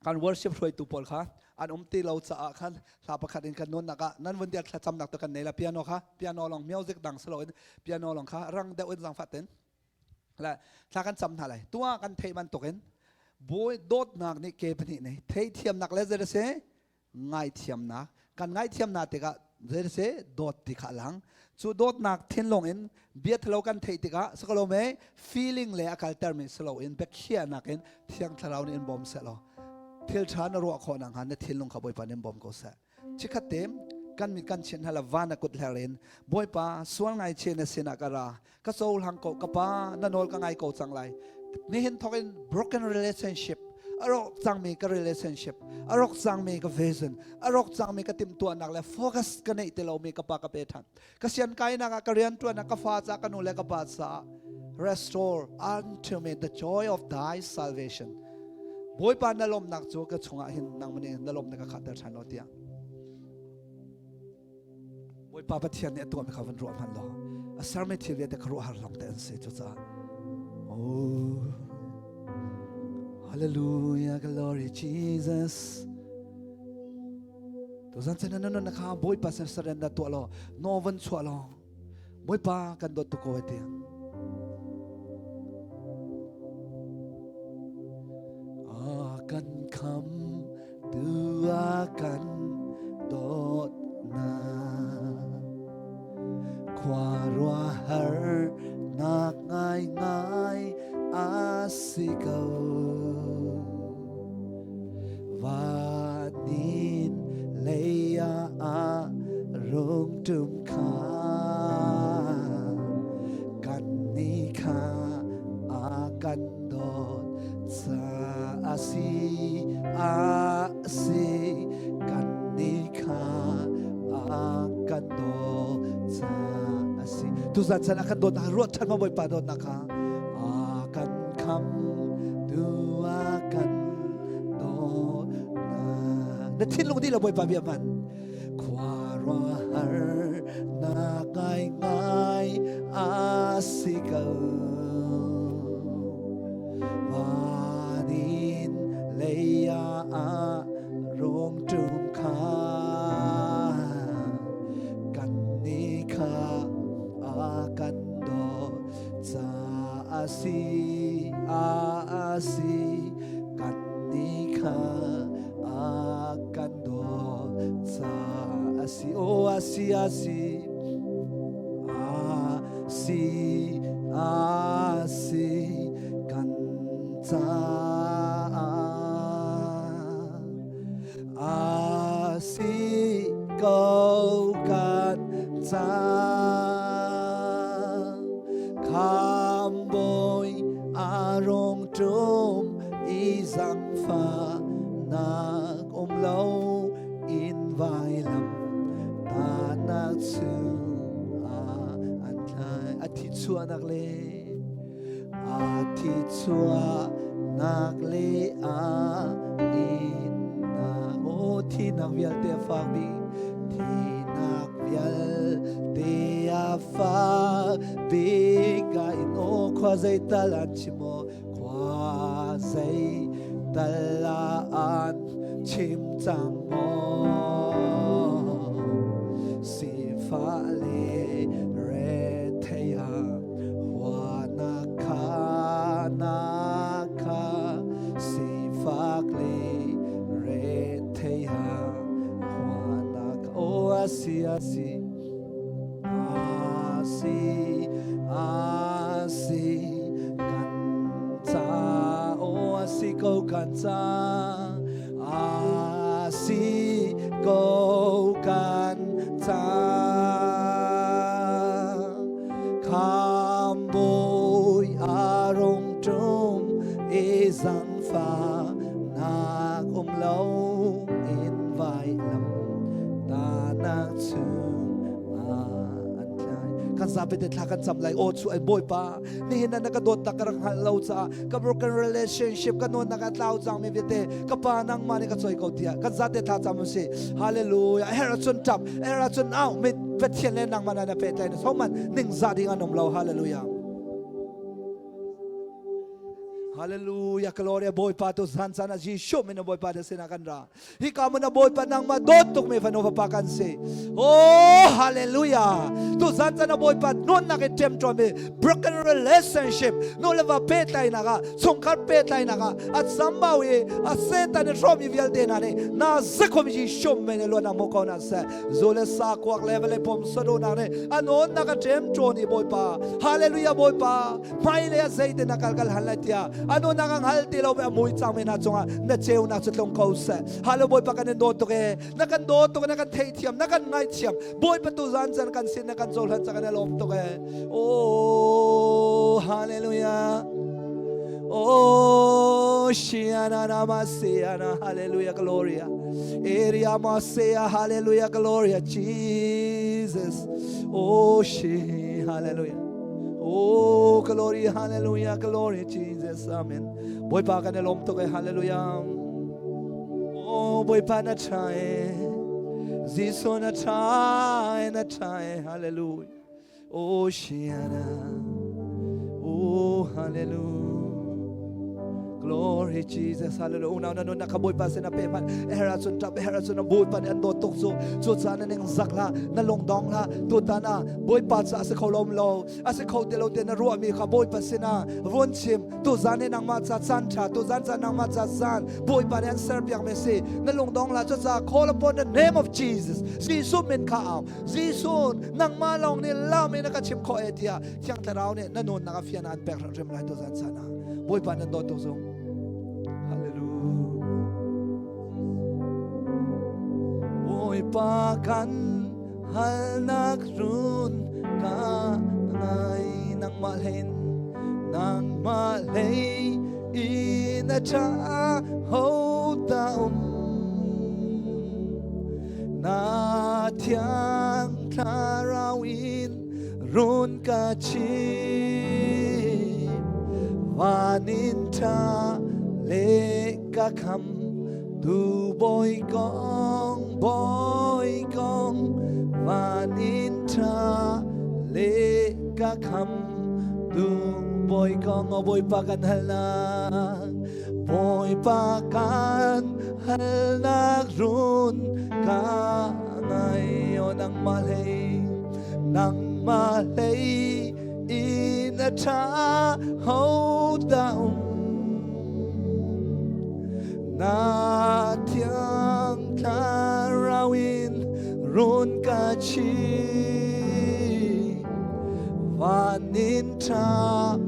Kan worship hruaitu pawl kha an um ti lo caah khan hla pakhat in kan nunnak ah nan vun dir thlacamnak tu kan nei la piano kha piano long music dang silo in piano long kha rang deuh in zangfah ten la thla kan cam hna lai tua kan theih bantukin bawi dawtnak nih ke pahnih nei theithiamnak le zei se ngaithiamnak kan ngaithiamnak tikah zei se dawt ti kha lang cu dawtnak thinlung in bia thalo kan theih tikah sakalo me feeling le a kalter mi silo in biakhiahnak in thiang thlarau nih in bawm seh law thil tha na ruah khawh nak hnga na thinlung kha bawipa nih in bawm ko seh chikhat te kan mit kan chin hala van a kut hler in bawipa sual ngai che na sinah ka ra ka cohlang ko ka pa na nawl ka ngai ko cang lai nihin thawk in broken relationship a rawk cangmi ka relationship a rawk cangmi ka vision a rawk cangmi ka timhtuahnak le focus ka neih ti lomi ka pa ka pe ṭhan ka sian kainak ah ka rian ṭuan ah ka fa ca ka nu le ka pa caah restore unto me the joy of thy salvation Bawipa na lawmnak cu ka chungah hin nangmah nih na lawmnak ka khahter ṭhan lo tiah Bawipa Pathian nih a tuahmi kha van ruah hmanh law a sermi thil vialte kha ruah har lawng te an si cucaah oh hallelujah glory Jesus. Tuzan chan na nun kha Bawipa sin surrender tuah law no van chuah law Bawipa kan dawt tuk ko ai tiang. A kan kham tu a kan dawt na khua rua har nak ngai ngai a si ko. Vanin lei ah rung tum kha kan ni kha a kan dawt ca a si a si kan ni kha a kan dawt ca a si tuzan chan a kan dawt na ruat ṭhan ma Bawipa dawtnak kha a kan kham tu a kan dawt na thinlung dih lo Bawipa bia hman khua rua har na ngai ngai a si ko vanin lei ah rung tum kha kan ni kha a kan dawt ca a si a si kan ni kha a kan dawt ca a si o a si a si a si a si kan ca a si ko kan ca khambawi a rung ṭum i zangfahnak um lo in vailam tahnak chung ah an thlai a thi chuahnak le a thi chuahnak le a innak aw thinak vialte a fak bik thinak vialte a fak bik ka in aw khua zei tal an chim aw khua zei tal an chim cang maw sifah le rethei ah hua na kha na kha sifak le rethei ah hua na kha oh asi asi asi asi kan ca oh asi ko kan ca asi ko kan ca Khambawi a rung ṭum i zangfahnak um lo in vailam tahnak chung ah an tlai. Kan zapi te thla kan cam lai. Aw chu ai Bawipa, nihin na ka dawt tak ka rak hngalh lo caah ka broken relationship ka nawn nak a tlau cang mi vialte ka pa nangmah nih ka choi ko tiah kan zate thla cam si. Hallelujah. Her ahcun ṭap, her ahcun au mit Pathian le nangmah na pehtlaih na soman ningzah ding an um lo. Hallelujah. Hallelujah gloria Bawipa tu zan caan ah Jesuh min Bawipa na sinah kan ra hi ka mun Bawipa nangmah dawt tuk mi fanu fapa kan si oh hallelujah tu zan caan ah Bawipa nuannak in ṭem ṭuan mi broken relationship nu le va pehtlaihnak ah chungkhar pehtlaihnak ah a chambau i a Satan i hrawmi vialte hna nih na zakhom Jesuh min luan ah mu ko na seh zu le sa kuak le vawlei pom saduhnak nih a nawnnak a ṭem ṭawn i Bawipa Hallelujah Bawipa hmailei ah zeitin a kal kal han lai tiah a nunnak a hngal ti lo mi a mui cang mi hna cungah na ceunak cu tlung ko seh Hallelujah Bawipa kan in dawt tuk e na kan dawt tuk na kan theihthiam na kan ngaihthiam Bawipa tu zan chan kan sin na kan cohlan ca kan i lawm tuk e Oh hallelujah Oh shiana namasiana hallelujah gloria Area Masea hallelujah gloria Jesus Oh shi hallelujah Oh glory hallelujah glory Jesus amen Bawipa kan i lawm tuk e hallelujah Oh Bawipa na tha e Jesuh na tha e na tha e hallelujah Oh shiana Oh hallelujah. Glory Jesus hallelujah unau na nunnak kha Bawipa sin a pe hmanh her ahcun ṭap her ahcun a Bawipa nih an dawt tuk cu cu caan na ning zak hlah na lungdong hlah tutan ah Bawipa ca a si kho lo lo a si kho ti lo te na ruahmi kha Bawipa sinah vun chim tuzan hi nangmah ca caan ṭha tuzan ca nangmah ca caan Bawipa nih an serpiak mi si na lungdong hlah cucaah call upon the name of Jesus Jesuh min kha au Jesuh nangmah lawng nih lam in a ka chim khawh e tiah Thiang Thlarau nih na nunnak a fian an pek hrim lai tuzan caan ah Bawipa nan dawt tuk zung Hallelujah Bawipa kan halnak run ka ngai nangmah hlein nangmah hlei in a ṭha ho ta um na thiang thlarau in run ka chim van in ṭha le ka kham Tu bawi kong bawi kong van in ṭha le ka kham tu bawi kong o bawipa kan halnak bawipa kan halnak run ka ngai o nangmah hlei nangmah hlei in a ṭha ho dah um Na thiang thlarau in run ka chi van in ṭha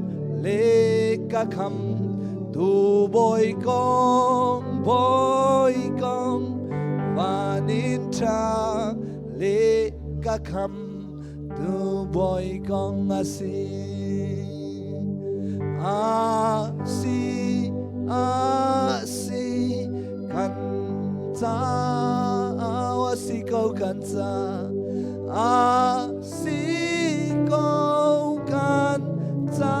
le ka kham tu bawi kong bawi kong van in ṭha le ka kham tu bawi kong a si a si a si kan ca a si ko kan ca a si ko kan ca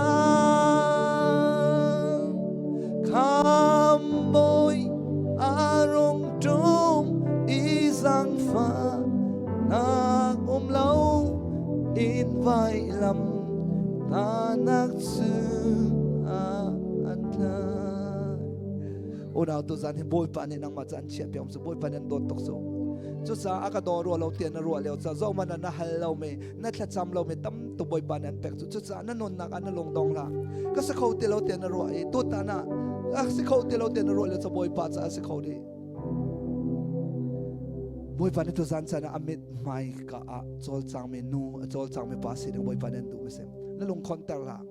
kham bawi a rung ṭum i zangfah nak um lo in vailam tanak cu an tlai unau tu zan hi bawipa nih nangmah cu an chiah piak cu bawipa nih an dawt tuk cu cucaah a ka daw rua lo tiah na ruah lio ca zohman na hal lo mi na thlacam lo mi tam tu bawipa nih an pek cu cucaah na nunnak ah na lung dong hlah ka si kho ti lo tiah na ruah i tutan ah a si kho ti lo tiah na ruah lio ca bawipa ca a si kho dih Bawipa nih tuzan caan ah a mit hmai ka ah cawlcangmi nu a cawlcangmi pa sining Bawipa nih an duh mi si na lungkhon ter hlah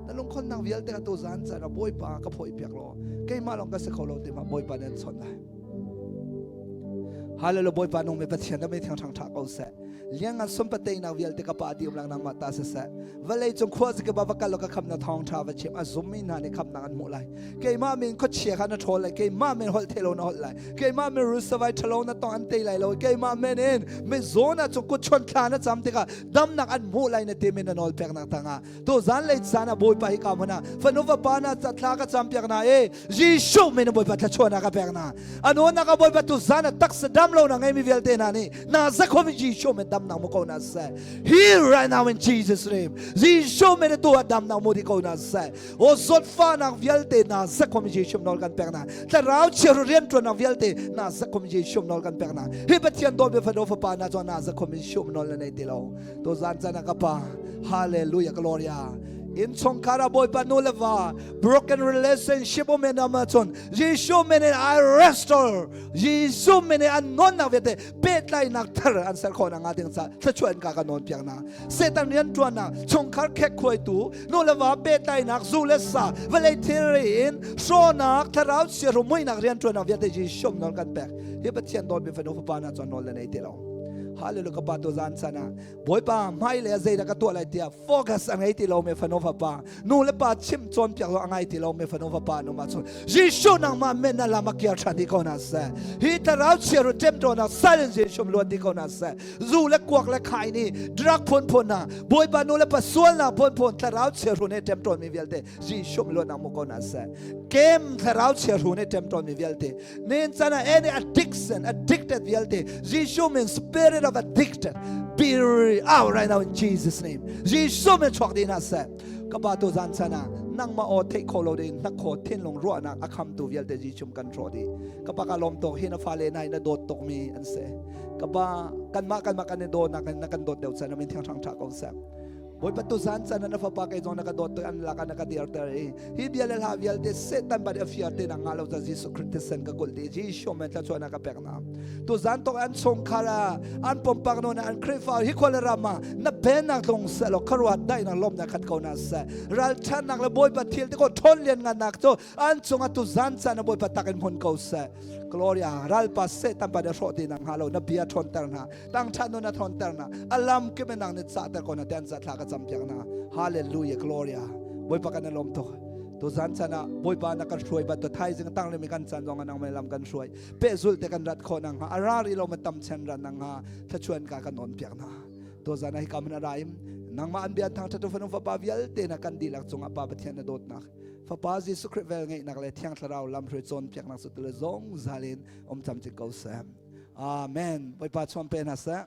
na lungkhonnak vialte kha tuzan caan ah Bawipa ka phawih piak law keimah lawng ka si kho lo ti ma Bawipa nih an chawnh lai Hallelujah Bawipa nung mi Pathian na mi thiang thang tha ko seh liangan sunpateinak vialte ka pa diam lang nangmah ta siseh vawlei cung khua zikip ah va kal ka khamna thawng tha va chim a zummi hna nih khamnak an hmuh lai keimah min khuachia kha na ṭhawl lai keimah min holh thelo na holh lai keimah min rusavai ṭhalo na tong an tei lai lo keimah min in mizaw na cung kut chuan thla na cam tikah damnak an hmuh lai na ti min na nawl peknak tangah tu zan lei caan ah bawipa hi ka hmun ah fanu vapa na thla ka cam piak na e Jesuh min bawipa thluachuahnak ka pek na anunak a bawipa tu zan ah taksa dam lo na ngeimi vialte hna nih na zakhom Jesuh min dam nak mu ko na seh here right now in Jesus name Jesuh min tu ah dam nak mu di ko na seh o zawtfa nak vialte na zakhom Jesuh nawl kan pek na thlarau chia rian tuan nak vialte na zakhom Jesuh nawl kan pek na hi Pathian dawt mi fanu fapa na chuan na zakhom Jesuh nawl na nei ti lo to zan chan ah ka pa hallelujah gloria in chungkhar ah bawipa nu le va broken relationship um in ama chun Jesuh min in I restore Jesuh min in an non nak vialte pehtlainak thar an ser khawh nak nga ding ca thluachuah in ka ka nawn piak na Satan rian tuan nak chungkhar khek khuai tu nu le va pehtlainak zu le sa vawlei thilri in hrawnak thlarau chia rumuinak rian tuan nak vialte Jesuh nawl kan pek hi Pathian dawt mi fanu fapa na chuan nawl le nei ti lo Hallelujah ka pa tu zan sana Bawipa hmai le zeidah ka tuah lai tiah focus a ngei ti lo mi fanu fapa nu le pa chim cawnpiak lo a ngai ti lo mi fanu fapa nu ma chun Jesuh nangmah men na lam a kiar ṭhan dih ko na seh hi thlarau chia ru ṭemṭawn ah silence Jesuh luat dih ko na seh zu le kuak le khai ni drug phunphun na Bawipa nu le pa sualnak phunphun thlarau chia ru nih ṭemṭawn mi vialte Jesuh luat nak mu ko na seh kem thlarau chia ru nih ṭemṭawn mi vialte nen chan ah any addiction addicted vialte Jesuh min spirit of addicted be out right now in Jesus name Jesuh min chuak dih hna seh ka pa tu zan chan ah Nangmah aw theih kho lo ding hnakhaw thinlung ruahnak a khamtu vialte Jesuh kan hrawh dih. Ka pa ka lawm tuk hi na fale na na dawt tuk mi an si. Ka pa kanmah kanmah kan i dawnak in na kan dawt deuh chan amin thiang hrang tha ko seh. Bawipa tu zan chan na fapa kei zong na ka dawt tuk an lak na ka dirter i hi bia le hla vialte Satan bat a fiar te na nga lo ca Jesuh Christ thisen ka kulh ti Jesuh men thlachuah na ka pek na tu zan tok an chungkhar ah an pompak no na an Khrihfa hi khua le ram ah na pennak tlung seh law khuaruat daihnak lawmnak khat ko na seh ralchannak le Bawipa thil te ko ṭhawn lian ngannak cu an cungah tu zan chan na Bawipa tak in hmun ko seh Gloria ralpa Satan pa na hrawh ti na hnga lo na bia ṭhawnter hna tang ṭhan nu na ṭhawnter na alam kim nang ni cahter ko na ten za thla ka cam piak na hallelujah gloria Bawipa kan lawm tuk tu zan chan ah Bawipa na kan hruai bat to thaizing tang le mi kan chan zong nang mai lam kan hruai pehzul te kan rat kho nang ha ara ri lo ma tam chen ran nang ha thlachuan ka kan on piak na to zan hi kam na raim nangmah an bian thang thatu fanu fapa vialte na kan dihlak cungah pa Pathian na dawtnak Fapa Jesuh Khrih vel ngeihnak le Thiang Thlarau lamhruai cawnpiaknak cu tule zong zalin um camcin ko seh. Amen. Bawipa chuan pe hna seh.